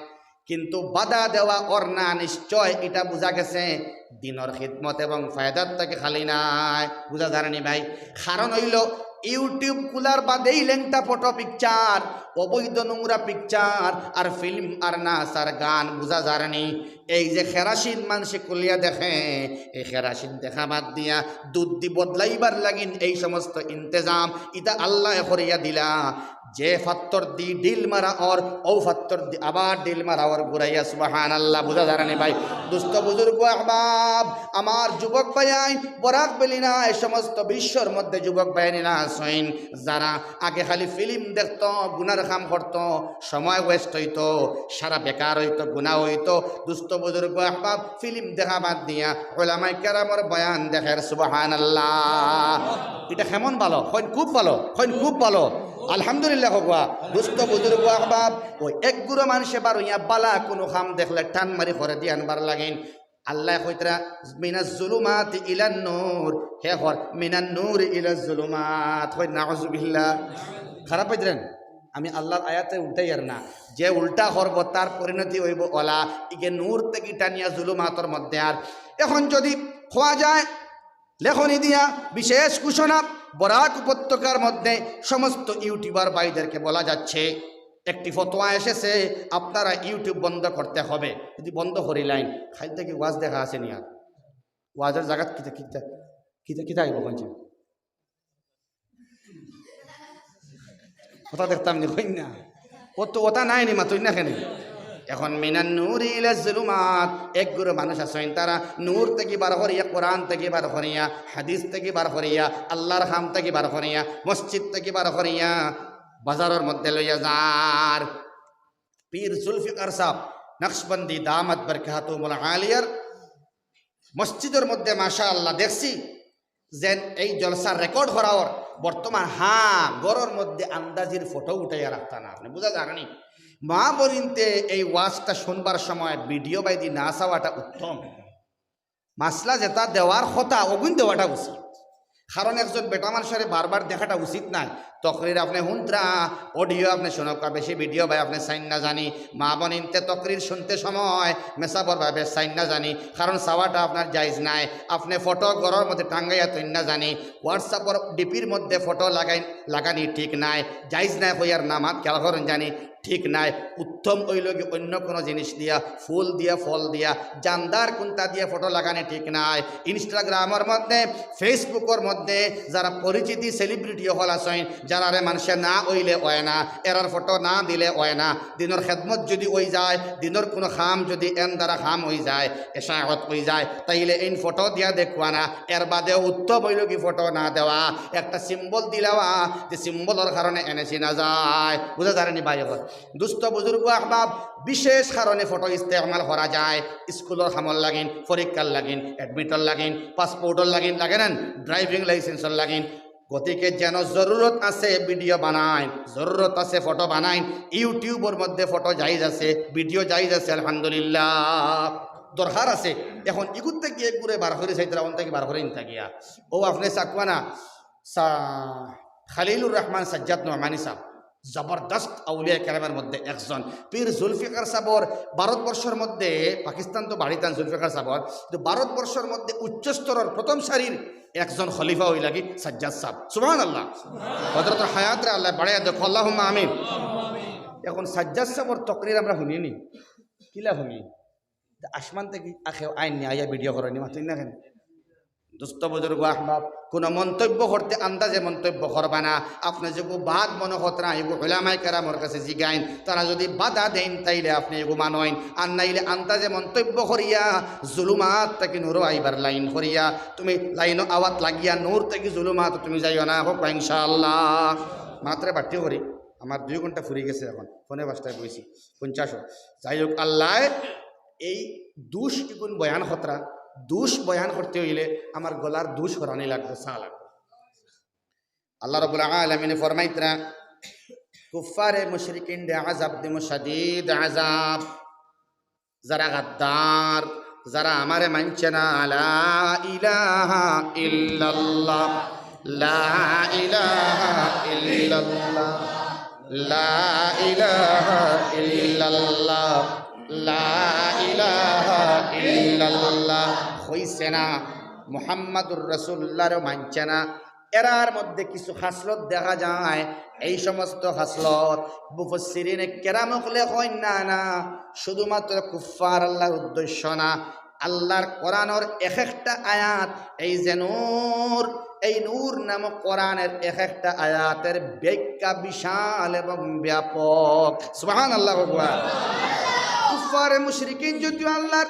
কিন্তু বাধা দেওয়া অর না, নিশ্চয় ইটা বুঝা গেছে, দিনর খিদমত এবং ফায়দার থাকি খালি নায়। বুঝা যার নি ভাই? কারণ অইলো, YouTube খুলার বাদেই লেংটা ফটো পিকচার, অবৈধ নোংরা পিকচার, আর ফিল্ম, আর নাচ, আর গান, বুঝা যার নি? এই যে কেরাসিন মানষে খুলিয়া দেখে, এই কেরাসিন দেখা বাদ দিয়া দুধ দি বদলাইবার লাগিন এই সমস্ত ইন্তেজাম ইতা আল্লায় করিয়া দিলা। যে ফাত্তর দি ডিল মারা অর, অউ ফাত্তর দি আবার ডিল মারা অর ঘুরাইয়া। সুবহানাল্লাহ। বুঝা যার নি ভাই? দোস্ত বুজুর্গ আহবাব, আমার যুবক ভাইয়াইন, বরাক ভ্যালি না, এই সমস্ত বিশ্বর মধ্যে যুবক ভাইয়াইন আছইন, যারা আগে খালি ফিল্ম দেখতো, গুনার কাম করতো, সময় ওয়েস্ট অইতো, সারা বেকার অইতো, গুনা অইতো। দোস্ত বুজুর্গ আহবাব, ফিল্ম দেখা বাদ দিয়া উলামায়ে কেরামর বয়ান দেখের। সুবহানাল্লাহ। ইটা কেমন ভালো? কইন খুব ভালো, কইন খুব ভালো। আলহামদুলিল্লাহ কউক্কা। দোস্ত বুজুর্গ আহবাব, অউ এক গুরু মানষে বারইয়া বালা কুনু কাম দেখলে টান মারি করে দি আনবার লাগিন। আল্লায় কইতরা, "মিনাজ জুলুমাতি ইলান নূর", হে কর, "মিনান নূর ইলাজ জুলুমাত", কই, "নাউজুবিল্লাহ।" খারাপ পাইতরা নি? আমি আল্লার আয়াতে উল্টাইয়ার না, যে উল্টা করবো তার পরিণতি অইবো অলা, ইগে নূর থাকি টানিয়া জুলুমাতর মধ্যে। আর এখন যুদি কওয়া যায়, লেখনি দিয়া বিশেষ ঘোষণা, বরাক উপত্যকার মধ্যে সমস্ত ইউটিউবার ভাইদেরকে বলা যাচ্ছে, একটি ফতোয়া এসেছে, আপনারা YouTube বন্ধ করতে হবে। যুদি বন্ধ করিলাইন, কাইল থাকি ওয়াজ দেখা আছে নি আর? ওয়াজর জাগাত কিতা, কিতা, কিতা, কিতা আইবো কইন চাইন? কথা দেখতাম নি, কইন না। অত, অতা নাই নি, মাতইন না কেনে? এখন মিনান নূরি ইলা জুলুমাত, এক গুরু মানুষ আছইন, তারা নূর থাকি বার করিয়া, কোরআন থাকি বার করিয়া, হাদিস থাকি বার করিয়া, আল্লার কাম থাকি বার করিয়া, মসজিদ থাকি বার করিয়া, বাজারর মধ্যে লইয়া যার। পীর জুলফিকার সাব নকশবন্দি দামাত বারকাতুহুমুল আলিয়ার মসজিদর মধ্যে মাশাআল্লাহ দেখছি যেন এই জলসার রেকর্ড করা অর। বর্তমান, হ্যাঁ, ঘরর মধ্যে আন্দাজির ফটো উঠাইয়া রাখতা না, আপনে বুঝা যায় নি? মা বইনতে এই ওয়াজটা শুনবার সময় ভিডিও বাইদি না চাওয়াটা উত্তম। মাসলা যেটা দেওয়ার কথা, অগুইন দেওয়াটা উচিত। কারণ একজন বেটা মানুষরে বারবার দেখাটা উচিত নায়। তকরির আপনে হুনতরা, অডিও আপনে শুনউক্কা, বেশি ভিডিও ভাই আপনে চাইন না জানি। মা বইনতে তকরির শুনতে সময় মেসাবর ভাবে চাইন না জানি, কারণ চাওয়াটা আপনার জায়েজ নায়। আপনে ফটো ঘরর মধ্যে টাঙ্গাইয়া থইন না জানি, WhatsApp-র ডিপির মধ্যে ফটো লাগাইন, লাগানি ঠিক নায়, জায়েজ নায়। কইয়ার না, মাত খেয়াল করইন জানি, ঠিক নায়। উত্তম অইলো গি অন্য কোনো জিনিস দিয়া, ফুল দিয়া, ফল দিয়া, জানদার কুন্তা দিয়া ফটো লাগানি ঠিক নায়। Instagram-র মধ্যে, Facebook-র মধ্যে যারা পরিচিতি সেলিব্রিটি অকল আছইন, যারারে মানষে না অইলে অয় না, এরার ফটো না দিলে অয় না। দিনর খেদমত যুদি অই যায়, দিনর কুনু কাম যুদি এন দ্বারা কাম অই যায়, এশাআত অই যায়, তাইলে এইন ফটো দিয়া দেখওয়া না। এর বাদেও উত্তম অইলো গি ফটো না দেওয়া, একটা সিম্বল দিলাওয়া, যে সিম্বলর কারণে এনে চিনা যায়। বুঝা যায় নি ভাই? এখন দুস্ত বুজুর্গ আহবাব, বিশেষ কারণে ফটো ইস্তেমাল করা যায়, স্কুলর কামর লাগিন, পরীক্ষার লাগিন, অ্যাডমিটর লাগিন, পাসপোর্টর লাগিন, লাগে না, ড্রাইভিং লাইসেন্সর লাগিন। গতিকে যেন জরুরত আছে ভিডিও বানাইন, জরুরত আছে ফটো বানাইন। YouTube-র মধ্যে ফটো জায়েজ আছে, ভিডিও জায়েজ আছে, আলহামদুলিল্লাহ। দরকার আছে। এখন ইগুর থাকি এক গুরে বার করি চাইতরা, অন থাকি বার করি ইন থাকিয়া। ও আপনে চাকওয়া না, সা-, খালিলুর রহমান সাজ্জাদ নোমানী সাব, জবরদস্ত আউলিয়া কেরামের মধ্যে একজন। পীর জুলফিকার সাবর ভারতবর্ষর মধ্যে, পাকিস্তান তো বাড়িতান জুলফিকার সাবর, তো ভারতবর্ষর মধ্যে উচ্চ স্তরর প্রথম সারির একজন খলিফা অইলা গি সাজ্জাদ সাব। সুবহানাল্লাহ। হযরতর হায়াতরে আল্লায় বাড়াইয়া দেউক, আল্লাহুম্মা আমিন। এখন সাজ্জাদ সাবর তকরির আমরা হুনি নি, কিলা হুনি? তা আসমান থাকি আখে আইন নি, আইয়া ভিডিও করইন নি, মাতইন না কেনে? দুস্ত বুজুর্গ আহবাব, কুনু মন্তব্য করতে আন্দাজে মন্তব্য করবা না। আপনে যেগু বাদ মনো করতরা, এগু উলামায়ে কেরামর কাছে জিগাইন, তারা যুদি বাধা দেইন, তাইলে আপনে এগু মানইন, আর নাইলে আন্দাজে মন্তব্য করিয়া জুলুমাত থাকি নূরো আইবার লাইন করিয়া, তুমি লাইনো আওয়াত লাগিয়া নূর থাকি জুলুমাত তুমি যাইও না, কউক্কা ইনশাআল্লাহ। মাতরে বাট্টি করি, আমার দুই ঘন্টা ফুরি গেছে, এখন পৌনে পাঁচটায় বইছি, পঞ্চাশ। যাই হউক, আল্লায় এই দুষ ইগুন বয়ান করতরা, দুষ বয়ান করতে অইলে আমার গলার দুষ হরানি লাগবো, চা লাগবো। আল্লাহ রাব্বুল আলামিনে ফরমাইতরা, কুফফারে মুশরিকিনরে আযাব দিমু, শাদীদ আযাব। যারা গাদ্দার, যারা আমারে মানছে না, লা ইলাহা ইল্লাল্লাহ, লা ইলাহা ইল্লাল্লাহ, লা ইলাহা ইল্লাল্লাহ, লা ইলাহা ইল্লাল্লাহ। কইছে না, মুহাম্মাদুর রাসূলুল্লাহরে মানছে না, এরার মধ্যে কিছু খাসলত দেখা যায়। এই সমস্ত খাসলত মুফাসসিরিনে কেরাম অকলে কইন না, না, শুধুমাত্র কুফফার আল্লাহর উদ্দেশ্য না। আল্লাহর কোরআনর এক একটা আয়াত, এই যে নূর, এই নূর নামক কোরআনের এক একটা আয়াতের ব্যাখ্যা বিশাল এবং ব্যাপক। সুবহানাল্লাহ। কুফফারে মুশরিকিন যদিও আল্লাহর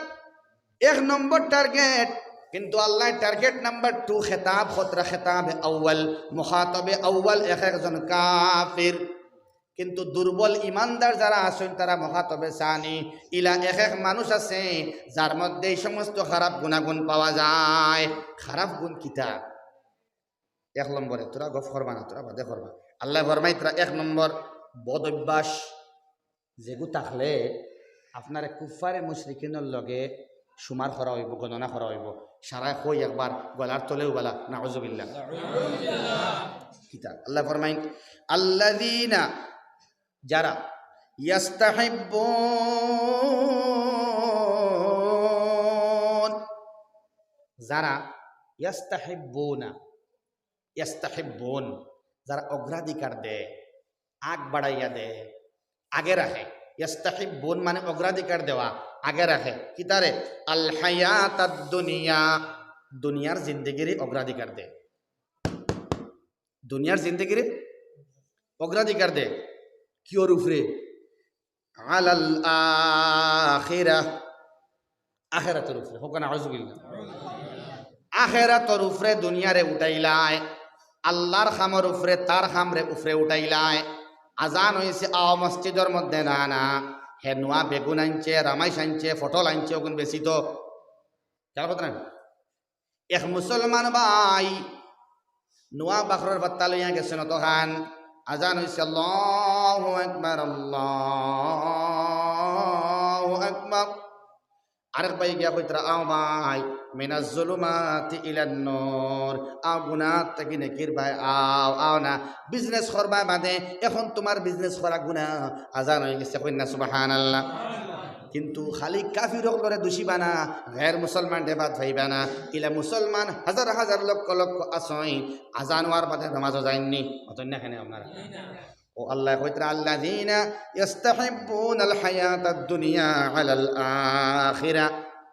এক নম্বর টার্গেট, কিন্তু আল্লায় টার্গেট নাম্বার টু খেতাব করতরা, খেতাবে আউয়াল, মুখাতবে আউয়াল এক একজন কাফির। কিন্তু দুর্বল ইমানদার যারা আছইন, তারা মুখাতবে সানি। ইলা এক এক মানুষ আছে, যার মধ্যে এই সমস্ত খারাপ গুণাগুণ পাওয়া যায়। খারাপ গুণ কিতা? এক নম্বরে, তোরা গফ করবা না, তোরা বাদে করবা। আল্লায় ফরমাইতরা, এক নম্বর, বদ অভ্যাস। যেগু থাকলে আপনারে কুফফারে মুশরিকিনর লগে সুমার করা অইবো, গণনা করা অইবো। সারায় কই একবার, গলার তলেউ বালা, নাউজুবিল্লাহ। কিতা? আল্লায় ফরমাইন, আল্লাযীনা, যারা, ইয়াস্তাহিব্বুন, যারা, ইয়াস্তাহিব্বুনা, ইয়াস্তাহিব্বুন, যারা অগ্রাধিকার দেয়, আগ বাড়াইয়া দেয়, আগে রাখে। ইয়াস্তাহিব্বুন মানে অগ্রাধিকার দেওয়া, আগে রাখে। কিতারে? আল হায়াতাদ দুনিয়া, দুনিয়ার জিন্দেগিরে অগ্রাধিকার দেয়। দুনিয়ার জিন্দেগিরে অগ্রাধিকার দেয়। কিওর উপরে? আলাল আখিরাহ, আখেরাতর উপরে। কউক্কা নাউজুবিল্লাহ। আখেরাতর উপরে দুনিয়ারে উঠাইলায়, আল্লার কামর উপরে, তার কামরে উপরে উঠাইলায়। আজান অইছে, আও মসজিদর মধ্যে। না, না, হে নুয়া বেগুন আনছে, রামাইশ আনছে, পটল আনছে, অগুন বেচিতো। খেয়াল করতা না? এক মুসলমান ভাই নুয়া বাখরর পাত্তা লইয়া গেছইন অতখান। আজান অইছে, আল্লাহু আকবার, আল্লাহু আকবার। আরেক ভাই গিয়া কইতরা, আও ভাই, মিনাজ জুলুমাতি ইলান নূর, আও গুনাহ থাকি নেকির বায় আও, আও না, business করবায় বাদে, এখন তুমার business করা গুনাহ। আজান অই গেছে, কইন না সুবহানাল্লাহ। কিন্তু খালি কাফির অকলরে দুষিবা না, গের মুসলমানরে বাদ পাইবা না। ইলা মুসলমান হাজার হাজার লক্ষ লক্ষ আছইন, আজান অওয়ার বাদে নমাজো যাইননি। মাতইন না কেনে আপনারা? ও আল্লায় কইতরা, আল্লাযীনা ইয়াস্তাহিব্বুনাল হায়াতাদ দুনিয়া আলাল আখিরা।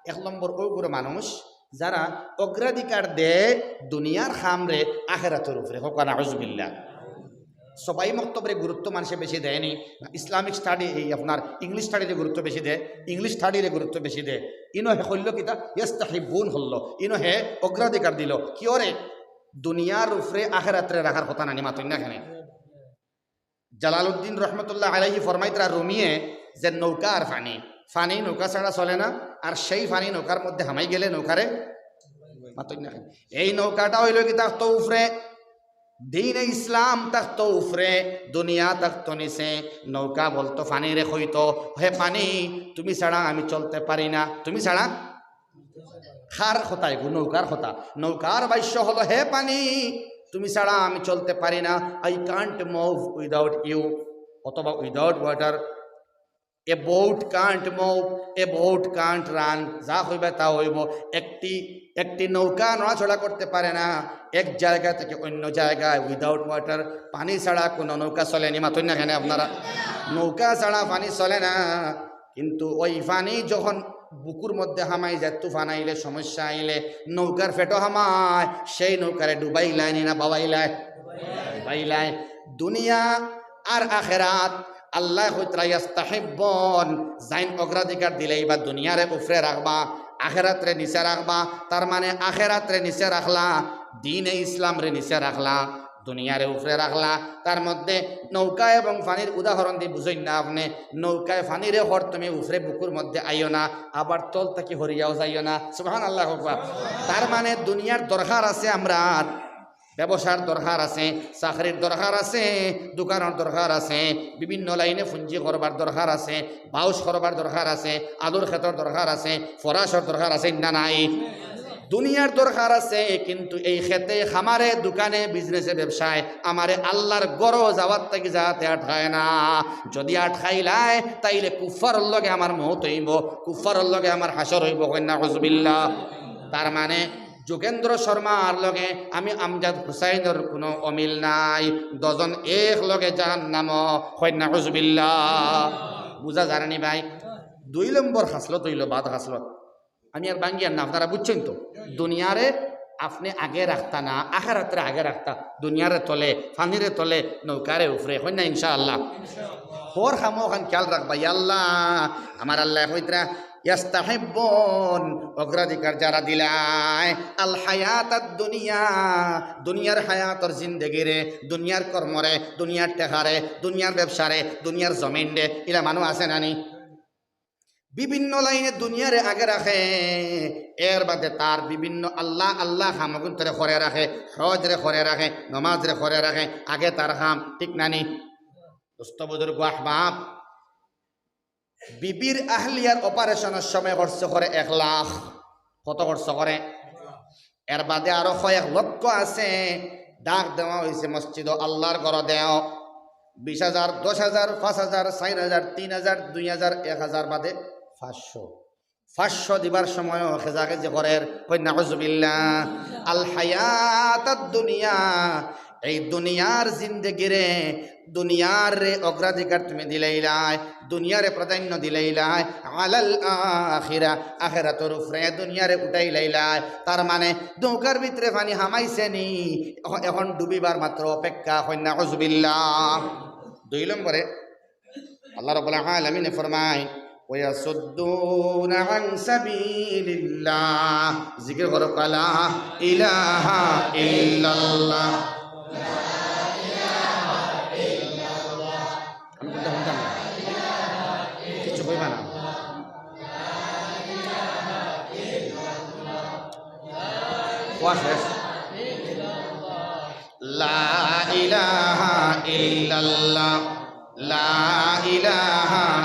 এক নম্বর অউ গুরু মানুষ, যারা অগ্রাধিকার দেয় দুনিয়ার কামরে আখেরাতর উপরে। কউক্কা নাউজুবিল্লাহ। সবাই মক্তবরে গুরুত্ব মানষে বেশি দেয়নি। Islamic study, এই আপনার English study রে গুরুত্ব বেশি দেয়, English study রে গুরুত্ব বেশি দেয়। ইনো হে কইলো কিতা? ইয়াস্তাহিব্বুন কইলো। ইনো হে অগ্রাধিকার দিলো। কিওরে? দুনিয়ার উপরে আখেরাতরে রাখার কথা নানি, মাতইন না কেনে? জালালউদ্দিন রহমতুল্লাহ আলাইহি ফরমাইতরা রুমিয়ে যে নৌকা আর পানি, পানি নৌকা ছাড়া চলে না, আর সেই পানি নৌকার মধ্যে হামাই গেলে নৌকারে মাতইন না কেনে? এই নৌকাটা অইলো কিতা? তাকতো উপরে, দ্বীনে ইসলাম তাকতো উপরে, দুনিয়া তাকতো নিচে। নৌকা বলতো পানিরে কইতো, হে পানি, তুমি ছাড়া আমি চলতে পারি না, তুমি ছাড়া। কার কথা এগু? নৌকার কথা। নৌকার ভাষ্য হলো, হে পানি, তুমি ছাড়া আমি চলতে পারি না, I can't move without you, অথবা without water. A boat can't move, a boat can't run, যা কইবা তা অইবো। একটি, একটি নৌকা নড়াচড়া করতে পারে না, এক জায়গা থেকে অন্য জায়গায়, without water, পানি ছাড়া কোনো নৌকা চলেনি। মাতইন না কেনে আপনারা? নৌকা ছাড়া পানি চলে না। কিন্তু ওই পানি যখন বুকুর মধ্যে হামাই যায়, তুফান আইলে, সমস্যা আইলে, নৌকার পেটো হামায়, সেই নৌকারে ডুবাইলায় নি না বাবাইলায়? ডুবাইলায়। দুনিয়া আর আখেরাত, আল্লায় কইতরা ইয়াস্তাহিব্বুন, যাইন অগ্রাধিকার দিলাইবা দুনিয়ারে উপরে রাখবা, আখেরাতরে নিচে রাখবা। তার মানে আখেরাতরে নিচে রাখলা, দ্বীনে ইসলামরে নিচে রাখলা, দুনিয়ারে উপরে রাখলা। তার মধ্যে নৌকা এবং পানির উদাহরণ দি বুঝইন না আপনে? নৌকায় পানিরে হর তুমি উপরে বুকুর মধ্যে আইও না, আবার তল থাকি হরিয়াও যাইও না। সুবহানাল্লাহ কউক্কা। তার মানে দুনিয়ার দরকার আছে আমরার, ব্যবসার দরকার আছে, চাকরির দরকার আছে, দোকানর দরকার আছে, বিভিন্ন লাইনে পুঞ্জি করবার দরকার আছে, বাউশ করবার দরকার আছে, আলুর খেতর দরকার আছে, ফরাশর দরকার আছে, না নাই? দুনিয়ার দরকার আছে, কিন্তু এই খেতে, খামারে, দোকানে, business-এ, ব্যবসায় আমারে আল্লার ঘরো যাওয়ার থাকি যাতে আটকায় না। যদি আটকাইলায়, তাইলে কুফফারর লগে আমার মউত অইবো, কুফফারর লগে আমার হাশর অইবো। কইন না নাউজুবিল্লাহ। তার মানে যোগেন্দ্র শর্মার লগে আমি আমজাদ হুসাইনর কোনো অমিল নাই। দুইজন এক লগে জাহান্নামো। কইন না নাউজুবিল্লাহ। বুঝা যার নি ভাই? দুই নম্বর খাসলত অইলো বদ খাসলত। আমি আর ভাঙ্গিয়ার না, আপনারা বুঝছইন তো? দুনিয়ারে আপনে আগে রাখতা না, আখেরাতরে আগে রাখতা। দুনিয়ারে তলে, পানিরে তলে, নৌকারে উপরে। কইন না ইনশাআল্লাহ। হর কামো অখান খেয়াল রাখবা। ইয়া আল্লাহ, আমার আল্লায় কইতরা, ইয়াস্তাহিব্বুন, অগ্রাধিকার যারা দিলায়, আল হায়াতাদ দুনিয়া, দুনিয়ার হায়াতর জিন্দেগিরে, দুনিয়ার কর্মরে, দুনিয়ার টেকারে, দুনিয়ার ব্যবসারে, দুনিয়ার জমিনরে, ইলা মানুষ আছে না নি? বিভিন্ন লাইনে দুনিয়ারে আগে রাখে, এর বাদে তার বিভিন্ন আল্লাহ আল্লাহ কামগুন্তরে করে রাখে, হজরে করে রাখে, নমাজরে করে রাখে, আগে তার কাম, ঠিক না নি? দোস্ত বুজুর্গ আহবাব, বিবির আহলিয়ার অপারেশনর সময় খরচ করে এক লাখ। কত খরচ করে? এর বাদে আরো কয়েক লক্ষ আছে, ডাক দেওয়া হইছে মসজিদো, আল্লাহর ঘরো দেও। বিশ হাজার, দশ হাজার, পাঁচ হাজার, চাইর হাজার, তিন হাজার, দুই হাজার, এক হাজার, বাদে পাঁচশো। পাঁচশো দিবার সময়ও খেজাখেজি করের, কইন নাউজুবিল্লাহ। আল হায়াতাদ দুনিয়া, এই দুনিয়ার জিন্দেগিরে, দুনিয়ার রে অগ্রাধিকার তুমি দিলাইলায়, দুনিয়ারে প্রাধান্য দিলাইলায়, আলাল আখিরা, আখেরাতর উপরে দুনিয়ারে উঠাইলাইলায়। তার মানে নৌকার ভিতরে পানি হামাইছে নি, এখ-, এখন ডুবিবার মাত্র অপেক্ষা, কইন নাউজুবিল্লাহ। দুই নম্বরে আল্লাহ রাব্বুল আলামিনে ফরমায়, "ওয়াসুদ্দুনা আন সাবিলিল্লাহ।" জিকির করো, "লা ইলাহা ইল্লাল্লাহ।" আমি বলতে শুনতাম না। কিছু কইবা না। কোয়া শেষ। লা ইলাহা ইল্লাল্লাহ, লা ইলাহা